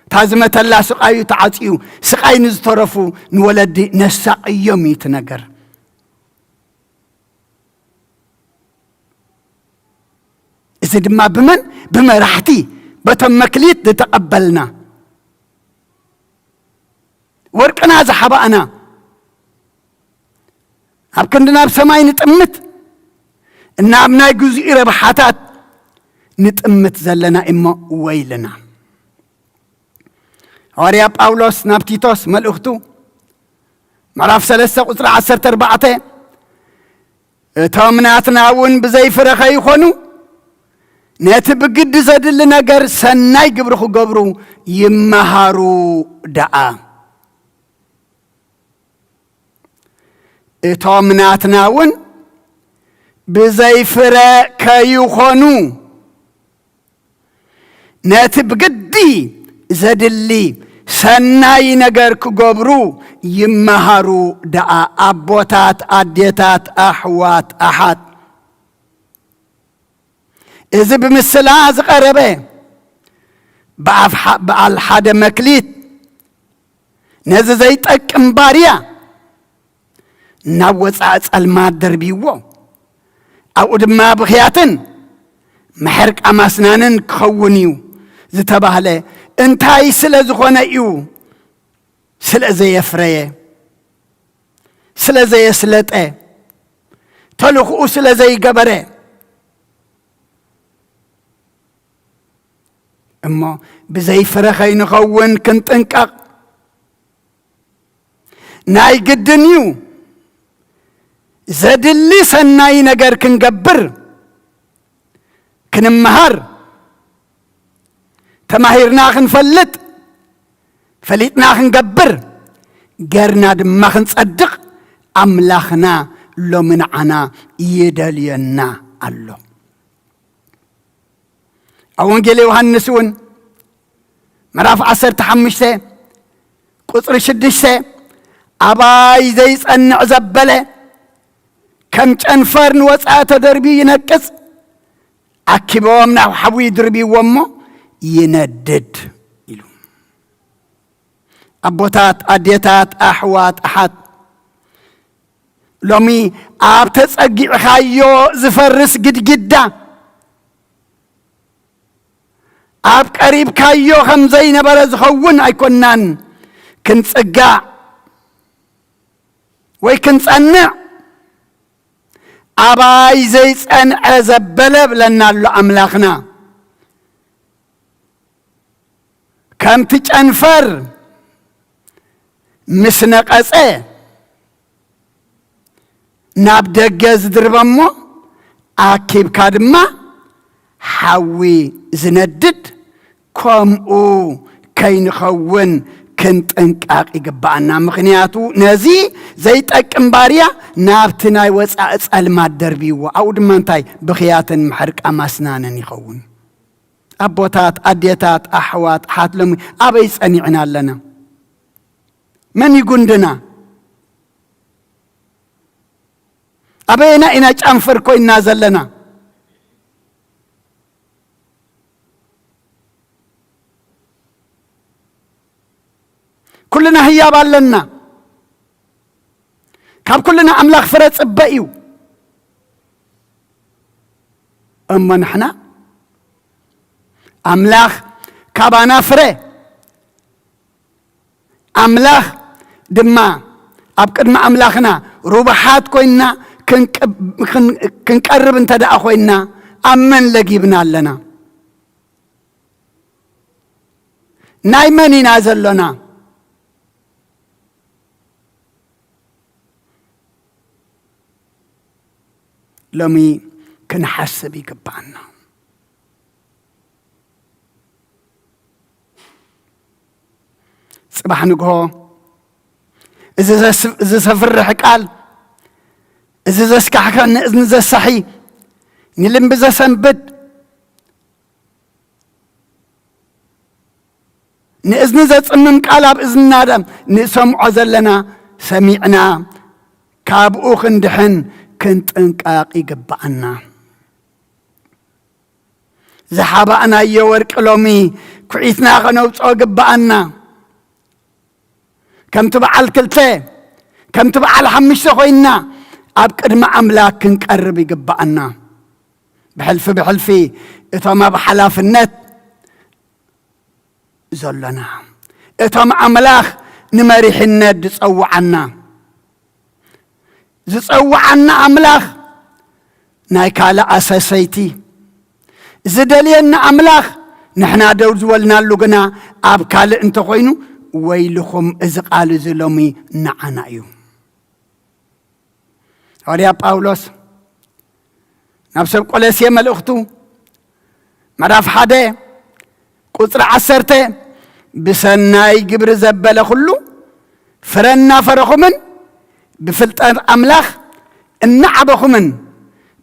እታ ዝመተላ ስቓዩ ተዓጽዩ፣ ስቓይ ንዝተረፉ ንወለዲ ነሳቕዮም እዩ እቲ ነገር። እዚ ድማ ብመን? ብመራሕቲ፣ በቶም መክሊት ዝተቐበልና፣ ወርቅና ዝሓባእና፣ ኣብ ክንዲ ናብ ሰማይ ንጥምት፣ እና ኣብ ናይ ግዜኡ ረብሓታት ንጥምት ዘለና እሞ ወይልና። ሃዋርያ ጳውሎስ ናብ ቲቶስ መልእኽቱ ምዕራፍ ሰለስተ ቁጽሪ ዓሰርተ ኣርባዕተ፣ "እቶም ናትና እውን ብዘይ ፍረ ከይኾኑ፣ ነቲ ብግዲ ዘድሊ ነገር ሰናይ ግብሪ ክገብሩ ይመሃሩ ደኣ። እቶም ናትና እውን ብዘይ ፍረ ከይኾኑ፣ ነቲ ብግዲ ዘድሊ ሰናይ ነገር ክገብሩ ይመሃሩ ደኣ፣ ኣቦታት፣ ኣዴታት፣ ኣሕዋት፣ ኣሓት." እዚ ብምስላ ዝቐረበ ብኣፍ ሓ-፣ በዓል ሓደ መክሊት ነዚ ዘይጠቅም ባርያ ናብ ወጻኢ ጸልማት ደርብይዎ። ኣብኡ ድማ ብኽያትን ምሕርቃ ማስናንን ክኸውን እዩ ዝተባህለ እንታይ ስለ ዝኾነ እዩ? ስለ ዘየፍረየ፣ ስለ ዘየስለጠ፣ ተልእኽኡ ስለ ዘይገበረ። እሞ ብዘይ ፍረ ኸይንኸውን ክንጥንቀቕ ናይ ግድን እዩ። ዘድሊ ሰናይ ነገር ክንገብር፣ ክንመሃር፣ ተማሂርና ክንፈልጥ፣ ፈሊጥና ክንገብር፣ ገርና ድማ ክንጸድቕ ኣምላኽና ሎሚ ንዓና ይደልየና ኣሎ። ኣብ ወንጌል ዮሃንስ እውን ምዕራፍ ዓሰርተ ሓሙሽተ ቁጽሪ ሽዱሽተ፣ "ኣባይ ዘይጸንዕ ዘበለ ከም ጨንፈር ንወጻኢ ተደርብዩ ይነቅጽ፣ ኣኪቦም ናብ ሓዊ ይድርብይዎ እሞ ይነድድ" ኢሉ። ኣቦታት፣ ኣዴታት፣ ኣሕዋት፣ ኣሓት፣ ሎሚ ኣብ ተጸጊዕኻዮ ዝፈርስ ግድግዳ፣ ኣብ ቀሪብካዮ ከም ዘይነበረ ዝኸውን ኣይኮናን። ክንጽጋዕ ወይ ክንጸንዕ፣ ኣባይ ዘይጸንዐ ዘበለ ብለና ኣሎ ኣምላኽና። ከምቲ ጨንፈር ምስ ነቐጸ ናብ ደገ ዝድርበ እሞ ኣኪብካ ድማ ሓዊ ዝነድድ፣ ከምኡ ከይንኸውን ክንጥንቀቕ ይግብኣና። ምኽንያቱ ነዚ ዘይጠቅም ባርያ ናብቲ ናይ ወጻኢ ጸልማት ደርብይዎ፣ ኣብኡ ድማ እንታይ ብኽያትን ምሕርቃ ማስናንን ይኸውን። ኣቦታት፣ ኣዴታት፣ ኣሕዋት፣ ኣሓት፣ ሎሚ ኣበይ ጸኒዕና ኣለና? መን ይጉንድና? ኣበየና ኢና ጨንፈር ኮይና ዘለና? ኩልና ህያብ ኣለና። ካብ ኩልና ኣምላኽ ፍረ ጽበ እዩ። እሞ ንሕና ኣምላኽ ካባና ፍረ፣ ኣምላኽ ድማ ኣብ ቅድሚ ኣምላኽና ርቡሓት ኮይንና ክንቅ-፣ ክን-፣ ክንቀርብ እንተ ደኣ ኮይንና፣ ኣብ መን ለጊብና ኣለና? ናይ መን ኢና ዘሎና? ሎሚ ክንሓስብ ይግባኣና። ጽባሕ ንግሆ እዚ ዘስ-፣ እዚ ዘፍርሕ ቃል፣ እዚ ዘስካሕክሕ፣ ንእዝኒ ዘሳሒ፣ ንልምቢ ዘሰንብድ፣ ንእዝኒ ዘጽምም ቃል ኣብ እዝንና ደም ንሰምዖ ዘለና ሰሚዕና፣ ካብኡ ክንድሕን ክንጥንቀቕ ይግብኣና። ዝሓባእናዮ ወርቂ ሎሚ ኩዒትና ከነውጽኦ ግብኣና። ከምቲ በዓል ክልተ፣ ከምቲ በዓል ሓሙሽተ ኮይንና ኣብ ቅድሚ ኣምላኽ ክንቀርብ ይግብኣና። ብሕልፊ ብሕልፊ እቶም ኣብ ሓላፍነት ዘሎና፣ እቶም ኣምላኽ ንመሪሕነት ዝጸውዓና፣ ዝጸውዓና ኣምላኽ ናይ ካልእ ኣሰሰይቲ፣ ዝደልየና ኣምላኽ፣ ንሕና ደው ዝበልናሉ ግና ኣብ ካልእ እንተኾይኑ፣ ወይልኹም፣ እዚ ቃል እዚ ሎሚ ንዓና እዩ። ሃዋርያ ጳውሎስ ናብ ሰብ ቆለሴ መልእኽቱ ምዕራፍ ሓደ ቁጽሪ ዓሰርተ፣ "ብሰናይ ግብሪ ዘበለ ኩሉ ፍረ እናፈረኹምን ብፍልጠት ኣምላኽ እናዓበኹምን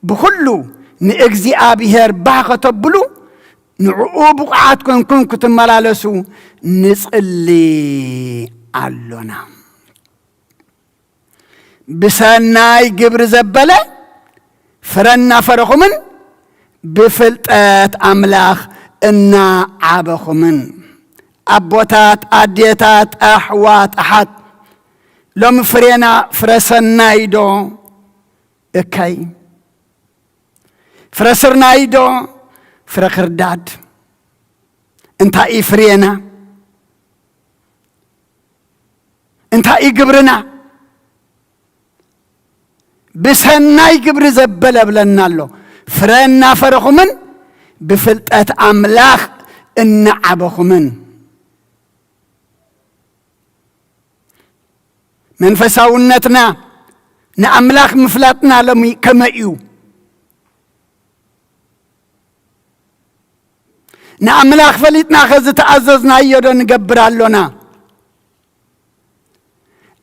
ብኹሉ ንእግዚኣብሔር ባህ ከተብሉ ንዕኡ ብቑዓት ኮንኩም ክትመላለሱ ንጽሊ ኣሎና።" ብሰናይ ግብሪ ዘበለ ፍረ እናፈረኹምን ብፍልጠት ኣምላኽ እናዓበኹምን። ኣቦታት፣ ኣዴታት፣ ኣሕዋት፣ ኣሓት፣ ሎሚ ፍሬና ፍረ ሰናይ ዶ እከይ? ፍረ ስርናይ ዶ ፍረ ክርዳድ? እንታይ እዩ ፍሬና? እንታይ እዩ ግብርና? ብሰናይ ግብሪ ዘበለ ብለና ኣሎ። ፍረ እናፈረኹምን ብፍልጠት ኣምላኽ እናዓበኹምን። መንፈሳውነትና ንኣምላኽ ምፍላጥና ሎሚ ከመይ እዩ? ንኣምላኽ ፈሊጥና ኸ ዝተኣዘዝናዮ ዶ ንገብር ኣሎና?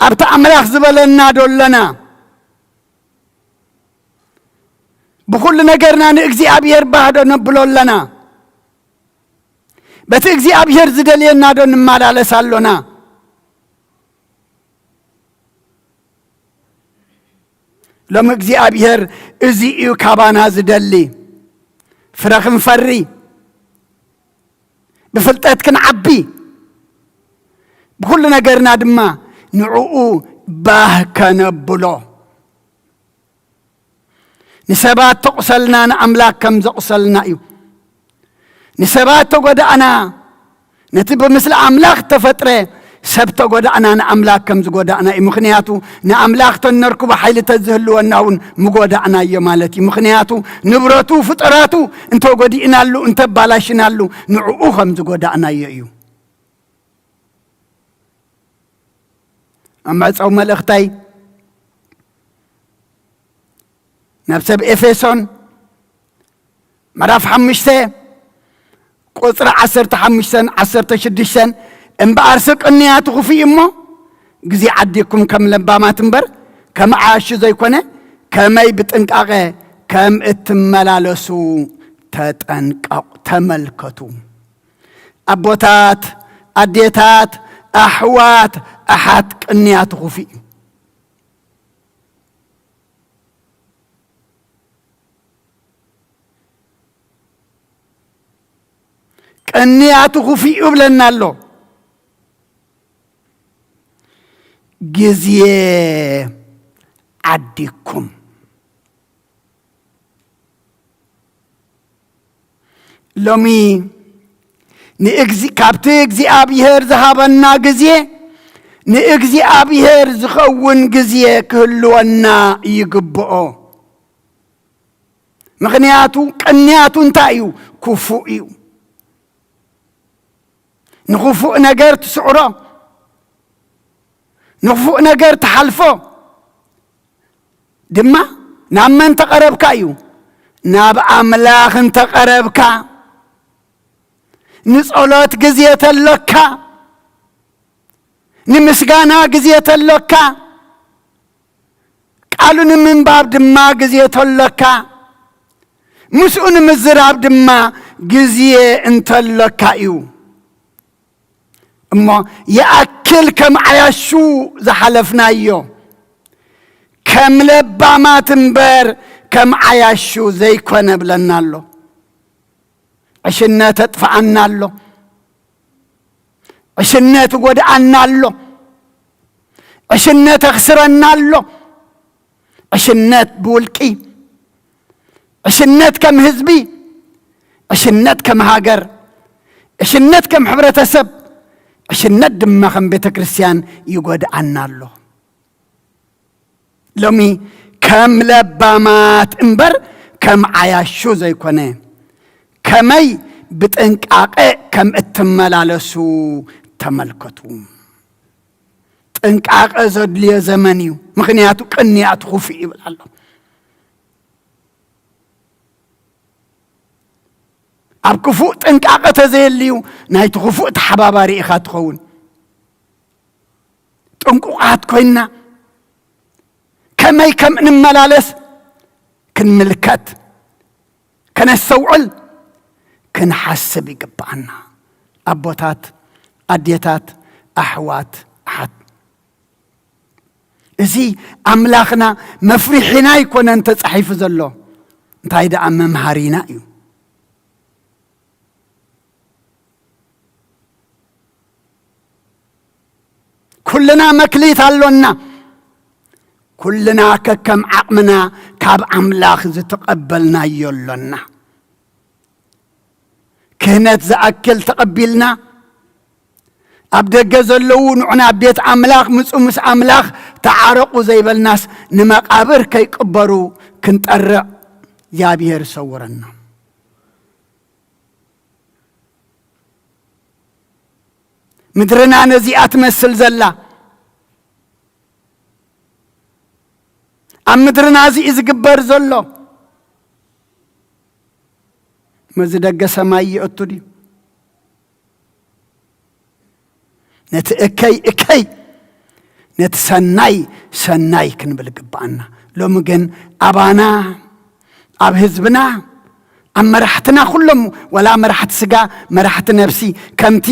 ኣብቲ ኣምላኽ ዝበለና ዶ ኣለና? ብኹሉ ነገርና ንእግዚኣብሔር ባህ ዶ ነብሎ ኣለና? በቲ እግዚኣብሔር ዝደልየና ዶ ንመላለስ ኣሎና? ሎሚ እግዚኣብሔር እዚ እዩ ካባና ዝደሊ፣ ፍረ ክንፈሪ፣ ብፍልጠት ክንዓቢ፣ ብኹሉ ነገርና ድማ ንዕኡ ባህ ከነብሎ። ንሰባት ተቑሰልና ንኣምላኽ ከም ዘቑሰልና እዩ። ንሰባት ተጎዳእና፣ ነቲ ብምስሊ ኣምላኽ ተፈጥረ ሰብ ተጎዳእና ንኣምላኽ ከም ዝጎዳእና እዩ። ምኽንያቱ ንኣምላኽ ተነርክቦ ሓይሊ ተዝህልወና እውን ምጎዳእናዮ ማለት እዩ። ምኽንያቱ ንብረቱ፣ ፍጠራቱ እንተጎዲእናሉ፣ እንተባላሽናሉ ንዕኡ ከም ዝጎዳእናዮ እዩ። ኣብ መዕጸዊ መልእኽተይ ናብ ሰብ ኤፌሶን ምዕራፍ ሓሙሽተ ቁጽሪ ዓሰርተ ሓሙሽተን ዓሰርተ ሽዱሽተን፣ "እምበኣርሲ ቅንያቱ ክፉእ እሞ፣ ግዜ ዓዲግኩም ከም ለባማት እምበር፣ ከም ዓያሹ ዘይኮነ፣ ከመይ ብጥንቃቐ ከም እትመላለሱ ተጠንቀቑ፣ ተመልከቱ።" ኣቦታት፣ ኣዴታት፣ ኣሕዋት፣ ኣሓት፣ ቅንያቱ ክፉእ እዩ። ቅንያቱ ክፉእ እዩ ብለና ኣሎ። ግዜ ዓዲግኩም። ሎሚ ንእግዚ-፣ ካብቲ እግዚኣብሔር ዝሃበና ግዜ ንእግዚኣብሔር ዝኸውን ግዜ ክህልወና ይግብኦ። ምኽንያቱ ቅንያቱ እንታይ እዩ? ክፉእ እዩ። ንኽፉእ ነገር ትስዕሮ፣ ንኽፉእ ነገር ትሓልፎ ድማ ናብ መን ተቐረብካ እዩ? ናብ ኣምላኽ እንተቐረብካ፣ ንጸሎት ግዜ ተሎካ፣ ንምስጋና ግዜ ተሎካ፣ ቃሉ ንምንባብ ድማ ግዜ ተሎካ፣ ምስኡ ንምዝራብ ድማ ግዜ እንተሎካ እዩ። እሞ ይኣክል ከም ዓያሹ ዝሓለፍናዮ፣ ከም ለባማት እምበር ከም ዓያሹ ዘይኮነ ብለና ኣሎ። ዕሽነት ኣጥፍኣና ኣሎ። ዕሽነት ጎድኣና ኣሎ። ዕሽነት ኣኽስረና ኣሎ። ዕሽነት ብውልቂ፣ ዕሽነት ከም ህዝቢ፣ ዕሽነት ከም ሃገር፣ ዕሽነት ከም ሕብረተሰብ፣ ዕሽነት ድማ ከም ቤተ ክርስቲያን ይጎድኣና ኣሎ። ሎሚ ከም ለባማት እምበር ከም ዓያሹ ዘይኮነ፣ ከመይ ብጥንቃቐ ከም እትመላለሱ ተመልከቱ። ጥንቃቐ ዘድልዮ ዘመን እዩ። ምኽንያቱ ቅንያቱ ክፉእ ይብል ኣሎ። ኣብ ክፉእ ጥንቃቐ ተዘየልዩ ናይቲ ክፉእ ተሓባባሪ ኢኻ ትኸውን። ጥንቁቓት ኮይንና ከመይ ከም እንመላለስ ክንምልከት፣ ከነስተውዕል፣ ክንሓስብ ይግብኣና። ኣቦታት፣ ኣዴታት፣ ኣሕዋት፣ ኣሓት፣ እዚ ኣምላኽና መፍሪሒና ኣይኮነን ተጻሒፉ ዘሎ፣ እንታይ ደኣ መምሃሪና እዩ። ኩልና መክሊት ኣሎና። ኩልና ከከም ዓቕምና ካብ ኣምላኽ ዝተቐበልናዮ ኣሎና። ክህነት ዝኣክል ተቐቢልና፣ ኣብ ደገ ዘለዉ ንዑ ናብ ቤት ኣምላኽ ምጹ፣ ምስ ኣምላኽ ተዓረቑ ዘይበልናስ፣ ንመቓብር ከይቅበሩ ክንጠርዕ እግዚኣብሔር ይሰውረና። ምድርና ነዚኣ ትመስል ዘላ፣ ኣብ ምድርና እዚ እዩ ዝግበር ዘሎ። መዚ ደገ ሰማይ ይእቱ ድዩ? ነቲ እከይ እከይ፣ ነቲ ሰናይ ሰናይ ክንብል ግብኣና። ሎሚ ግን ኣባና፣ ኣብ ህዝብና፣ ኣብ መራሕትና ኩሎም፣ ወላ መራሕቲ ስጋ፣ መራሕቲ ነፍሲ፣ ከምቲ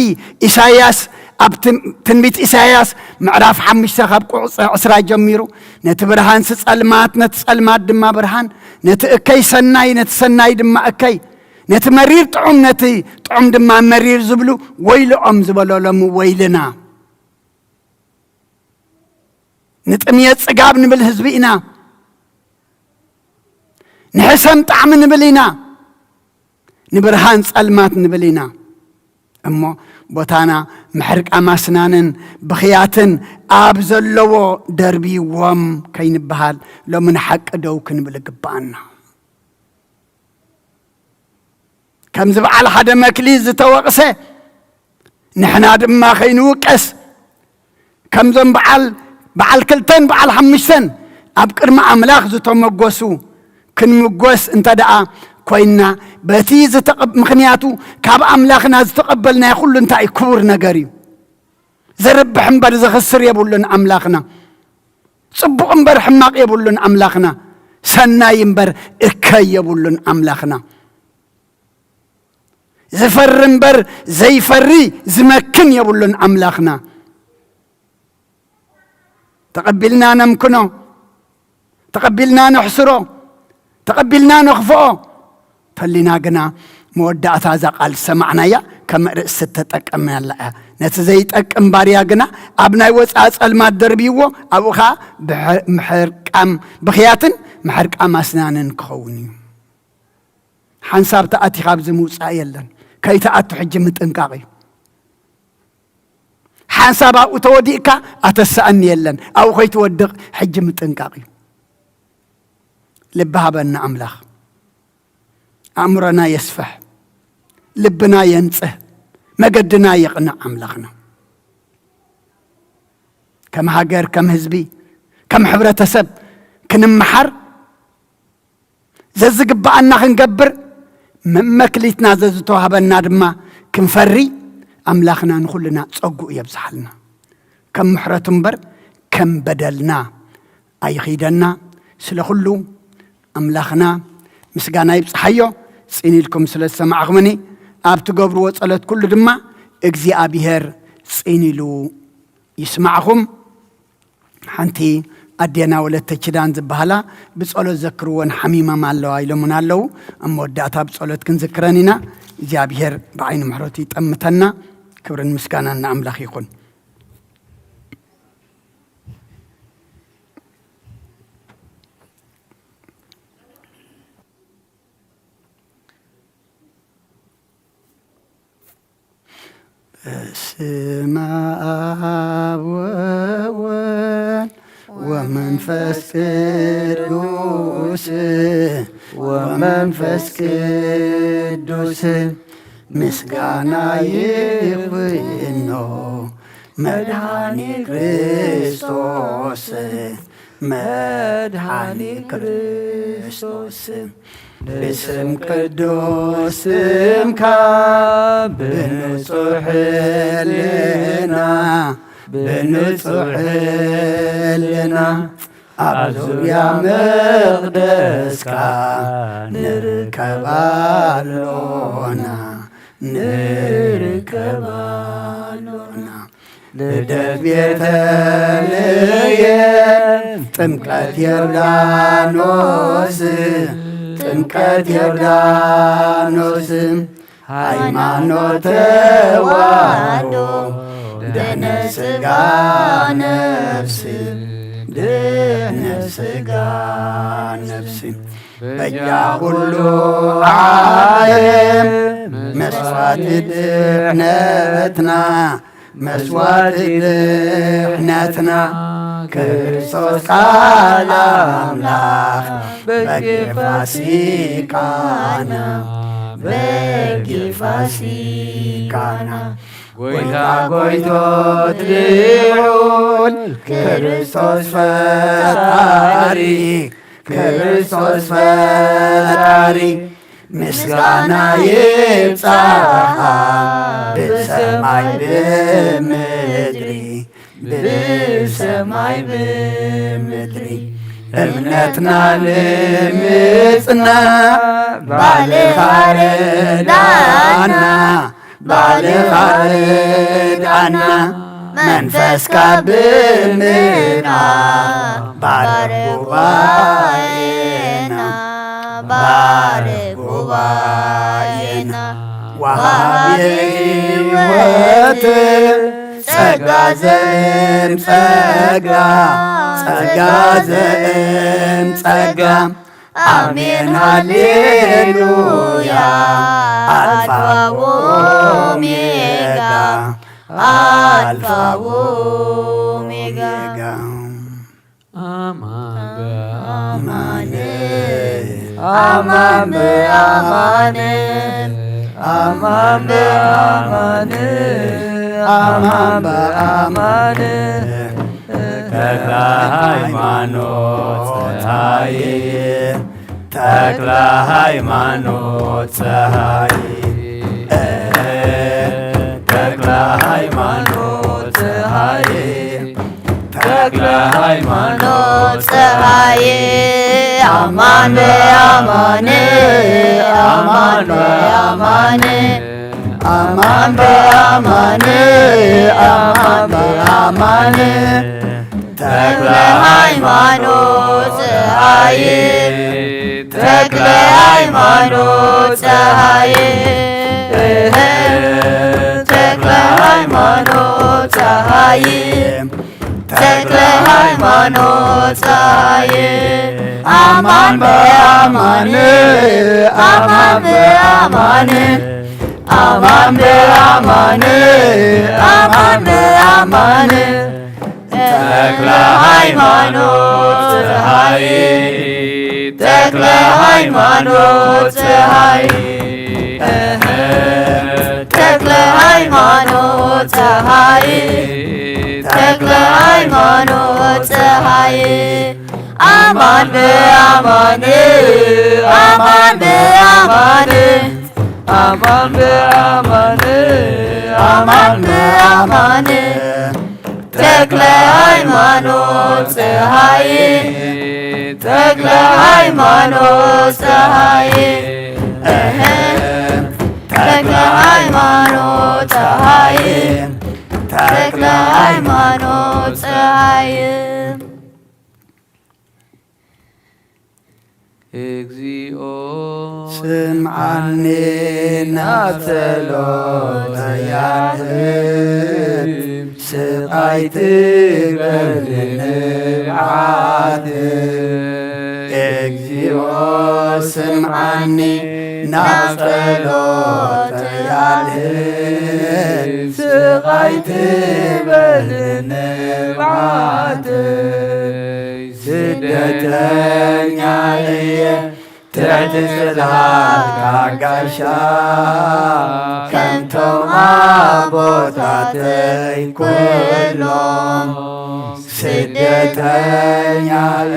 ኢሳይያስ ኣብ ትም-፣ ትንቢት ኢሳይያስ ምዕራፍ ሓሙሽተ ካብ ቁጽሪ ዕስራ ጀሚሩ፣ ነቲ ብርሃንሲ ጸልማት፣ ነቲ ጸልማት ድማ ብርሃን፣ ነቲ እከይ ሰናይ፣ ነቲ ሰናይ ድማ እከይ፣ ነቲ መሪር ጥዑም፣ ነቲ ጥዑም ድማ መሪር ዝብሉ ወይልኦም ዝበሎ ሎሚ ወይልና። ንጥምየት ጽጋብ ንብል ህዝቢ ኢና። ንሕሰም ጣዕሚ ንብል ኢና። ንብርሃን ጸልማት ንብል ኢና። እሞ ቦታና ምሕርቃም ኣስናንን ብኽያትን ኣብ ዘለዎ ደርብይዎም ከይንበሃል ሎሚ ንሓቂ ደው ክንብል ይግብኣና። ከምዚ በዓል ሓደ መክሊት ዝተወቕሰ ንሕና ድማ ከይንውቀስ፣ ከምዞም በዓል፣ በዓል ክልተን በዓል ሓሙሽተን ኣብ ቅድሚ ኣምላኽ ዝተመጎሱ ክንምጎስ እንተ ደኣ ኮይንና፣ በቲ ዝተቐብ-፣ ምኽንያቱ ካብ ኣምላኽና ዝተቐበልናዮ ኩሉ እንታይ እዩ? ክቡር ነገር እዩ። ዘርብሕ እምበር ዘኽስር የብሉን ኣምላኽና። ጽቡቕ እምበር ሕማቕ የብሉን ኣምላኽና። ሰናይ እምበር እከይ የብሉን ኣምላኽና። ዝፈሪ እምበር ዘይፈሪ ዝመክን የብሉን ኣምላኽና። ተቐቢልና ነምክኖ፣ ተቐቢልና ነሕስሮ፣ ተቐቢልና ነኽፍኦ። ተሊና ግና መወዳእታ እዛ ቃል ዝሰማዕናያ ከም ርእሲ ተጠቀምናላ እያ። ነቲ ዘይጠቅም ባርያ ግና ኣብ ናይ ወጻኢ ጸልማት ደርብይዎ፣ ኣብኡ ኸኣ ብሕ-፣ ምሕርቃም ብኽያትን ምሕርቃም ኣስናንን ክኸውን እዩ። ሓንሳብ ተኣቲኻ ኣብዚ ምውጻእ የለን። ከይትኣቱ ሕጂ ምጥንቃቕ እዩ። ሓንሳብ ኣብኡ ተወዲእካ ኣተሳእኒ የለን። ኣብኡ ከይትወድቕ ሕጂ ምጥንቃቕ እዩ። ልቢ ሃበና ኣምላኽ። ኣእምሮና የስፍሕ፣ ልብና የንጽህ፣ መገድና የቕንዕ ኣምላኽና። ከም ሃገር፣ ከም ህዝቢ፣ ከም ሕብረተሰብ ክንመሓር፣ ዘዝግብኣና ክንገብር፣ መመክሊትና ዘዝተዋህበና ድማ ክንፈሪ ኣምላኽና ንኹልና ጸጉኡ የብዝሓልና። ከም ምሕረቱ እምበር ከም በደልና ኣይኺደና። ስለ ኩሉ ኣምላኽና ምስጋና ይብጽሓዮ። ጽን ኢልኩም ስለ ዝሰማዕኹምኒ፣ ኣብ ትገብርዎ ጸሎት ኩሉ ድማ እግዚኣብሄር ጽን ኢሉ ይስማዕኹም። ሓንቲ ኣዴና ወለተ ኪዳን ዝበሃላ ብጸሎት ዘክርወን ሓሚመም ኣለዋ ኢሎምና ኣለዉ። ኣብ መወዳእታ ብጸሎት ክንዝክረን ኢና። እግዚኣብሄር ብዓይኒ ምሕረቱ ይጠምተና። ክብርን ምስጋናን ንኣምላኽ ይኹን። በስመ አብ ወወልድ ወመንፈስ ቅዱስ፣ ወመንፈስ ቅዱስ ምስጋና ይብኖ መድኃኒ ክርስቶስ፣ መድኃኒ ክርስቶስ። ብስም ቅዱስ ስምካ ብንጹሕ ሕልና፣ ብንጹሕ ሕልና ኣብ ዙርያ መቕደስካ ንርከብ ኣሎና፣ ንርከብ ኣሎና። ልደት ቤተልሔም፣ ጥምቀት ዮርዳኖስ፣ ጥምቀት ዮርዳኖስ፣ ሃይማኖት ተዋህዶ፣ ድሕነት ሥጋ ነፍስ፣ ድሕነት ሥጋ ነፍስ። በጃ ኩሉ ዓለም መስዋዕቲ ድሕነትና፣ መስዋዕቲ ድሕነትና፣ ክርስቶስ ቃል ኣምላኽ በጊዕ ፋሲካና፣ በጊዕ ፋሲካና። ጎይታ ጎይቶት ልዑል ክርስቶስ ፈጣሪ፣ ክርስቶስ ፈጣሪ፣ ምስጋና ይብጻኻ ብሰማይ ብምድሪ፣ ብሰማይ ብምድሪ። እምነትና ንምጽና ባልኻ ርዳና፣ ባልኻ ርዳና፣ መንፈስካ ብምልኣት ባርኽ ጉባኤና፣ ባርኽ ጉባኤና። ወሃቢ ሕይወት ጸጋ ዘእም ጸጋ፣ ጸጋ ዘእም ጸጋ፣ ኣሜን ሃሌሉያ። ኣልፋ ወኦሜጋ፣ ኣልፋ ወኦሜጋ። ኣማን በኣማን፣ ኣማን በኣማን፣ ኣማን በኣማን፣ ኣማን በኣማን። ተክለ ሃይማኖት ፀሃየ፣ ተክለ ሃይማኖት ፀሃየ፣ ተክለ ሃይማኖት ፀሃየ፣ ተክለ ሃይማኖት ፀሃየ። ኣማን በኣማን፣ ኣማን በኣማን፣ ኣማን በኣማን፣ ኣማን በኣማን። ተክለ ሃይማኖት ፀሃየ፣ ተክለ ሃይማኖት ፀሃየ፣ ተክለ ሃይማኖት ፀሃየ፣ ተክለ ሃይማኖት ፀሃየ። ኣማን በኣማን፣ ኣማን በኣማን፣ ኣማን ብኣማን፣ ኣማን ብኣማን፣ ተክለ ሃይማኖት ፀሃይ፣ ተክለ ሃይማኖት ፀሃይ፣ እህ፣ ተክለ ሃይማኖት ፀሃይ፣ ተክለ ሃይማኖት ፀሃይ፣ ኣማን ብኣማን፣ ኣማን ብኣማን፣ ኣማን ብኣማን፣ ኣማን ብኣማን፣ ተክለ ሃይማኖት ፀሃይ፣ ተክለ ሃይማኖት ፀሃይ፣ እህ፣ ተክለ ሃይማኖት ፀሃይ፣ ተክለ ሃይማኖት ፀሃይ። እግዚኦ ስምዓኒ ናብ ጸሎተይ ኣድህብ፣ ስቓይ ትበል ንብዓተይ። እግዚኦ ስምዓኒ ናብ ጸሎተይ ኣድህብ፣ ስቓይ ትበል ንብዓተይ። ስደተኛ እየ ትሕቲ ጽላልካ ጋሻ፣ ከምቶም ኣቦታተይ ኩሎም። ስደተኛ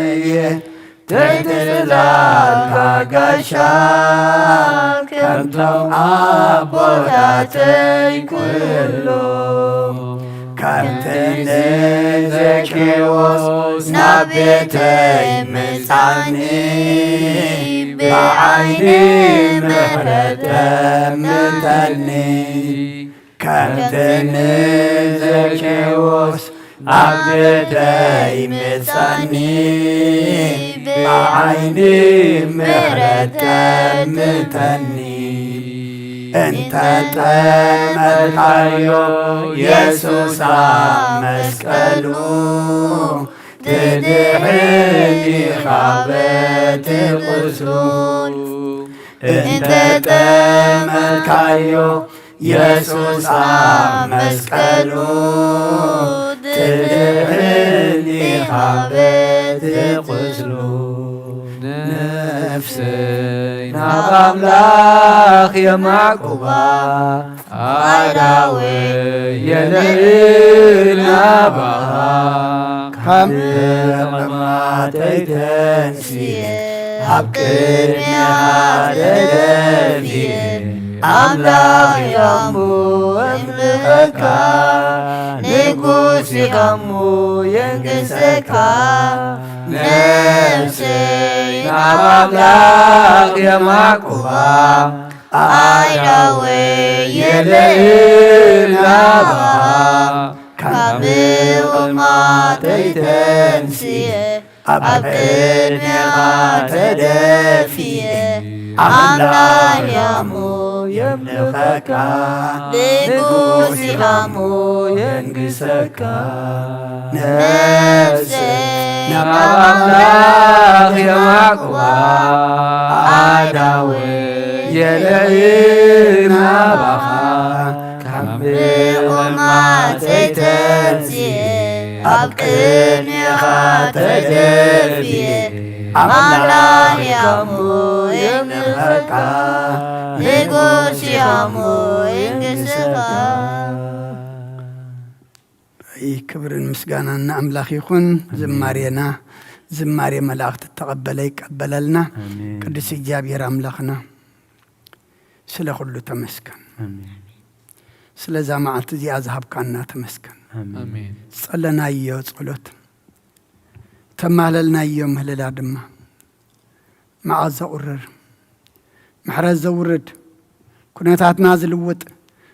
እየ ትሕቲ ጽላልካ ጋሻ፣ ከምቶም ኣቦታተይ ኩሎም። ከምቲ ንዘኬዎስ ናብ ቤተይ ምጻኒ፣ ብዓይኒ ምሕረት ጠምተኒ። ከምቲ ንዘኬዎስ ኣብ ቤተይ ምጻኒ፣ ብዓይኒ ምሕረት ጠምተኒ። እንተ ጠመትካዮ የሱስ ኣብ መስቀሉ፣ ትድሕን ኢኻ በቲ ቁስሉ። እንተ ጠመትካዮ የሱስ ኣብ መስቀሉ፣ ትድሕን ኢኻ በቲ ቁስሉ። ነፍሰይ ናብ ኣምላኽ የማዕቁባ፣ ኣእዳወይ የልዕል ናባኻ። ካብ ምቕማጠይ ተንስየ፣ ኣብ ቅድሜኻ ተደፍየ፣ ኣምላኽ ኢኻ እሞ የምልኸካ፣ ንጉስ ኢኻ እሞ የንግሰካ። ነፍሰይ ናብ ኣምላኽ የማዕቁባ፣ ኣእዳወይ የልዕል ናባኻ። ካብ ምቕማጠይ ተንስየ፣ ኣብ ቅድሜኻ ተደፍየ፣ ኣምላኽ ኢኻ እሞ የምልኸካ፣ ንጉስ ኢኻ እሞ የንግሰካ። ነፍሰይ ናብ ኣምላኽ የማዕቁባ፣ ኣእዳወይ የልዕል ናባኻ። ካብ ምቕማጠይ ተንስየ፣ ኣብ ቅድሜኻ ተደፍየ፣ ኣምላኽ ኢኻ እሞ የምልኸካ፣ ንጉስ ኢኻ እሞ የንግሰካ። ኣይ፣ ክብርን ምስጋናን ንኣምላኽ ይኹን። ኣሜን። ዝማሬና፣ ዝማሬ መላእኽቲ እተቐበለ ይቀበለልና። ኣሜን። ቅዱስ እግዚኣብሔር ኣምላኽና፣ ስለ ኩሉ ተመስገን። ኣሜን። ስለዛ መዓልቲ እዚኣ ዝሃብካና ተመስገን። ኣሜን። ኣሜን። ዝጸለናዮ ጸሎት፣ ተማህለልናዮ ምህለላ ድማ መዓት ዘቑርር፣ ምሕረት ዘውርድ፣ ኩነታትና ዝልውጥ፣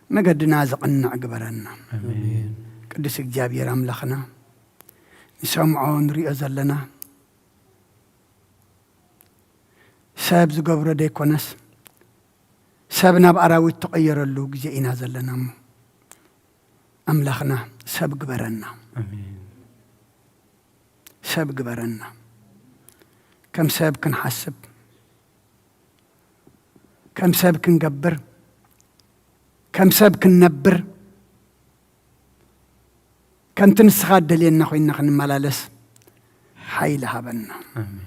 መገድና ዝቕንዕ ግበረና። ኣሜን። ቅዱስ እግዚኣብሔር ኣምላኽና፣ ንሰምዖ ንሪኦ ዘለና፣ ሰብ ዝገብሮ ዘይኮነስ፣ ሰብ ናብ ኣራዊት ተቐየረሉ ግዜ ኢና ዘለና እሞ፣ ኣምላኽና ሰብ ግበረና። ኣሜን። ሰብ ግበረና። ከም ሰብ ክንሓስብ፣ ከም ሰብ ክንገብር፣ ከም ሰብ ክንነብር፣ ከምቲ ንስኻ እደልየና ኮይንና ክንመላለስ ሓይሊ ሃበና። ኣሜን።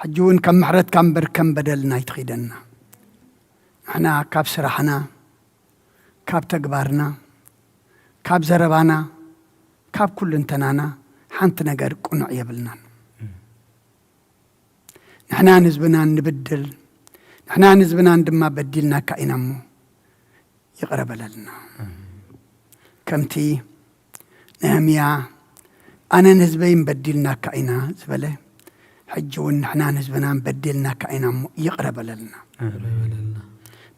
ሕጂ እውን ከም ምሕረትካ እምበር ከም በደልና ኣይትኺደና። ንሕና ካብ ስራሕና፣ ካብ ተግባርና፣ ካብ ዘረባና፣ ካብ ኩልንተናና ሓንቲ ነገር ቅኑዕ የብልናን። ንሕናን ህዝብናን ንብድል፣ ንሕናን ህዝብናን ድማ በዲልናካ ኢና እሞ ይቕረ በለልና። ከምቲ ነህምያ ኣነን ህዝበይን በዲልናካ ኢና ዝበለ፣ ሕጂ እውን ንሕናን ህዝብናን በዲልናካ ኢና እሞ ይቕረ በለልና።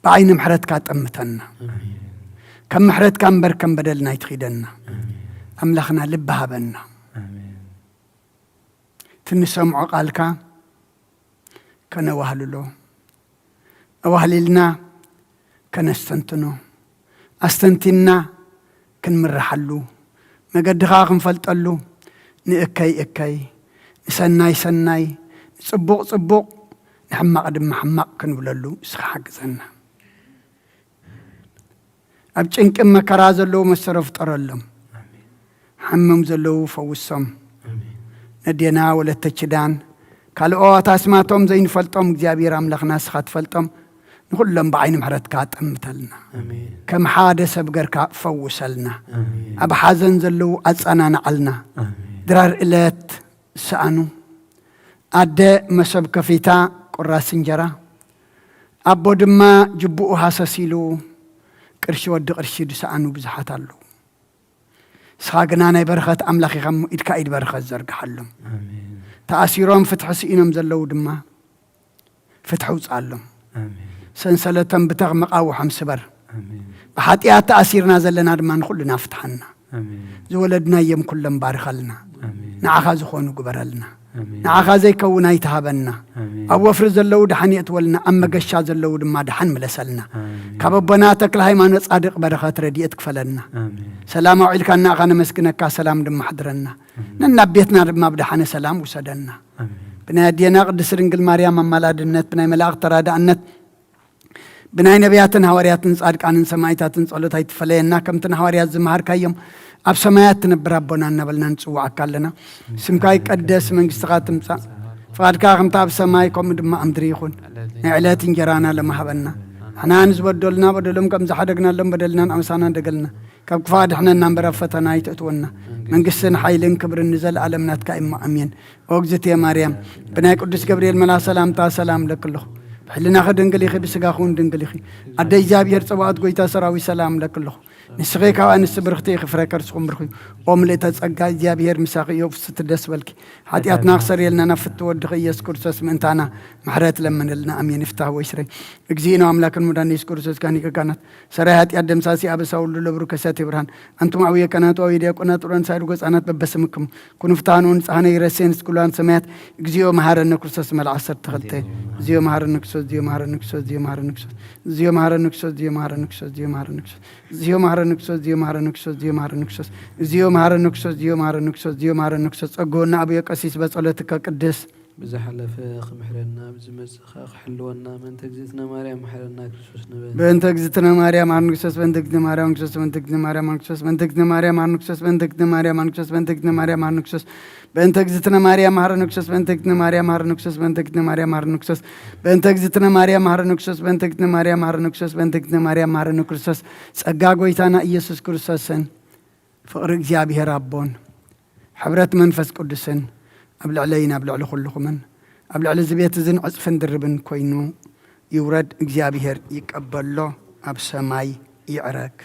ብዓይኒ ምሕረትካ ጠምተና። ከም ምሕረትካ እምበር ከም በደልና ኣይትኺደና። ኣምላኽና ልቢ ሃበና። እቲ ንሰምዖ ቃልካ ከነዋህልሎ፣ ኣዋህሊልና ከነስተንትኖ፣ ኣስተንቲንና ክንምርሓሉ፣ መገድኻ ክንፈልጠሉ፣ ንእከይ እከይ፣ ንሰናይ ሰናይ፣ ንጽቡቕ ጽቡቕ፣ ንሕማቕ ድማ ሕማቕ ክንብለሉ እስኻ ሓግዘና። ኣብ ጭንቂ መከራ ዘለዉ መሰሮ ፍጠረሎም። ሓመም ዘለዉ ፈውሶም። ነዴና ወለተ ኪዳን፣ ካልኦት ኣስማቶም ዘይንፈልጦም እግዚኣብሔር ኣምላኽና እስኻ ትፈልጦም፣ ንኹሎም ብዓይኒ ምሕረትካ ጠምተልና። ኣሜን። ከም ሓደ ሰብ ገርካ ፈውሰልና። ኣሜን። ኣብ ሓዘን ዘለዉ ኣጸናንዓልና። ኣሜን። ድራር እለት ዝሰኣኑ፣ ኣደ መሶብ ከፊታ ቁራስ እንጀራ፣ ኣቦ ድማ ጅቡኡ ሃሰስ ኢሉ ቅርሺ ወዲ ቅርሺ ዝሰኣኑ ብዙሓት ኣለዉ። ንስኻ ግና ናይ በረኸት ኣምላኽ ኢኻ እሞ ኢድካ ኢድ በረኸት ዘርግሓሎም። ኣሜን። ተኣሲሮም ፍትሒ ስኢኖም ዘለዉ ድማ ፍትሒ ውፅኣሎም። ኣሜን። ሰንሰለቶም ብተኽ መቓውሖም ስበር። ኣሜን። ብሓጢኣት ተኣሲርና ዘለና ድማ ንኹልና ፍትሓና። ኣሜን። ዝወለድናዮም ኩሎም ባርኸልና። ኣሜን። ንዓኻ ዝኾኑ ግበረልና። ኣሜን። ንዓኻ ዘይከውን ኣይትሃበና። ኣሜን። ኣብ ወፍሪ ዘለዉ ደሓን የእትወልና፣ ኣብ መገሻ ዘለዉ ድማ ደሓን ምለሰልና። ኣሜን። ካብ ኣቦና ተክለ ሃይማኖት ጻድቕ በረኸት ረድኤት ክፈለና። ኣሜን። ሰላም ኣውዒልካና ኢኻ ነመስግነካ፣ ሰላም ድማ ኣሕድረና። ኣሜን። ነናብ ቤትና ድማ ብደሓነ ሰላም ውሰደና። ኣሜን። ብናይ ኣዴና ቅድስት ድንግል ማርያም ኣማላድነት፣ ብናይ መላእኽቲ ተራዳእነት፣ ብናይ ነቢያትን ሃዋርያትን ጻድቃንን ሰማዕታትን ጸሎት ኣይትፈለየና። ከምቲ ንሃዋርያት ዝመሃርካዮም፣ ኣብ ሰማያት ትነብር ኣቦና እናበልና ንጽውዓካ ኣለና። ስምካ ይቀደስ፣ መንግስትኻ ትምጻእ፣ ፍቓድካ ከምቲ ኣብ ሰማይ ከምኡ ድማ ኣብ ምድሪ ይኹን። ናይ ዕለት እንጀራና ለማሃበና። ንሕና ንዝበደሉና በደሎም ከም ዝሓደግናሎም በደልናን ኣምሳናን ደገልና። ካብ ክፋእ ድሕነና እምበር ኣብ ፈተና ኣይተእትወና። መንግስትን ሓይልን ክብርን ንዘለኣለም ናትካ እሞ ኣሜን። ኦ እግዝእትየ ማርያም፣ ብናይ ቅዱስ ገብርኤል መልኣኽ ሰላምታ ሰላም እለኪ ኣለኹ። ብሕልናኺ ድንግል ኢኺ፣ ብስጋኺ እውን ድንግል ኢኺ። ኣደ እግዚኣብሔር ጸባኦት ጎይታ ሰራዊት ሰላም እለኪ ኣለኹ። ንስኺ ካብ ኣንስቲ ብርኽቲ ኢኺ፣ ፍረ ከርስኹም ብሩኽ እዩ። ኦ ምልእተ ጸጋ፣ እግዚኣብሔር ምሳኺ እዩ፣ ፍስቲ ደስ በልኪ። ሓጢኣትና ክሰርየልና ናብ ፍትው ወድኺ ኢየሱስ ክርስቶስ ምእንታና ምሕረት ለምንልና። ኣሜን። ይፍታህ ወይ ስረይ። እግዚእነ ኣምላክን መድኃኒነ ኢየሱስ ክርስቶስ ካህን ሊቀ ካህናት፣ ሰራይ ኃጢአት ደምሳሲ አበሳ ሁሉ ለብሩ ከሳቴ ብርሃን፣ አንቱም አብየ ካህናት ወአብየ ዲያቆናት ጥሩያን ሳይሩ ገጻናት በበስምክሙ ኩኑ ፍትሐነ ወንጽሐነ ይረሴን እስኩላን ሰማያት። እግዚኦ መሐረነ ክርስቶስ መልዓ ዓሰርተ ክልተ። እግዚኦ መሐረነ ክርስቶስ፣ እግዚኦ መሐረነ ክርስቶስ፣ እግዚኦ መሐረነ ክርስቶስ፣ እግዚኦ መሐረነ ክርስቶስ፣ እግዚኦ መሐረነ ክርስቶስ፣ እግዚኦ መሐረነ ክርስቶስ፣ እግዚኦ መሐረነ ክርስቶስ፣ እግዚኦ መሐረነ ክርስቶስ፣ እግዚኦ መሐረነ ክርስቶስ፣ እግዚኦ መሐረነ ክርስቶስ፣ እግዚኦ መሐረነ ክርስቶስ። ጸግሁና አብየ ቀሲስ በጸሎትከ ቅድስ ብዝሓለፈ ክምሕረና፣ ብዝመጽእ ከኣ ክሕልወና፣ ምእንተ እግዝእትነ ማርያም መሓረና ክርስቶስ ንበል። በእንተ እግዝእትነ ማርያም መሓረነ ክርስቶስ፣ በእንተ እግዝእትነ ማርያም መሓረነ ክርስቶስ፣ በእንተ እግዝእትነ ማርያም መሓረነ ክርስቶስ፣ በእንተ እግዝእትነ ማርያም መሓረነ ክርስቶስ፣ በእንተ እግዝእትነ ማርያም መሓረነ ክርስቶስ፣ በእንተ እግዝእትነ ማርያም መሓረነ ክርስቶስ፣ በእንተ እግዝእትነ ማርያም መሓረነ ክርስቶስ፣ በእንተ እግዝእትነ ማርያም መሓረነ ክርስቶስ፣ በእንተ እግዝእትነ ማርያም መሓረነ ክርስቶስ፣ በእንተ እግዝእትነ ማርያም መሓረነ ክርስቶስ። ጸጋ ጎይታና ኢየሱስ ክርስቶስን ፍቕሪ እግዚኣብሔር ኣቦን ሕብረት መንፈስ ቅዱስን ኣብ ልዕለይን ኣብ ልዕሊ ኩልኹምን ኣብ ልዕሊ እዚ ቤት እዝን ዕጽፍን ድርብን ኮይኑ ይውረድ። እግዚኣብሔር ይቀበሎ፣ ኣብ ሰማይ ይዕረግ።